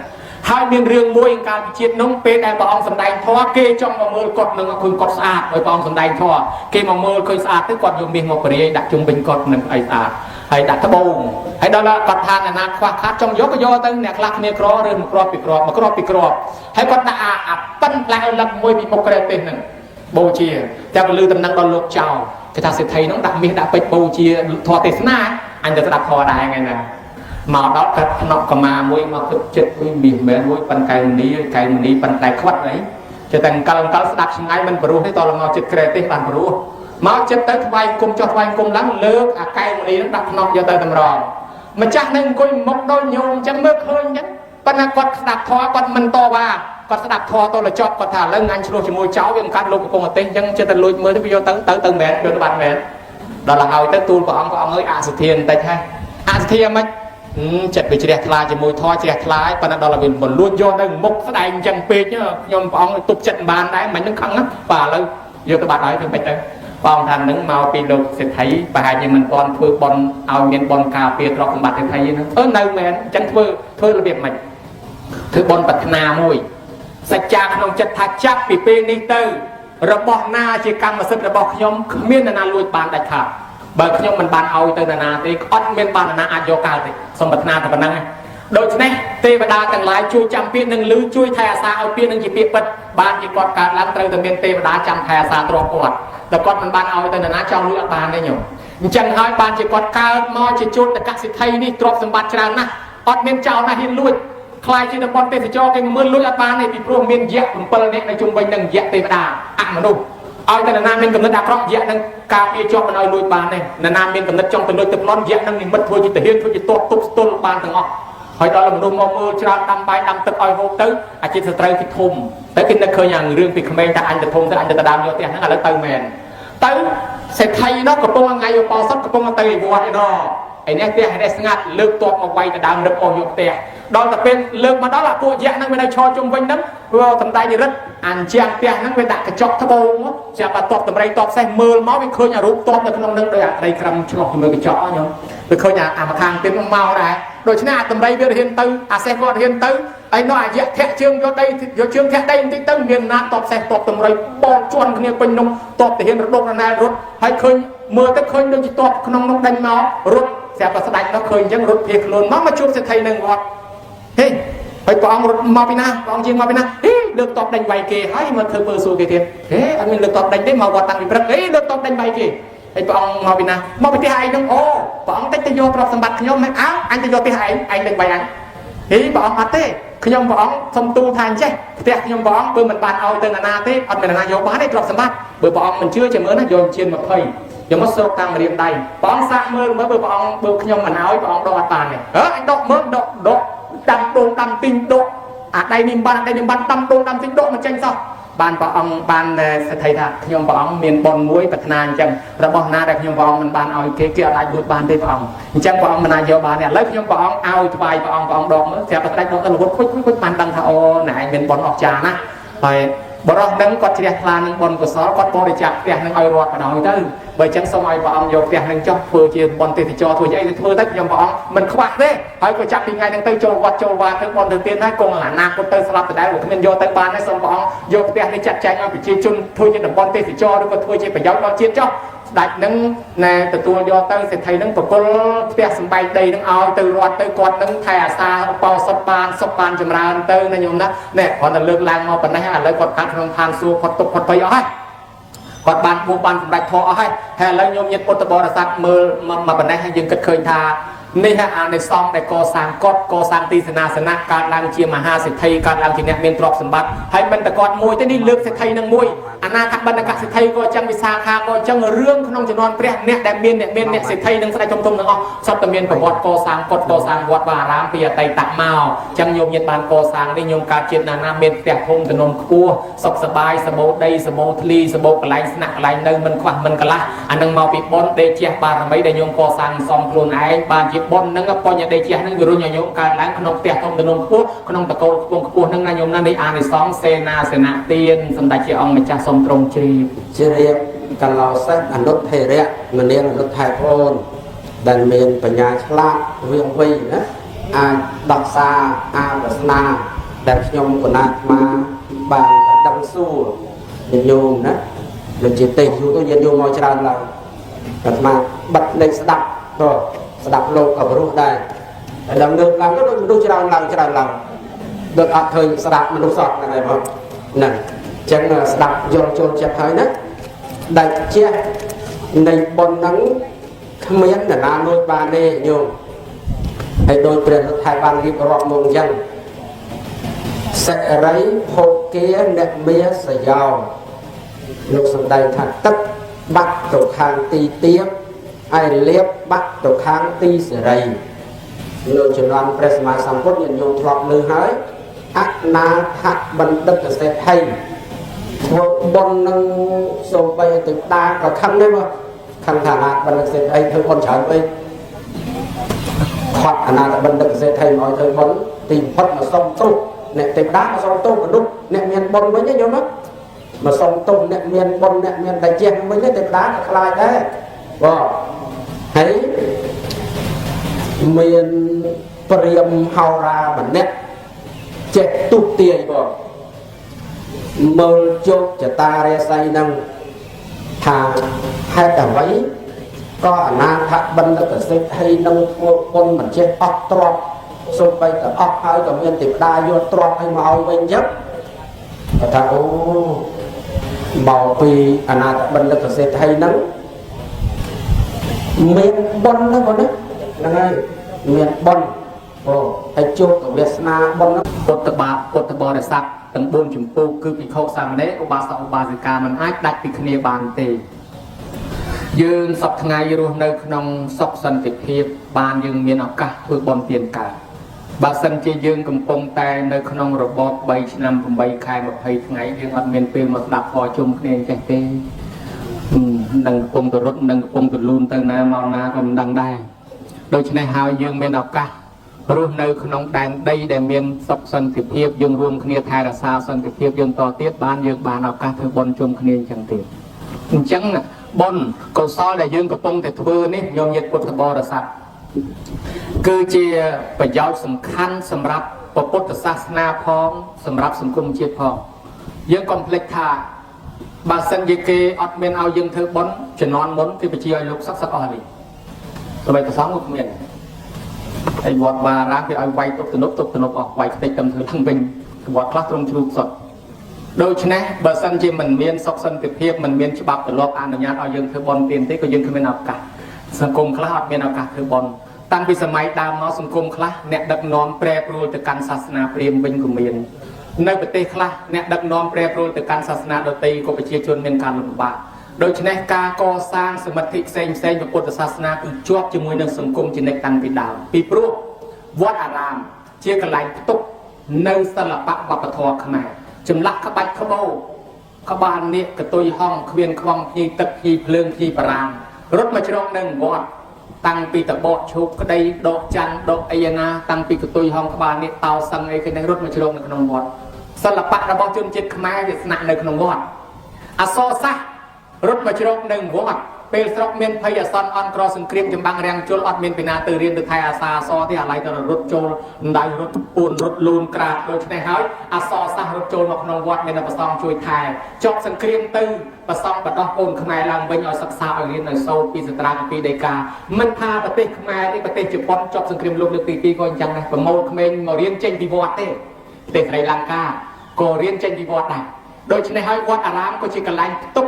ហើយមានរឿងមួយកាលពីជាតិនោះពេលដែលព្រះអង្គសម្ដែងធម៌គេចង់មកមើលកុដិនឹងឃើញកុដិស្អាតហើយព្រះអង្គសម្ដែងធម៌គេមកមើលឃើញស្អាតទៅគាត់យកមាសមកបរិយាដាក់ជុំវិញកុដិនឹងអីស្អាតហើយដាក់ត្បូងហើយដល់គាត់ថាអ្នកណាខ្វះខាតចង់យកក៏យកទៅអ្នកខ្លះគ្នាក្រឬមួយគ្រាប់ពីគ្រាប់មួយគ្រាប់ពីគ្រាប់ហើយគាត់ដាក់អាប៉ិនផ្លែលឹកមួយពីមុខក្រែទេសហ្នឹងបូជាតែពលឺតំណែងដល់លោកចៅគេថាសេដ្ឋីហ្នឹងដាក់មាសដាក់ពេជ្របូជាធម៌ទេសនាអញទៅស្ដាប់ធម៌ដែរថ្ងៃហ្នឹងមកដល់កាត់ភ្នក់កម្មាមួយមកទឹកចិត្តមួយមាសមែនមួយប៉ិនកែវមនីកែវមនីប៉ិនតែខ្វាត់អីចេះតែអង្កលស្ដាប់ឆ្ងាយមិនព្រោះទេតលមកចិត្តក្រែទេសបានព្រោះមកចិត្តទៅថ្វាយគុំចុះថ្វាយគុំឡើងលើកអាកែវមនីនឹងដាក់ភ្នក់យកទៅតម្រង ម្ចាស់នឹងអង្គុយមុខដូចញោមអញ្ចឹងមើលឃើញអញ្ចឹងប៉ុន្តែគាត់ស្ដាប់ធម៌គាត់មិនតវ៉ាគាត់ស្ដាប់ធម៌តលចប់គាត់ថាឥឡូវអញឆ្លោះជាមួយចៅវាមិនកាត់លោកកំពុងអទេសអញ្ចឹងចិត្តតែលួចមើលទៅវាយកទៅទៅទៅមែនយកទៅបាត់មែនដល់ហើយទៅទូលព្រះអង្គព្រះអង្គអើយអសុធានបន្តិចហើយអសុធាមិនចិត្តវាជ្រះថ្លាជាមួយធម៌ជ្រះថ្លាហើយប៉ុន្តែដល់វាមិនលួចយកនៅមុខស្ដែងអញ្ចឹងពេកខ្ញុំព្រះអង្គទប់ចិត្តមិនបានដែរមិននឹងខឹងណាបាទឥឡូវយកទៅបាត់ហើយធ្វើមិនទៅបងថានឹងមកពីលោកសេដ្ឋីប្រហែលជាមិនទាន់ធ្វើបន់ឲ្យមានបន់ការពារទ្រព្យសម្បត្តិសេដ្ឋីហ្នឹងអឺនៅមែនអញ្ចឹងធ្វើធ្វើរបៀបម៉េចធ្វើបន់ប្រាថ្នាមួយសច្ចាក្នុងចិត្តថាចាប់ពីពេលនេះទៅរបស់ណាជាកម្មសិទ្ធិរបស់ខ្ញុំគ្មាននរណាលួចបានដាច់ខាតបើខ្ញុំមិនបានឲ្យទៅនរណាទេអត់មានបាននរណាអាចយកកើតទេសូមប្រាថ្នាតែប៉ុណ្្នឹងឯងដូច្នេះទេវតាទាំងឡាយជួយចាំពាក្យនឹងលឺជួយថែអាសាឲ្យពាក្យនឹងជាពាក្យពិតបានជាគាត់កើតឡើងត្រូវតែមានទេវតាចាំថែអាសាទ្រព្យគាត់តែគាត់មិនបានឲ្យទៅនរណាចង់លួចអត់បានទេញោមអញ្ចឹងហើយបានជាគាត់កើតមកជាជួនតកសិទ្ធិនេះទ្រព្យសម្បត្តិច្រើនណាស់អត់មានចោលណាហ៊ានលួចខ្លាយជាតំបន់ទេសចរគេមើលលួចអត់បានទេពីព្រោះមានយៈ7នាក់នៅជុំវិញនឹងយៈទេវតាអមនុស្សឲ្យតែនរណាមានកំណត់អាក្រក់យៈនឹងការពារជាប់មិនឲ្យលួចបានទេនរណាមានកំណត់ចង់ទៅលួចទៅប្លន់យៈនឹងនិមិត្តធ្វើជាទាហានធ្វើជាទ័ពទប់ស្ទល់បានទាំងអស់ហើយដល់មនុស្សមកមើលច្រើនដាំបាយដាំទឹកឲ្យហូបទៅអាជីពសត្រូវគេធំទៅគេនឹកឃើញអារឿងពីក្មេងតែអញទៅធំទៅអញទៅដើមយកផ្ទះហ្នឹងឥឡូវទៅមែនទៅសេដ្ឋីនោះកំពុងថ្ងៃឧបោសថកំពុងទៅឯវត្តឯណោះឯនេះផ្ទះឯនេះស្ងាត់លើកតបមកវាយទៅដើមរឹបអស់យកផ្ទះដល់តែពេលលើកមកដល់អាពួកយៈហ្នឹងវានៅឈរជុំវិញហ្នឹងវាសំដែងរិទ្ធអញ្ចឹងផ្ទះហ្នឹងវាដាក់កញ្ចក់ត្បូងចាប់អាតបតម្រៃតបសេះមើលមកវាឃើញអារូបតបនៅក្នុងហ្នឹងដោយអាដីក្រឹមឆ្លោះជាមួយកញ្ចក់ខ្ញុំវាឃើញអាម្ខាងទៀតមកដែរដូច្នេះអាតម្រៃវារៀនទៅអាសេះគាត់រៀនទៅហើយនោះអាយៈធាក់ជើងយកដីយកជើងធាក់ដីបន្តិចទៅមានណាតបសេះតបតម្រៃបោកជន់គ្នាពេញនោះតបទាហានរដុករណែលរត់ហើយឃើញមើលទៅឃើញដូចជាតបក្នុងនោះដេញមករត់ស្រាប់តែស្ដាច់នោះឃើញអញ្ចឹងរត់ភៀសខ្លួនមកមកជួបសេដ្ឋីនឹងវត្តហេហើយព្រះអង្គរត់មកពីណាព្រះអង្គជាងមកពីណាហេលើកតបដេញវាយគេហើយមកធ្វើពើសួរគេទៀតហេអត់មានលើកតបដេញទេមកវត្តតាំងពីព្រឹកហេលើកតបដេញវាយគេហើយព្រះអង្គមកពីណាមកពីផ្ទះឯងហ្នឹងអូព្រះអង្គតិចទៅយកទ្រព្យសម្បត្តិខ្ញុំហ៎អើអញទៅយកផ្ទះឯងឯងដេញវាយអញហេព្រះអង្គអត់ទេខ្ញុំព្រះអង្គសុំទូលថាអញ្ចេះផ្ទះខ្ញុំព្រះអង្គបើមិនបានឲ្យទៅណាណាទេអត់មានណាយកបានទេទ្រព្យសម្បត្តិបើព្រះអង្គមិនជឿចាំមើលណាយកជា20យកមកសោកតាមរៀមដៃព្រះអង្គសាកមើលមើលបើព្រះអង្គបើខ្ញុំមិនឲ្យព្រះអង្គដកអត់បានទេហ៎អញដកមើលដកដកដាំដងដាំទីងដកអាដៃនេះបានអាដៃនេះបានដាំដងដាំទីងដកមិនចេញសោះបានព្រះអង្គបានសេដ្ឋីថាខ្ញុំព្រះអង្គមានបុណ្យមួយប្រាថ្នាអញ្ចឹងរបស់ណាដែលខ្ញុំព្រះអង្គមិនបានឲ្យគេគេអត់អាចលួចបានទេព្រះអង្គអញ្ចឹងព្រះអង្គមិនអាចយកបានទេឥឡូវខ្ញុំព្រះអង្គឲ្យថ្វាយព្រះអង្គព្រះអង្គដកមើលស្រាប់តែស្ដេចដកទៅរហូតខូចខូចបានដឹងថាអូណែឯងមានបុណ្យអស្ចារ្យណាស់ហើយបរោះនឹងគាត់ជ្រះថ្លានឹងបុណ្យកុសលគាត់បរិច្ចាគផ្ទះនឹងឲ្យរដ្ឋបណ្ដោយទៅបើអញ្ចឹងសូមឲ្យព្រះអង្គយកផ្ទះនឹងចុះធ្វើជាបុណ្យទេសចរធ្វើជាអីទៅធ្វើទៅខ្ញុំព្រះអង្គមិនខ្វះទេហើយក៏ចាប់ពីថ្ងៃហ្នឹងទៅចូលវត្តចូលវាធ្វើបុណ្យទៅទៀតហើយគង់អនាគតទៅស្លាប់ដដែលក៏គ្មានយកទៅបានដែរសូមព្រះអង្គយកផ្ទះនេះចាត់ចែងឲ្យប្រជាជនធ្វើជាតំបន់ទេសចរឬក៏ធ្វើជាប្រយោជន៍ដល់ជាតិចុះស្ដេចនឹងណែទទួលយកទៅសេដ្ឋីនឹងប្រគល់ផ្ទះសម្បែងដីនឹងឲ្យទៅរដ្ឋទៅគាត់នឹងថែអាសាឧបោសថបានសុខបានចម្រើនទៅណាញោមណាណែគ្រាន់តែលើកឡើងមកប៉ុណ្ណេះឥឡូវគាត់កាត់ក្នុងឋានសួគ៌ផុតទុកផុតភ័យអស់ហើយគាត់បានបួសបានសម្រេចធម៌អស់ហើយហើយឥឡូវញោមញាតិពុទ្ធបរិស័ទមើលមកប៉ុណ្ណេះហើយយើងគិតឃើញថានេះហើយអានិសង្សដែលកសាងកុដកសាងទីសេនាសនៈកើតឡើងជាមហាសេដ្ឋីកើតឡើងជាអ្នកមានទ្រព្យសម្បត្តិហើយមិនតែគាត់មួយទេនេះលើកសេដ្ឋីនឹងមួយអនាថបណ្ឌកសេដ្ឋីក៏អញ្ចឹងវិសាខាក៏អញ្ចឹងរឿងក្នុងជំនាន់ព្រះអ្នកដែលមានអ្នកមានអ្នកសេដ្ឋីនិងស្ដេចធំៗទាំងអស់សុទ្ធតែមានប្រវត្តិកសាងកុដកសាងវត្តវាអារាមពីអតីតមកអញ្ចឹងញោមញាតិបានកសាងនេះញោមកើតជាតិណាណាមានផ្ទះធំទំនំខ្ពស់សុខសប្បាយសម្បូរដីសម្បូរធ្លីសម្បូរកន្លែងស្នាក់កន្លែងនៅមិនខ្វះមិនកន្លះអានឹងមកពីបុណ្យដេជះបារមីដែលញោមកសាងសំខ្លួនឯងបានជាបុណ្យហ្នឹងបញ្ញដេជះហ្នឹងវារុញឲ្យញោមកើតឡើងក្នុងផ្ទះធំទំនំខ្ពស់ក្នុងតកូលខ្ពង់ខ្ពស់ហ្នឹងណាញោមណានេះអានិសង្សសេនាសេនៈទានសម្ដេចជាអង្គម្ចាស់សូមទ្រង់ជ្រាប ជ្រាបកលោសិទ្ធអនុថេរៈមនាលអនុថែប្អូនដែលមានបញ្ញាឆ្លាតវៀងវៃណាអាចដោះសារអាប្រស្នាដែលខ្ញុំកណាអាត្មាបានដឹងសួរញាតិញោមណាដូចជាទេសយូរទៅញាតិញោមមកច្រើនឡើងអាត្មាបិទលេខស្ដាប់ក៏ស្ដាប់លោកក៏ព្រោះដែរតែដល់ងើបឡើងទៅដូចមនុស្សច្រើនឡើងច្រើនឡើងដូចអត់ឃើញស្ដាប់មនុស្សសោះហ្នឹងហើយបងហ្នឹងអញ្ចឹងស្ដាប់យល់ចូលចិត្តហើយណាដាច់ជះនៃបុណ្យហ្នឹងគ្មាននរណាលួចបានទេញោមហើយដោយព្រះនុថែបានរៀបរាប់មកអញ្ចឹងសិរីភោគាអ្នកមាសយោលោកសំដែងថាទឹកបាក់ទៅខាងទីទៀបហើយលៀបបាក់ទៅខាងទីសេរី នៅជំនាន់ព្រះសម្មាសម្ពុទ្ធញាតិញោមធ្លាប់ឮហើយអនាថបណ្ឌិតសេដ្ឋីធ្វើបុណ្យនឹងសូម្បីទេវតាក៏ខឹងដែរមកខឹងថាអនាថបណ្ឌិតសេដ្ឋីធ្វើបុណ្យច្រើនពេកខាត់អនាថបណ្ឌិតសេដ្ឋីមកឲ្យធ្វើបុណ្យទីបំផុតមកសុំទោសអ្នកទេវតាមកសុំទោសមនុស្សអ្នកមានបុណ្យវិញណាញោមណាមកសុំទោសអ្នកមានបុណ្យអ្នកមានតាជះវិញទេវតាក៏ខ្លាចដែរបងហើយមានព្រាមហោរាម្នាក់ចេះទុះទាយបងមើលជោគចតារាសីនឹងថាហេតុអ្វីក៏អនាថបណ្ឌិតសេដ្ឋីនឹងធ្វើបុណ្យមិនចេះអស់ទ្រព្យសូម្បីតែអស់ហើយក៏មានទេវតាយកទ្រព្យឲ្យមកឲ្យវិញអញ្ចឹងគាត់ថាអូមកពីអនាថបណ្ឌិតសេដ្ឋីហ្នឹងមានបុណ្យណាបងណាហ្នឹងហើយមានបុណ្យអូហើយជោគវាសនាបុណ្យ ពុទ្ធបាពុទ្ធបរិស័ទទាំង4ចម្ពោះគឺភិក្ខុសាមណេរឧបាសកឧបាសិកាមិនអាចដាច់ពីគ្នាបានទេយើងសពថ្ងៃរស់នៅក្នុងសុខសន្តិភាពបានយើងមានឱកាសធ្វើបុណ្យទានកើតបើសិនជាយើងកំពុងតែនៅក្នុងរបប3ឆ្នាំ8ខែ20ថ្ងៃយើងអត់មានពេលមកស្ដាប់ធម៌ជុំគ្នាចេះទេនឹងកំពុងទៅរត់នឹងកំពុងទៅលូនទៅណាមកណាក៏មិនដឹងដែរដូច្នេះហើយយើងមានឱកាសរស់នៅក្នុងដែនដីដែលមានសុខសន្តិភាពយើងរួមគ្នាថែរក្សាសន្តិភាពយើងតទៀតបានយើងបានឱកាសធ្វើបុណ្យជុំគ្នាអញ្ចឹងទៀតអញ្ចឹងបុណ្យកុសលដែលយើងកំពុងតែធ្វើនេះញោមញាតិពុទ្ធបរិស័ទគឺជាប្រយោជន៍សំខាន់សម្រាប់ពុទ្ធសាសនាផងសម្រាប់សង្គមជាតិផងយើងកុំភ្លេចថាបើសិនជាគេអត់មានឲ្យយើងធ្វើបុណ្យជំនាន់មុនគេបញ្ជាឲ្យលោកសឹកសឹកអស់នេះសម្រាប់ប្រសងក៏គ្មានហើយវត្តបារាមគេឲ្យវាយទុកទំនប់ទុកទំនប់អស់វាយខ្ទេចតាមធ្វើឡើងវិញវត្តខ្លះទ្រង់ជ្រូកសុទ្ធដូច្នេះបើសិនជាមិនមានសុខសន្តិភាពមិនមានច្បាប់ទម្លាប់អនុញ្ញាតឲ្យយើងធ្វើបុណ្យទានទេក៏យើងគ្មានឱកាសសង្គមខ្លះអត់មានឱកាសធ្វើបុណ្យតាំងពីសម័យដើមមកសង្គមខ្លះអ្នកដឹកនាំប្រែប្រួលទៅកាន់សាសនាព្រាហ្មណ៍វិញក៏មាននៅប្រទេសខ្លះអ្នកដឹកនាំប្រែប្រួលទៅកាន់សាសនាដទៃក៏ប្រជាជនមានការលំបាកដូច្នេះការកសាងសមិទ្ធិផ្សេងផ្សេងពុទ្ធសាសនាគឺជាប់ជាមួយនឹងសង្គមជានិច្ចតាំងពីដើមពីព្រោះវត្តអារាមជាកន្លែងផ្ទុកនៅសិល្បៈវប្បធម៌ខ្មែរចម្លាក់ក្បាច់ក្បោក្បាលនាគកតុយហងគ្មានខ្វងភ្ញីទឹកភ្ញីភ្លើងភ្ញីបារាំងរត់មកជ្រកនឹងវត្តតាំងពីតបកឈូកក្តីដកច័ន្ទដកអីណាតាំងពីកតុយហងក្បាលនាគតោសឹងអីគេនេះរត់មកជ្រកនៅក្នុងវត្តសិល្បៈរបស់ជនជាតិខ្មែរវាស្នាក់នៅក្នុងវត្តអសរសាស្ត្ររត់មកជ្រកនៅវត្តពេលស្រុកមានភ័យអាសន្នអន់ក្រសង្គ្រាមចម្បាំងរាំងជលអត់មានពីណាទៅរៀនទៅថែអាសាអសទេអាឡ័យទៅរត់ចូលដៅរត់ពួនរត់លូនក្រាបដូច្នេះហើយអសរសាស្ត្ររត់ចូលមកក្នុងវត្តមានតែប្រសងជួយថែចប់សង្គ្រាមទៅប្រសងបដោះកូនខ្មែរឡើងវិញឲ្យសិក្សាឲ្យរៀនឲ្យសូត្រពីសត្រាពីដីកាមិនថាប្រទេសខ្មែរនេះប្រទេសជប៉ុនចប់សង្គ្រាមលោកលើកទី2ក៏អញ្ចឹងដែរប្រមូលក្មេងមករៀនចេញពីវត្តទេប្រទេសស្រីលង្កាក៏រៀនចេញពីវត្តដែរដូច្នេះហើយវត្តអារាមក៏ជាកន្លែងផ្ទុក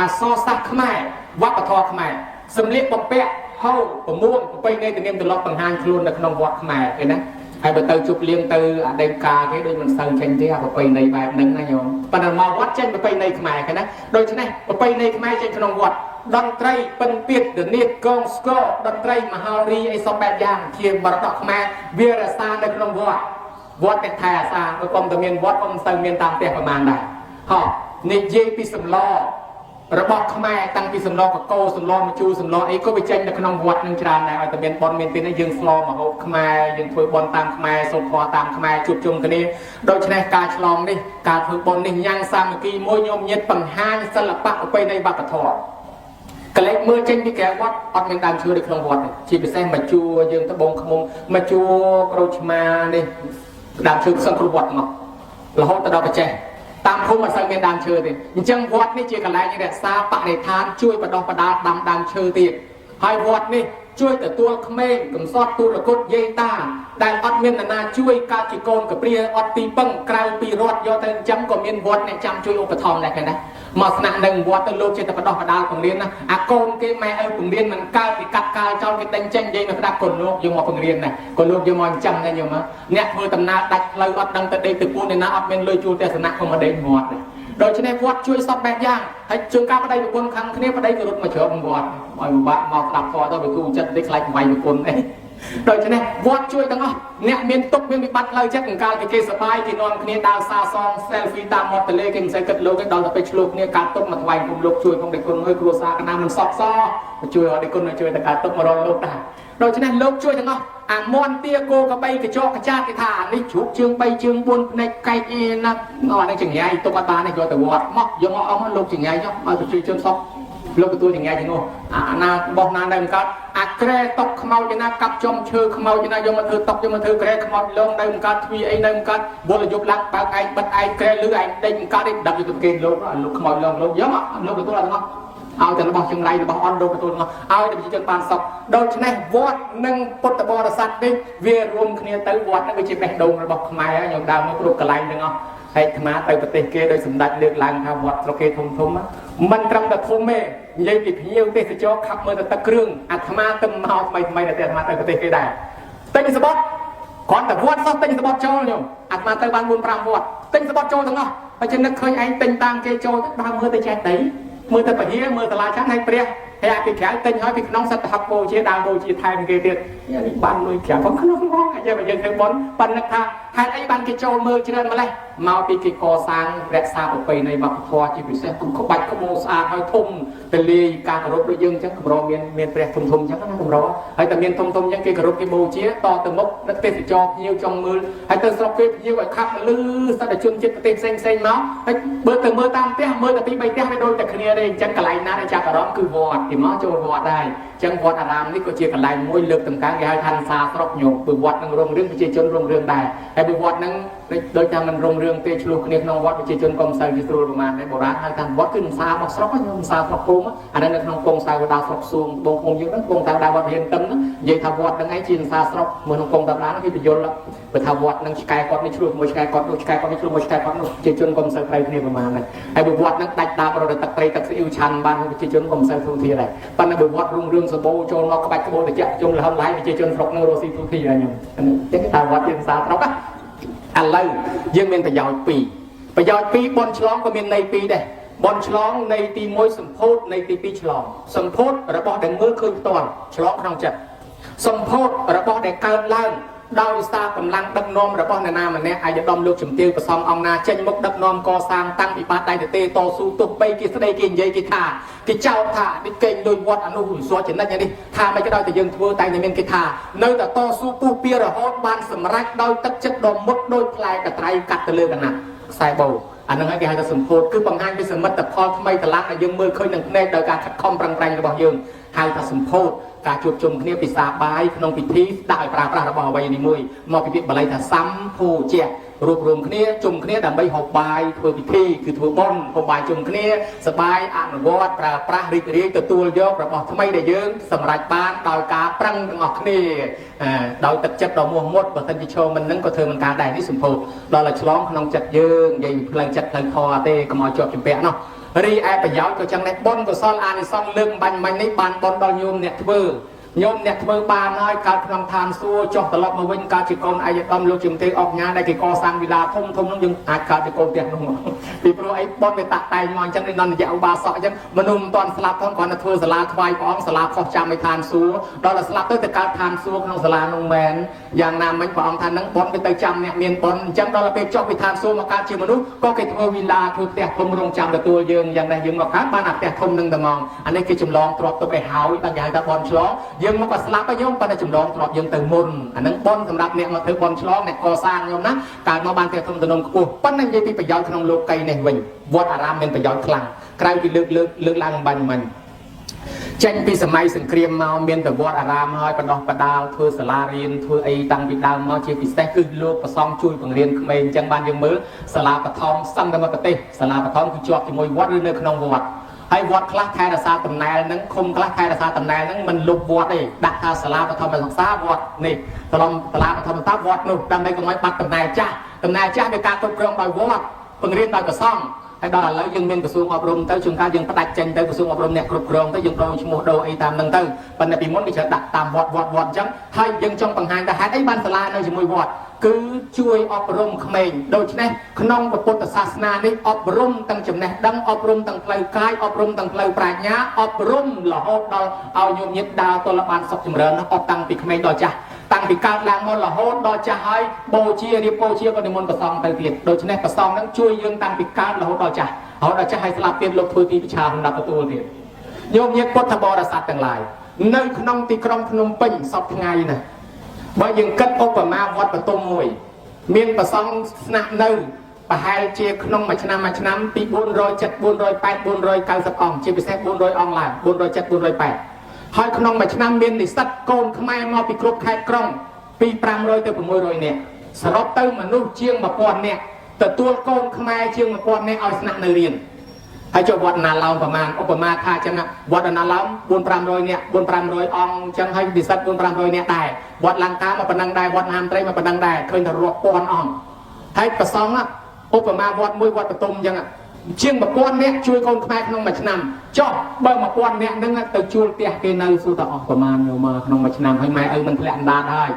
អសរសាស្ត្រខ្មែរវប្បធម៌ខ្មែរសម្លៀកបំពាក់ហូវប្រមួងប្រពៃណីទំនៀមទម្លាប់បង្ហាញខ្លួននៅក្នុងវត្តខ្មែរឃើញណាហើយបើទៅជប់លៀងទៅអតីតកាលគេដូចមិនសូវចេញទេអាប្រពៃណីបែបហ្នឹងណាញោមប៉ុន្តែមកវត្តចេញប្រពៃណីខ្មែរឃើញណាដូច្នេះប្រពៃណីខ្មែរចេញក្នុងវត្តតន្ត្រីពិនពៀតរនាតកងស្គរតន្ត្រីមហោរីអីសពបែបយ៉ាងជាមរតកខ្មែរវារក្សានៅក្នុងវត្តវត្តតែថែអាសាបើកុំតែមានវត្តកុំសូវមានតាមផ្ទះប្រហែលដែរហោនិយាយពីសម្លរបស់ខ្មែរតាំងពីសម្លកកោសម្លមជូរសម្លអីក៏វាចេញនៅក្នុងវត្តនឹងច្រើនដែរឲ្យតែមានបុណ្យមានទាននេះយើងស្លមហូបខ្មែរយើងធ្វើបុណ្យតាមខ្មែរសូត្រធម៌តាមខ្មែរជួបជុំគ្នាដូច្នេះការឆ្លងនេះការធ្វើបុណ្យនេះញ៉ាំងសាមគ្គីមួយញោមញាតបង្ហាញសិល្បៈប្រពៃណីវប្បធម៌កលេចមើលចេញពីក្រៅវត្តអត់មានដើមឈើនៅក្នុងវត្តទេជាពិសេសមកជួយើងត្បូងឃ្មុំមកជួក្រូចឆ្មានេះដើមឈើផ្សឹងគ្រប់វត្តមករហូតទៅដល់ប្រចេះតាមភូមិអត់សូវមានដើមឈើទេអញ្ចឹងវត្តនេះជាកន្លែងរក្សាបរិស្ថានជួយបដោះបដាលដាំដើមឈើទៀតហើយវត្តនេះជួយទទួលក្មេងកំសត់ទូរគុតយាយតាដែលអត់មាននរណាជួយកើតជាកូនកព្រាអត់ទីពឹងក្រៅពីរដ្ឋយកទៅចិញ្ចឹមក៏មានវត្តអ្នកចាំជួយឧបត្ថម្ភដែរឃើញណាមកស្នាក់នៅវត្តទៅលោកចេះតែបដោះបដាលពង្រៀនណាអាកូនគេម៉ែឪពង្រៀនមិនកើតពីកាត់កាលចោលគេដេញចេញនិយាយមកស្ដាប់កូនលោកយកមកពង្រៀនណាកូនលោកយកមកចិញ្ចឹមណាញោមអ្នកធ្វើដំណើរដាច់ផ្លូវអត់ដឹងទៅដេកទៅពួនឯណាអត់មានលុយជួលទស្សនៈក៏មកដេកវត្តដែរដូច្នេះវត្តជួយសពបែបយ៉ាងហើយជួនកាលប្តីប្រពន្ធខឹងគ្នាប្តីក៏រត់មកជ្រកវត្តឲ្យពិបាកមកស្ដាប់ធម៌ទៅវាគូចិត្តតិចខ្លាចវាយប្រពន្ធអី ដូច្នេះវត្តជួយទាំងអស់អ្នកមានទុកមានវិបត្តិផ្លូវចិត្តអង្កាលគេសបាយគេនាំគ្នាដើរសាសង selfie តាមមាត់ទន្លេគេមិនសូវគិតលោកទេដល់ទៅពេលឆ្លោះគ្នាកើតទុកមកថ្វាយគុំលោកជួយផងដេគុណអើយគ្រួសារកណាមិនសក់សជួយអត់ដេគុណជួយតែកើតទុកមករកលោកដែរដូច្នេះលោកជួយទាំងអស់អាមន់ទាគោកបីកញ្ចក់កចាតគេថាអានេះជ្រូកជើង3ជើង4ភ្នែកកែកអីណាអានេះចង្ញ៉ៃទុកអត់បានទេយកទៅវត្តមកយកមកអស់លោកចង្ញ៉ៃចុះឲ្យប្រជាជនសក់លោកទទួលចង្ញ៉ៃទាំងនោះអាណាបោះណានៅមិនកើតអាក្រែតុកខ្មោចណាកាប់ចំឈើខ្មោចណាយកមកធ្វើតុកយកមកធ្វើក្រែខ្មោចលងនៅមិនកើតទ្វីអីនៅមិនកើតវល់យប់ឡើងបើកឯងបិទឯងក្រែលឺឯងដេញមិនកើតទេដឹកយកទៅគេលោកលោកខ្មោចលងលោកយកមកលោកទទួលអត់ទាំងអស់ឲ្យតែរបស់ចង្រៃរបស់អន់លោកទទួលទាំងអស់ឲ្យតែប្រជាជនបានសុខដូច្នេះវត្តនិងពុទ្ធបរិស័ទនេះវារួមគ្នាទៅវត្តហ្នឹងវាជាបេះដូងរបស់ខ្មែរខ្ញុំដើរមកគ្រប់កន្លែងទាំងអស់ហើយអាត្មាទៅប្រទេសគេដោយសម្ដេចលើកឡើងថាវត្តស្រុកគេធំធំមិនត្រឹមតែធំទេនិយាយពីភ្ញៀវទេសចរខាប់មើលទៅទឹកគ្រឿងអាត្មាទៅមកថ្មីថ្មីតែអាត្មាទៅប្រទេសគេដែរទិញសបុតគ្រាន់តែវត្តសោះទិញសបុតចូលខ្ញុំអាត្មាទៅបាន4 5វត្តទិញសបុតចូលទាំងអស់ហើយចឹងនឹកឃើញឯងទិញតាមគេចូលទៅដើរមើលទៅចេះដីមើលទៅពហិមើលសាលាឆាន់ហើយព្រះហើយអាពីក្រៅទិញហើយពីក្នុងសិតហកពោជាដើមពោជាថែមគេទៀតនេះបានលុយក្រៅផងក្នុងផងអាយ៉ាបើយើងធ្វើបុណ្យប៉ុន្តែថាហេតុអីបានគេចូលមើលច្រើនម្លេះមកពីគេកសាងរក្សាប្រពៃណីវប្បធម៌ជាពិសេសគឺក្បាច់ក្បូរស្អាតហើយធំទលាយការគោរពដូចយើងអញ្ចឹងកម្រមានមានព្រះធំធំអញ្ចឹងណាកម្រហើយតែមានធំធំអញ្ចឹងគេគោរពគេបូជាតទៅមុខនឹកទេសចរភ្ញៀវចង់មើលហើយទៅស្រុកគេភ្ញៀវឲ្យខាប់លឺសត្វជនជាតិប្រទេសផ្សេងផ្សេងមកហើយបើទៅមើលតាមផ្ទះមើលតែពី3ផ្ទះវាដូចតែគ្នាទេអញ្ចឹងកន្លែងណាដែលចាប់អារម្មណ៍គឺវត្តគេមកចូលវត្តដែរអញ្ចឹងវត្តអារាមនេះក៏ជាកន្លែងមួយលើកតម្កើងគេហៅថាសាស្រុកញោមព្រោះវត្តនឹងរុងរឿងប្រជាជនរុងរឿងដែរហើយបើវត្តនឹងដូចថាមិនរុងរឿងទេឆ្លោះគ្នាក្នុងវត្តប្រជាជនក៏មិនសូវជាស្រួលប្រហែលដែរបុរាណហៅថាវត្តគឺសារបស់ស្រុកញោមសាស្រុកភូមិអានេះនៅក្នុងពងសាវតាស្រុកសួងបងប្អូនយើងហ្នឹងពងសាវតាវត្តរៀនទឹមហ្នឹងនិយាយថាវត្តហ្នឹងឯងជាសាស្រុកមើលក្នុងពងតារាគេបញ្យល់បើថាវត្តហ្នឹងឆ្កែគាត់នេះឆ្លោះមួយឆ្កែគាត់នោះឆ្កែគាត់នេះឆ្លោះមួយឆ្កែគាត់នោះប្រជាជនក៏មិនសូវត្រូវគ្នាប្រហែលដែរហើយបើវត្តហ្នឹងដាច់ដើមរត់ទឹកត្រីទឹកស្អ៊ីវឆាន់បានប្រជាជនក៏មិនសូវធូរធារដែរប៉ុន្តែបើវត្តរុងរឿងសបោចូលមកក្បាច់ក្បូរតិចជុំលហំឡាយប្រជាជនស្រុកហ្នឹងរស់ស៊ីធូរធារហើយខ្ញុំអញ្ចឹងគេថាវត្តជាសាស្រុកណាឥឡូវយើងមានប្រយោជន៍ពីរប្រយោជន៍ពីរបនឆ្លងក៏មានន័យពីរដែរ បនឆ្លងនៃទី1សម្ពោធនៃទី2ឆ្លងសម្ពោធរបស់ដែលមើលឃើញផ្ទាល់ឆ្លងក្នុងចិត្តសម្ពោធរបស់ដែលកើតឡើងដោយសារកម្លាំងដឹកនាំរបស់អ្នកណាម្នាក់អាយដាមលោកជំទាវប្រសំអង្គណាចេញមុខដឹកនាំកសាងតាំងពីបាតដៃទៅទេតស៊ូទោះបីគេស្ដីគេនិយាយគេថាគេចោទថានេះកេងលុយវត្តអនុវិសុទ្ធចំណិចនេះថាមិនក៏ដោយតែយើងធ្វើតែមានគេថានៅតែតស៊ូពុះពៀរហូតបានសម្រេចដោយទឹកចិត្តដ៏មុតដោយផ្លែកត្រៃកាត់ទៅលើកណាត់ខ្សែបោអានឹងហើយគេហៅថាសម្ពោធគឺបង្ហាញពីសមិទ្ធផលថ្មីតម្លាក់ដែលយើងមើលឃើញនឹងភ្នែកដោយការខិតខំប្រឹងប្រែងរបស់យើងហៅថាសម្ពោធការជួបជុំគ្នាពិសាបាយក្នុងពិធីដាក់ឲ្យប្រើប្រាស់របស់អ្វីនេះមួយមកពីពាក្យបាលីថាសម្ភោជារួបរวมគ្នាជុំគ្នាដើម្បីហូបបាយធ្វើពិធីគឺធ្វើបុណ្យហូបបាយជុំគ្នាសបាយអនុវត្តប្រើប្រាស់រីករាយទទួលយករបស់ថ្មីដែលយើងសម្រេចបានដោយការប្រឹងទាំងអស់គ្នាដោយទឹកចិត្តដ៏មោះមុតបើមិនជាឈរមិននឹងក៏ធ្វើមិនការដែរនេះសម្ពោធដល់តែឆ្លងក្នុងចិត្តយើងនិយាយផ្លូវចិត្តផ្លូវធម៌ទេកុំឲ្យជាប់ជំពាក់នោះរីឯប្រយោជន៍ក៏ចឹងដែរបុណ្យកុសលអានិសង្សលើកបាញ់មិញនេះបានបុណ្យដល់ញោមអ្នកធ្វើញោមអ្នកធ្វើបានហើយកើតក្នុងឋានសួគ៌ចុះត្រឡប់មកវិញកើតជាកូនឯកឧត្តមលោកជំទាវអុកញ៉ាដែលគេកសាងវិឡាធំធំនោះយើងអាចកើតជាកូនផ្ទះនោះពីព្រោះអីបុណ្យវាតាក់តែងមកអញ្ចឹងដូចនន្ទយៈឧបាសកអញ្ចឹងមនុស្សមិនទាន់ស្លាប់ផងគ្រាន់តែធ្វើសាលាថ្វាយព្រះអង្គសាលាខុសចាំឲ្យឋានសួគ៌ដល់តែស្លាប់ទៅទៅកើតឋានសួគ៌ក្នុងសាលានោះមែនយ៉ាងណាមិញព្រះអង្គថានឹងបុណ្យវាទៅចាំអ្នកមានបុណ្យអញ្ចឹងដល់ពេលចុះពីឋានសួគ៌មកកើតជាមនុស្សក៏គេធ្វើវិឡាធ្វើផ្ទះធំរងចាំទទួលយើងយ៉ាងនេះយើងមកកើតបានអាផ្ទះធំនឹងតែហ្មងអានេះគេចម្លងទ្រព្យទុកឲ្យហើយបានគេហៅថាបុណ្យឆ្លងយើងមកក៏ស្លាប់ហើយញោមប៉ុន្តែចម្លងទ្រព្យយើងទៅមុនអានឹងបុណ្យសម្រាប់អ្នកមកធ្វើបុណ្យឆ្លងអ្នកកសាងញោមណាកើតមកបានផ្ទះធំទំនំខ្ពស់ប៉ុន្តែនិយាយពីប្រយោជន៍ក្នុងលោកីនេះវិញវត្តអារាមមានប្រយោជន៍ខ្លាំងក្រៅពីលើកលើកលើកឡើងបាញ់មិញចេញពីសម័យសង្គ្រាមមកមានតែវត្តអារាមហើយបណ្ដោះបណ្ដាលធ្វើសាលារៀនធ្វើអីតាំងពីដើមមកជាពិសេសគឺលោកប្រសងជួយបង្រៀនក្មេងអញ្ចឹងបានយើងមើលសាលាបឋមសឹងតែមកប្រទេសសាលាបឋមគឺជាប់ជាមួយវត្តឬនៅក្នុងវត្តហើយវត្តខ្លះថែរក្សាតំណែលហ្នឹងឃុំខ្លះថែរក្សាតំណែលហ្នឹងមិនលុបវត្តទេដាក់ថាសាលាបឋមសិក្សាវត្តនេះសាលាបឋមសិក្សាវត្តនោះដើម្បីកុំឲ្យបាត់តំណែលចាស់តំណែលចាស់វាការគ្រប់គ្រងដោយវត្តបង្រៀនដោយព្រះសង្ឃហើយដល់ឥឡូវយើងមានក្រសួងអប់រំទៅជួនកាលយើងផ្ដាច់ចេញទៅក្រសួងអប់រំអ្នកគ្រប់គ្រងទៅយើងដូរឈ្មោះដូរអីតាមហ្នឹងទៅប៉ុន្តែពីមុនគេច្រើនដាក់តាមវត្តវត្តវត្តអញ្ចឹងហើយយើងចង់បង្ហាញថាហេតុអីបានសាលានៅជាមួយវត្តគឺជួយអប់រំក្មេងដូច្នេះក្នុងពុទ្ធសាសនានេះអប់រំទាំងចំណេះដឹងអប់រំទាំងផ្លូវកាយអប់រំទាំងផ្លូវប្រាជ្ញាអប់រំរហូតដល់ឲ្យញោមញាតដើរទល់បានសុខចម្រើនអប់តាំងពីក្មេងដល់ចាស់ តាំងពីកើតឡើងមករហូតដល់ចាស់ហើយបូជារៀបបូជាក៏និមន្តប្រសងទៅទៀតដូច្នេះប្រសងហ្នឹងជួយយើងតាំងពីកើតរហូតដល់ចាស់រហូតដល់ចាស់ហើយស្លាប់ទៀតលោកធ្វើទីប្រឆាសម្រាប់ទទួលទៀតញោមញាតិពុទ្ធបរិស័ទទាំងឡាយនៅក្នុងទីក្រុងភ្នំពេញសពថ្ងៃណាបើយើងគិតឧបមាវត្តបទុមមួយមានប្រសងស្នាក់នៅប្រហែលជាក្នុងមួយឆ្នាំមួយឆ្នាំពី470 480 490អង្គជាពិសេស400អង្គឡើង470 480ហើយក្នុងមួយឆ្នាំមាននិស្សិតកូនខ្មែរមកពីគ្រប់ខេត្តក្រុងពី500ទៅ600នាក់សរុបទៅមនុស្សជាង1000នាក់ទទួលកូនខ្មែរជាង1000នាក់ឲ្យស្នាក់នៅរៀនហើយចុះវត្តណាឡោមប្រមាណឧបមាថាចឹងវត្តណាឡោម4 500នាក់4 500អង្គចឹងហើយនិស្សិត4 500នាក់ដែរវត្តលង្កាមកប៉ុណ្ណឹងដែរវត្តហាមត្រីមកប៉ុណ្ណឹងដែរឃើញថារាប់ពាន់អង្គហើយប្រសងឧបមាវត្តមួយវត្តបទុមចឹងជាង1000នាក់ជួយកូនខ្មែរក្នុងមួយឆ្នាំចុះបើ1000នាក់ហ្នឹងទៅជួលផ្ទះគេនៅសួរតអស់ប្រមាណយកមកក្នុងមួយឆ្នាំហើយម៉ែឪមិនធ្លាក់អណ្ដាតហើយ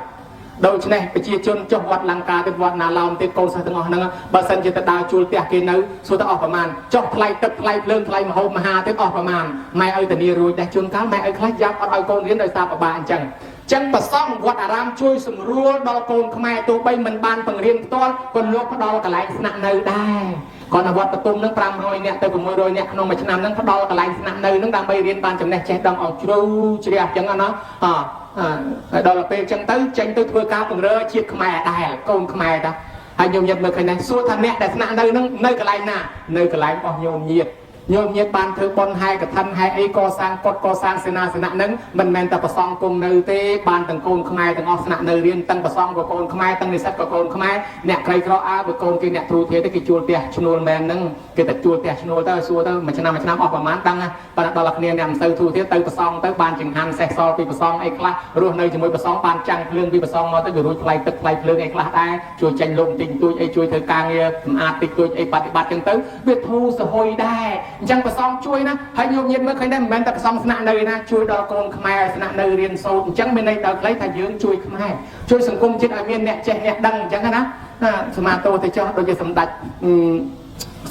ដូច្នេះប្រជាជនចុះវត្តលង្កាទៀតវត្តណាឡោមទៀតកូនសិស្សទាំងអស់ហ្នឹងបើសិនជាទៅដើរជួលផ្ទះគេនៅសួរតអស់ប្រមាណចុះថ្លៃទឹកថ្លៃភ្លើងថ្លៃម្ហូបមហាទៀតអស់ប្រមាណម៉ែឪធានារួចដែរជួនកាលម៉ែឪខ្លះយ៉ាប់អត់ឲ្យកូនរៀនដោយសារពិបាកអញ្ចឹងចឹងប្រសង់វត្តអារាមជួយសម្រួលដល់កូនខ្មែរទោះបីមិនបានបង្រៀនផ្ទាល់ក៏លោកផ្ដល់កន្លែងស្នាក់នៅដែរគាត់នៅវត្តបទុមនឹង500នាក់ទៅ600នាក់ក្នុងមួយឆ្នាំនឹងផ្ដល់កន្លែងស្នាក់នៅនឹងដើម្បីរៀនបានចំណេះចេះដឹងអស់ជ្រៅជ្រះអញ្ចឹងណាអហើយដល់ពេលអញ្ចឹងទៅចេញទៅធ្វើការពង្រើជាតិខ្មែរដែរកូនខ្មែរតាហើយញោមញាតមើលឃើញដែរសួរថាអ្នកដែលស្នាក់នៅនឹងនៅកន្លែងណានៅកន្លែងរបស់ញោមញាតញោមញាតបានធ្វើបុណ្យហែកឋិនហែអីកសាងកុដកសាងសេនាសនៈនឹងមិនមែនតែប្រសងគង់នៅទេបានទាំងកូនខ្មែរទាំងអស់ស្នាក់នៅរៀនទាំងប្រសងក៏កូនខ្មែរទាំងនិស្សិតក៏កូនខ្មែរអ្នកក្រីក្រអើបើកូនគេអ្នកទ្រូធាទេគេជួលផ្ទះឈ្នួលមែនហ្នឹងគេតែជួលផ្ទះឈ្នួលទៅសួរទៅមួយឆ្នាំមួយឆ្នាំអស់ប្រហែលដឹងប៉ុន្តែដល់គ្នាអ្នកមិនសូវទ្រូធាទៅប្រសងទៅបានចង្ហាន់សេះសល់ពីប្រសងអីខ្លះរស់នៅជាមួយប្រសងបានចាំងភ្លើងពីប្រសងមកទៅវារួចថ្លៃទឹកថ្លៃភ្លើងអីខ្លះដែរជួយចេញលុំតិចតួចអីជួយធ្វើការងារសម្អាតតិចតួចអីបប្រតិបត្តិចឹងទៅវាធូរសហុយដែរអញ្ចឹងប្រសងជួយណាហើយញោមញាតមើលឃើញដែរមិនមែនតែប្រសងស្នាក់នៅណាជួយដល់កូនខ្មែរឲ្យស្នាក់នៅរៀនសូត្រអញ្ចឹងមានន័យដល់ខ្លីថាយើងជួយខ្មែរជួយសង្គមជាតិឲ្យមានអ្នកចេះអ្នកដឹងអញ្ចឹងណាសមាទោទៅចោះដូចជាសម្ដេច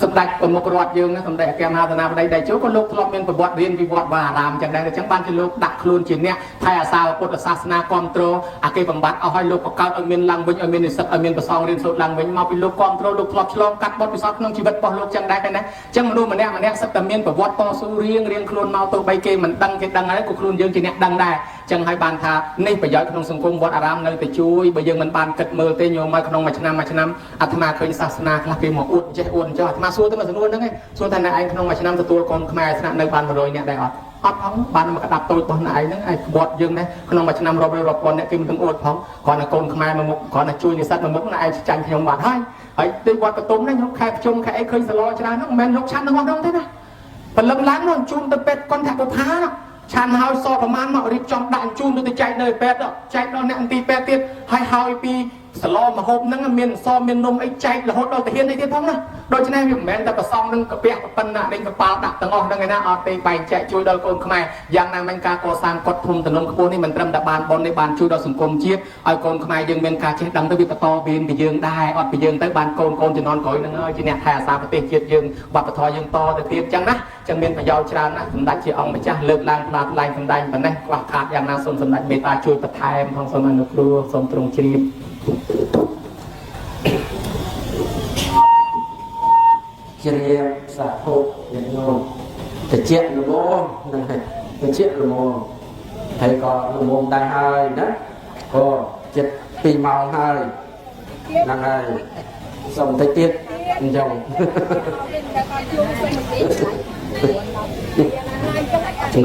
សម្ដេចប្រមុខរដ្ឋយើងសម្ដេចអគ្គមហាសេនាបតីតេជោក៏លោកធ្លាប់មានប្រវត្តិរៀនពីវត្តវាអារាមអញ្ចឹងដែរអញ្ចឹងបានជាលោកដាក់ខ្លួនជាអ្នកថែអាសាពុទ្ធសាសនាគ្រប់គ្រងអាគេបំបត្តិអស់ឲ្យលោកបង្កើតឲ្យមានឡើងវិញឲ្យមាននិស្សិតឲ្យមានប្រសងរៀនសូត្រឡើងវិញមកពីលោកគ្រប់គ្រងលោកធ្លាប់ឆ្លងកាត់បទពិសោធន៍ក្នុងជីវិតរបស់លោកចឹងដែរណាអញ្ចឹងមនុស្សម្នាក់ម្នាក់សិតតែមានប្រវត្តិតស៊ូរៀងរៀងខ្លួនមកទោះបីគេមិនដឹងគេដឹងហើយក៏ខ្លួនយើងជាអ្នកដឹងដែរចឹងហើយបានថានេះប្រយោជន៍ក្នុងសង្គមវត្តអារាមនៅតែជួយបើយើងមិនបានគិតមើលទេញោមមកក្នុងមួយឆ្នាំមួយឆ្នាំអាត្មាឃើញសាសនាខ្លះគេមកអួតចេះអួតចុះអាត្មាសួរទៅមួយសំណួរហ្នឹងឯងសួរថាអ្នកឯងក្នុងមួយឆ្នាំទទួលកូនខ្មែរស្នាក់នៅបាន100នាក់ដែរអត់អត់ផងបានមកក្តាប់តូចរបស់អ្នកឯងហ្នឹងឯងក្បត់យើងដែរក្នុងមួយឆ្នាំរាប់រយរាប់ពាន់អ្នកគេមិនទាំងអួតផងគ្រាន់តែកូនខ្មែរមកមុខគ្រាន់តែជួយនិស្សិតមកមុខអ្នកឯងចាញ់ខ្ញុំបាត់ហើយហើយទីវត្តបទុមហ្នឹងខ្ញុំខែប្រជុំខែអីឃើញសឡច្រើនហ្នឹងមិនមែនលោកឆាន់ទាំងអស់ហ្នឹងទេណាព្រលឹមឡើងនោះជូនទៅពេទ្យកន្ធបុផាណាឆាន់ហើយសប្រមាណមករៀបចំដាក់ជូនទៅចែកនៅពេទ្យចែកដល់អ្នកមន្ទីរពេទ្យទៀតហើយហើយពីសឡមហូបហ្នឹងមានសមាននំអីចែករហូតដល់ទាហានអីទៀតផងណាដូច្នេះវាមិនមែនតែប្រសងនឹងកាពះប៉ុណ្ណាដេញកប៉ាល់ដាក់ទាំងអស់ហ្នឹងឯណាអត់ទេបែងចែកជួយដល់កូនខ្មែរយ៉ាងណាមិញការកសាងកុដធំទំនំខ្ពស់នេះមិនត្រឹមតែបានបុណ្យនេះបានជួយដល់សង្គមជាតិឲ្យកូនខ្មែរយើងមានការចេះដឹងទៅវាបន្តវេនពីយើងដែរអត់ពីយើងទៅបានកូនកូនជំនាន់ក្រោយហ្នឹងហើយជាអ្នកថែអាសាប្រទេសជាតិយើងវប្បធម៌យើងតទៅទៀតចឹងណាចឹងមានប្រយោជន៍ច្រើនណាស់សម្ដេចជាអង្គម្ចាស់លើកឡើងផ្លាថ្លែងសម្ដែងប៉ុណ្ណេះខ្វះខាតយ៉ាងណាសូមសម្ដេចមេត្តាជួយបន្ថែមផងសូមអនុគ្រោះសូមទ្រង់ជ្រាប ជ្រាបសាធុញាតិញោមតិចល្មមហ្នឹងហើយតិចល្មមហើយក៏ល្មមដែរហើយណាក៏ចិត្ត2ម៉ោងហើយហ្នឹងហើយសុំតិចទៀតអញ្ចឹង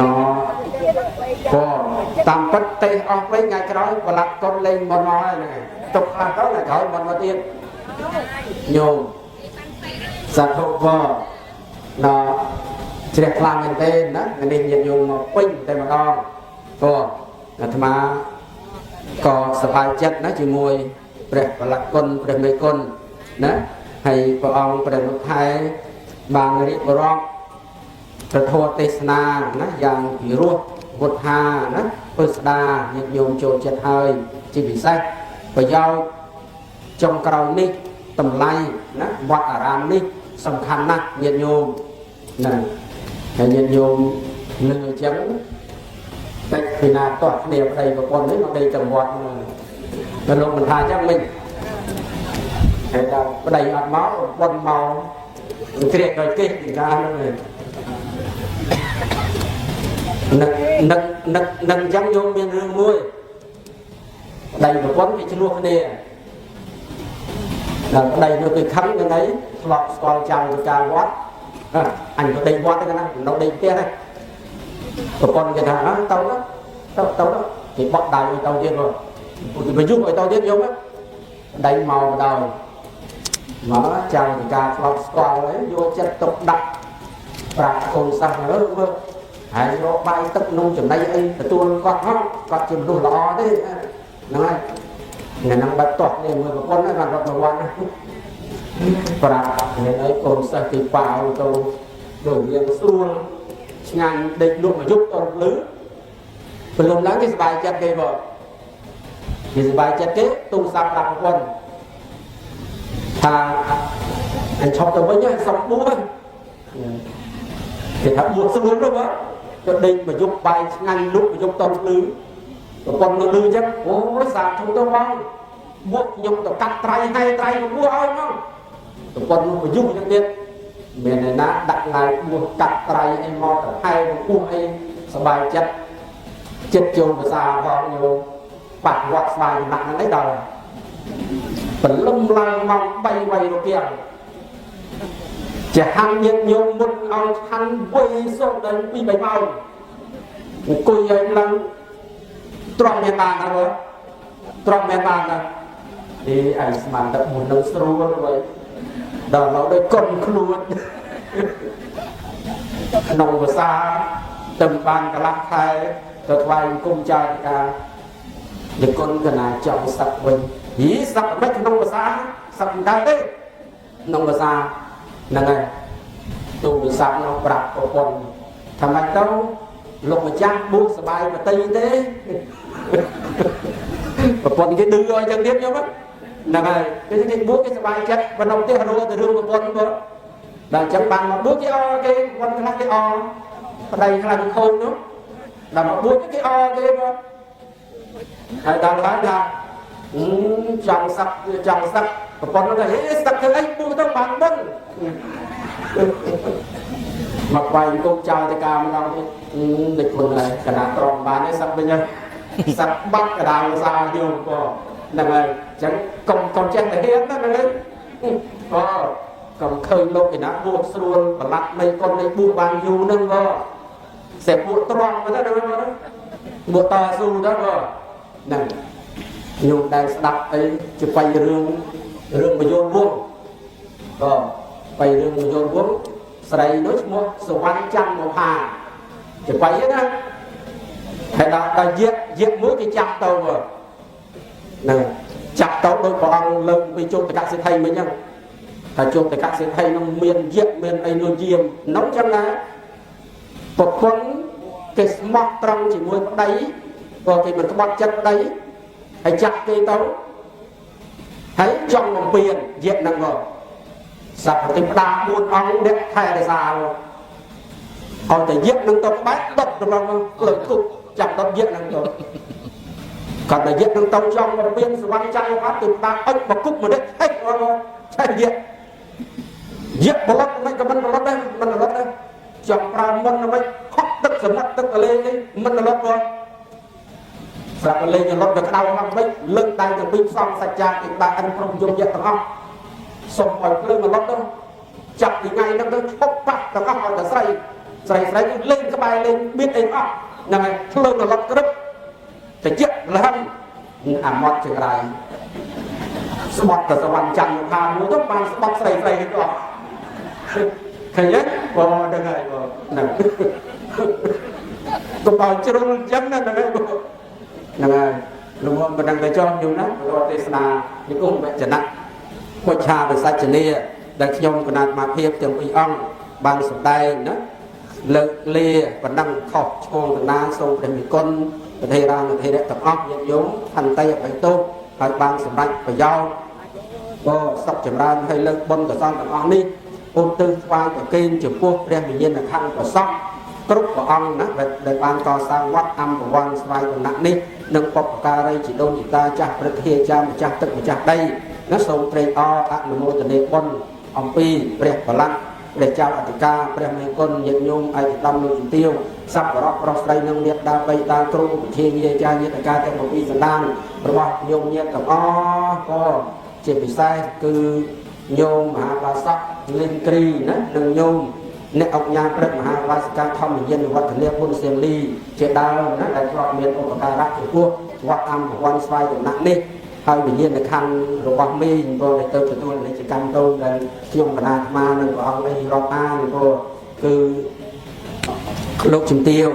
ណក៏តាមពិតទេអស់វិញថ្ងៃក្រោយប្រឡាត់កូនលេងមុនមកហើយហ្នឹងហើយទុកខ្លះទៅថ្ងៃក្រោយមុនមកទៀតញោមសាធុវណជ្រះថ្លាមែនទេណាថ្ងៃនេះញាតិញោមមកពេញតែម្ដងក៏អាត្មាក៏សប្បាយចិត្តណាជាមួយព្រះប្រឡាត់គុណព្រះមេគុណណាហើយព្រះអង្គព្រះនុថែបានរៀបរាប់ព្រះធម៌ទេសនាណាយ៉ាងពិរោះវុទ្ធាណាពឹស្ដាញាតិញោមចូលចិត្តហើយជាពិសេសប្រយោជន៍ចុងក្រោយនេះតម្លៃណាវត្តអារាមនេះសំខាន់ណាស់ញាតិញោមណាហើយញាតិញោមលឺអញ្ចឹងតិចពីណាទាស់គ្នាប្តីប្រពន្ធនេះមកដេកទាំងវត្តហ្នឹង តែលោកមិនថាអញ្ចឹងមិញហើយដល់ប្តីអត់មកប៉ុនមកត្រៀកដល់គេពីណាហ្នឹងឯងនឹកនឹកនឹកនឹកអញ្ចឹងញោមមានរឿងមួយប្តីប្រពន្ធគេឆ្លោះគ្នាដល់ប្តីនោះគេខឹងនឹងអីធ្លាប់ស្គាល់ចៅទៅការវត្តអញក៏ដេកវត្តហ្នឹងណានៅដេកផ្ទះហ្នឹងប្រពន្ធគេថាទៅទៅទៅគេបត់ដៃឲ្យទៅទៀតមកគេបញ្យុះឲ្យទៅទៀតយកប្តីមកដល់មកចៅទៅការធ្លាប់ស្គាល់អីយកចិត្តទុកដាក់ប្រាប់កូនសិស្សមើលមើលហើយរកបាយទឹកនំចំណីអីទទួលគាត់ហ៎គាត់ជាមនុស្សល្អទេហ្នឹងហើយថ្ងៃហ្នឹងបាត់ទាស់នេះមួយប្រពន្ធហ្នឹងបានរត់មកវត្តប្រាប់ថ្ងៃអីកូនសិស្សគេប៉ាវទៅដូចរៀងស្រួលឆ្ងាញ់ដេកលក់មកយប់ទៅភ្លឺព្រលឹមឡើងគេសប្បាយចិត្តគេបងគេសប្បាយចិត្តគេទូរស័ព្ទប្រាប់ប្រពន្ធថាអញឈប់ទៅវិញសុំបួសគេថាបួសស្រួលទៅបងទៅដេកមកយប់បាយឆ្ងាញ់លក់មកយប់តភ្លឺប្រពន្ធនៅលឺអញ្ចឹងអូយសាធុទៅបងបួសខ្ញុំទៅកាត់ត្រៃហែត្រៃមកបួសឲ្យមកប្រពន្ធនោះមកយុះអញ្ចឹងទៀតមានអ្នកណាដាក់ឡាយបួសកាត់ត្រៃអីមកទៅហែមកបួសអីសบายចិត្តចិត្តចូលភាសាផងញោមបាក់វត្តស្បាយចំណាក់ហ្នឹងឯងដល់ព្រលឹមឡើងម៉ោង3វៃរគាំងជាហាំញាតញោមមុនឲ្យឆាន់វៃសូត្រដល់2 3ម៉ោងអង្គុយឲ្យឡើងត្រង់មានបានណាបងត្រង់មានបានណានេះឯងស្មានតែមុននឹងស្រួលវិញដល់ឡូវដូចកុនខ្លួនក្នុងភាសាទៅបានកន្លះខែទៅថ្វាយអង្គមចារិកានិគុណកណាចង់សឹកវិញយីសឹកមិនក្នុងភាសាសឹកមិនដែរទេក្នុងភាសាហ្នឹងហើយទូរស័ព្ទនោះប្រាប់ប្រពន្ធថាម៉េចទៅលោកម្ចាស់បួសសบายប្រតិទេប្រពន្ធគេឌឺឲ្យចឹងទៀតខ្ញុំហ្នឹងហើយគេគេបួសគេសบายចិត្តបណ្ដុំផ្ទះរស់ទៅរឿងប្រពន្ធបងដល់ចឹងបានមកបួសគេអគេប្រពន្ធខ្លះគេអប្តីខ្លះគេខូចនោះដល់មកបួសគេអគេបងហើយដល់ហើយថាចង់សឹកចង់សឹកប្រពន្ធនោះថាហេសឹកធ្វើអីបួសទៅបានបុណ្យមកវាយគុំចោលទៅការម្ដងទៀតដូចគុណហើយកណាត្រង់បានទេសឹកវិញហើយសឹកបាត់កដាលសាយោមក៏ហ្នឹងហើយអញ្ចឹងកុំកុំចេះតែហ៊ានណាហ្នឹងក៏កុំឃើញលោកឯណាបួសស្រួលប្រឡាត់នៃគុណនៃបួសបានយូរហ្នឹងក៏សេពួកត្រង់ទៅហ្នឹងហ្នឹងបួសតស៊ូទៅក៏ហ្នឹងញោមដែលស្ដាប់អីជាបៃរឿងរឿងបញ្យលវងក៏បៃរឿងបញ្យលវងស្រីនោះឈ្មោះសវណ្ណច័ន្ទមហាជាបៃណាហើយដល់ដល់យាកយាកមួយគេចាប់ទៅហ្នឹងចាប់ទៅដោយព្រះអង្គលើកពីជោតកសិទ្ធិមិញហ្នឹងថាជោតកសិទ្ធិនឹងមានយាកមានអីនោះយាមនោះចឹងណាប្រពន្ធគេស្មោះត្រង់ជាមួយប្តីក៏គេមិនក្បត់ចិត្តប្តីហើយចាប់គេទៅហើយចង់បំពេញយាកហ្នឹងក៏សព្វទេវតា4អង្គអ្នកថែរក្សាឲ្យតែយាកនឹងទៅក្បែរដុតតម្រង់លើគប់ចាប់ដុតយាកនឹងទៅគាត់តែយាកនឹងទៅចង់បំពេញសវណ្ណច័យអត់ទៅតាអុចបគុបមកនេះហេឆេះយាកយាកបលត់មិនក៏មិនបលត់ដែរមិនបលត់ដែរចង់ប្រើមុនមិនខកទឹកសមុទ្រទឹកទន្លេនេះមិនបលត់ផងស្រាប់លេងរត់ទៅក្តៅមកមិនលើកដៃទៅពីផ្សំសច្ចាទេបាអិនព្រមយំយៈទាំងអស់សុំឲ្យភ្លើងរត់ទៅចាប់ពីថ្ងៃហ្នឹងទៅឈប់បាក់ទាំងអស់ឲ្យតែស្រីស្រីស្រីគឺលេងក្បែរលេងបៀតអីអស់ហ្នឹងហើយភ្លើងរត់ក្រឹបតិចលហិនអាម៉ត់ចង្រៃស្បត់ទៅសវណ្ណច័ន្ទផាមួយទៅបានស្បត់ស្រីស្រីនេះអស់ឃើញទេបងដឹងហើយបងហ្នឹងកុំឲ្យជ្រុលអញ្ចឹងណាហ្នឹងហើយបងហ្នឹងហើយលោកមិនដឹងតែចោះយូរណាលោកទេសនានិគមវចនៈពុច្ឆាវិសច្ចនីដែលខ្ញុំគណៈមាភាពទាំងពីរអង្គបានសម្ដែងណាលើកលាបណ្ដឹងខុសឆ្គងកណ្ដាលសូមព្រះមេគុណប្រធេរានុធេរៈទាំងអស់ញាតិញោមខន្តីអភ័យទោសហើយបានសម្រេចប្រយោជន៍ក៏សុខចម្រើនហើយលើកបុណ្យកុសលទាំងអស់នេះឧទ្ទិសថ្វាយប្រគេនចំពោះព្រះវិញ្ញាណក្ខន្ធប្រសព គ្រប់ព្រះអង្គណាដែលបានកសាងវត្តអម្ពវ័នស្វាយដំណាក់នេះនិងបុព្វការីជីដូនជីតាចាស់ព្រឹទ្ធាចារ្យម្ចាស់ទឹកម្ចាស់ដីណាសូមត្រេកអរអនុមោទនាបុណ្យអំពីព្រះប្រឡាត់ព្រះចៅអធិការព្រះមេគុណញាតិញោមឯកឧត្តមលោកជំទាវសប្បុរសប្រុសស្រីនិងញាតិដាបីតាគ្រូវិទ្យាញាចាញាតិការទាំង7សន្តានរបស់ញោមញាតិទាំងអស់ក៏ជាពិសេសគឺញោមមហាបាសកលិនគ្រីណានិងញោមអ្នកអង្គញាព្រឹកមហាបាសិកាធម្មញាណវឌ្ឍនាបុណ្យសៀងលីជាដើមណាដែលធ្លាប់មានឧបការៈចំពោះវត្តអម្ពវ័នស្វាយដំណាក់នេះហើយវិញ្ញាណខណ្ឌរបស់មីងព្រោះដែលទៅទទួលនិច្ចកម្មទៅដែលខ្ញុំកណាអាត្មានិងព្រះអង្គនេះរាប់អានព្រោះគឺលោកជំទាវ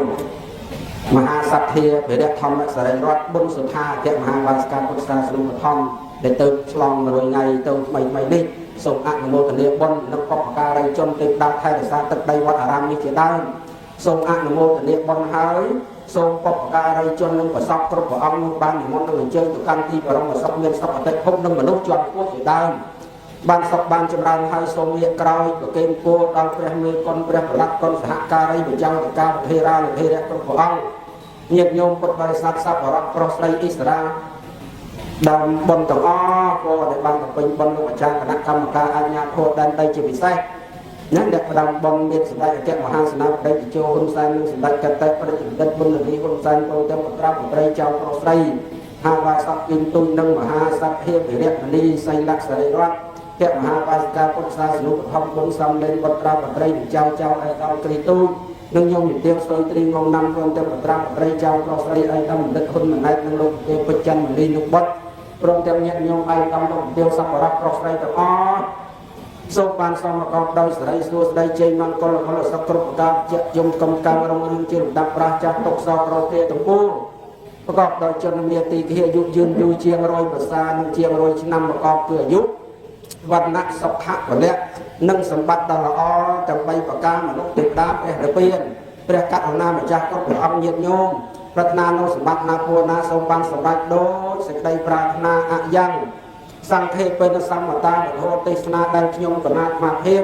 មហាសទ្ធាភិរៈធម្មសរិនរតបុណ្យសុថាអគ្គមហាបាសិកាពុទ្ធសាសនុបឋមដែលទៅឆ្លង100ថ្ងៃទៅថ្មីថ្មីនេះសូមអនុមោទនាបុណ្យនិងបុព្វការីជនទេពតាថែរក្សាទឹកដីវត្តអារាមនេះជាដើមសូមអនុមោទនាបុណ្យហើយសូមបុព្វការីជននិងប្រសពគ្រប់ព្រះអង្គនោះបាននិមន្តនិងអញ្ជើញទៅកាន់ទីបរមសុខមានសុខអតិភពនិងមនុស្សជាន់ខ្ពស់ជាដើមបានសុខបានចម្រើនហើយសូមងាកក្រោយប្រគេនពរដល់ព្រះមេគុណព្រះប្រឡាត់គុណសហការីបញ្ចៅតកាធេរាលធេរៈគ្រប់ព្រះអង្គញាតិញោមពុទ្ធបរិស័ទសប្បុរសប្រុសស្រីអិសរាដើមបុណ្យទាំងអស់ក៏ដែលបានបំពេញបុណ្យលោកអាចារ្យគណៈកម្មការអាជ្ញាធរដែនដីជាពិសេសណាអ្នកផ្ដាំបុណ្យមានសម្ដេចអគ្គមហាសេនាបតីតេជោហ៊ុនសែននិងសម្ដេចកតេប្រតិបណ្ឌិតបុណ្យរីហ៊ុនសែនព្រមទាំងបត្រាបត្រីចៅប្រុសស្រីហាវាសកគិនទុយនិងមហាសទ្ធាភិរមនីសីលក្ខសរិរតគមហាបាសិកាពុទ្ធសាសនុបឋមបុណ្យសំលេងបត្រាបត្រីចៅចៅឯកឧត្តមគ្រីទូនិងញោមនិទាវស្រីត្រីងងណាំព្រមទាំងបត្រាបត្រីចៅប្រុសស្រីឯកឧត្តមបណ្ឌិតហ៊ុនម៉ាណែតនិងលោកទេពេជ្រច័ន្ទមនីនុបុត្រព្រមទាំងញាតិញោមឯកឧត្តមលោកទាវសប្បុរសប្រុសស្រីទាំងអស់សូមបានសមកបដោយសេរីសួស្តីជ័យមង្គលផលសុខគ្រប់ប្រការជាយំកំកាំងរងរឿងជាលំដាប់ប្រាសចាស់ទុកសោករោគាទាំងពួងប្រកបដោយជនមាទីគាអាយុយឺនយូរជាង100ប្រសានិងជាង100ឆ្នាំប្រកបគឺអាយុវណ្ណៈសុខៈពលៈនិងសម្បត្តិដ៏ល្អទាំង3ប្រការមនុស្សទេវតាព្រះនិព្វានព្រះករុណាម្ចាស់គ្រប់ព្រះអង្គញាតិញោមប្រាថ្នានូវសម្បត្តិណាពួរណាសូមបានសម្រេចដោយសេចក្តីប្រាថ្នាអយ៉ាងសង្ឃេបិនសមតាពធទេសនាដែលខ្ញុំកណាអាត្មាភាព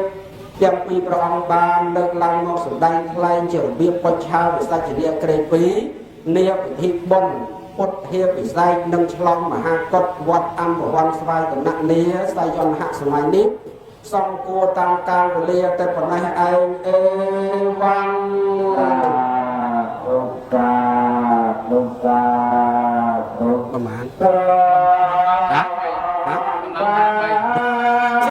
ទាំងពីរព្រះអង្គបានលើកឡើងមកសម្ដែងថ្លែងជារបៀបបច្ឆាវិសជ្ជនាក្រេ2នាពិធីបុណ្យពុទ្ធាពិសេសនិងឆ្លងមហាកុដវត្តអម្ពវ័នស្វាយតំណាក់នាសយន្តហសម័យនេះសំគួរតាមកាលវេលាតែប៉ុណ្ណេះឯងអេវ៉ា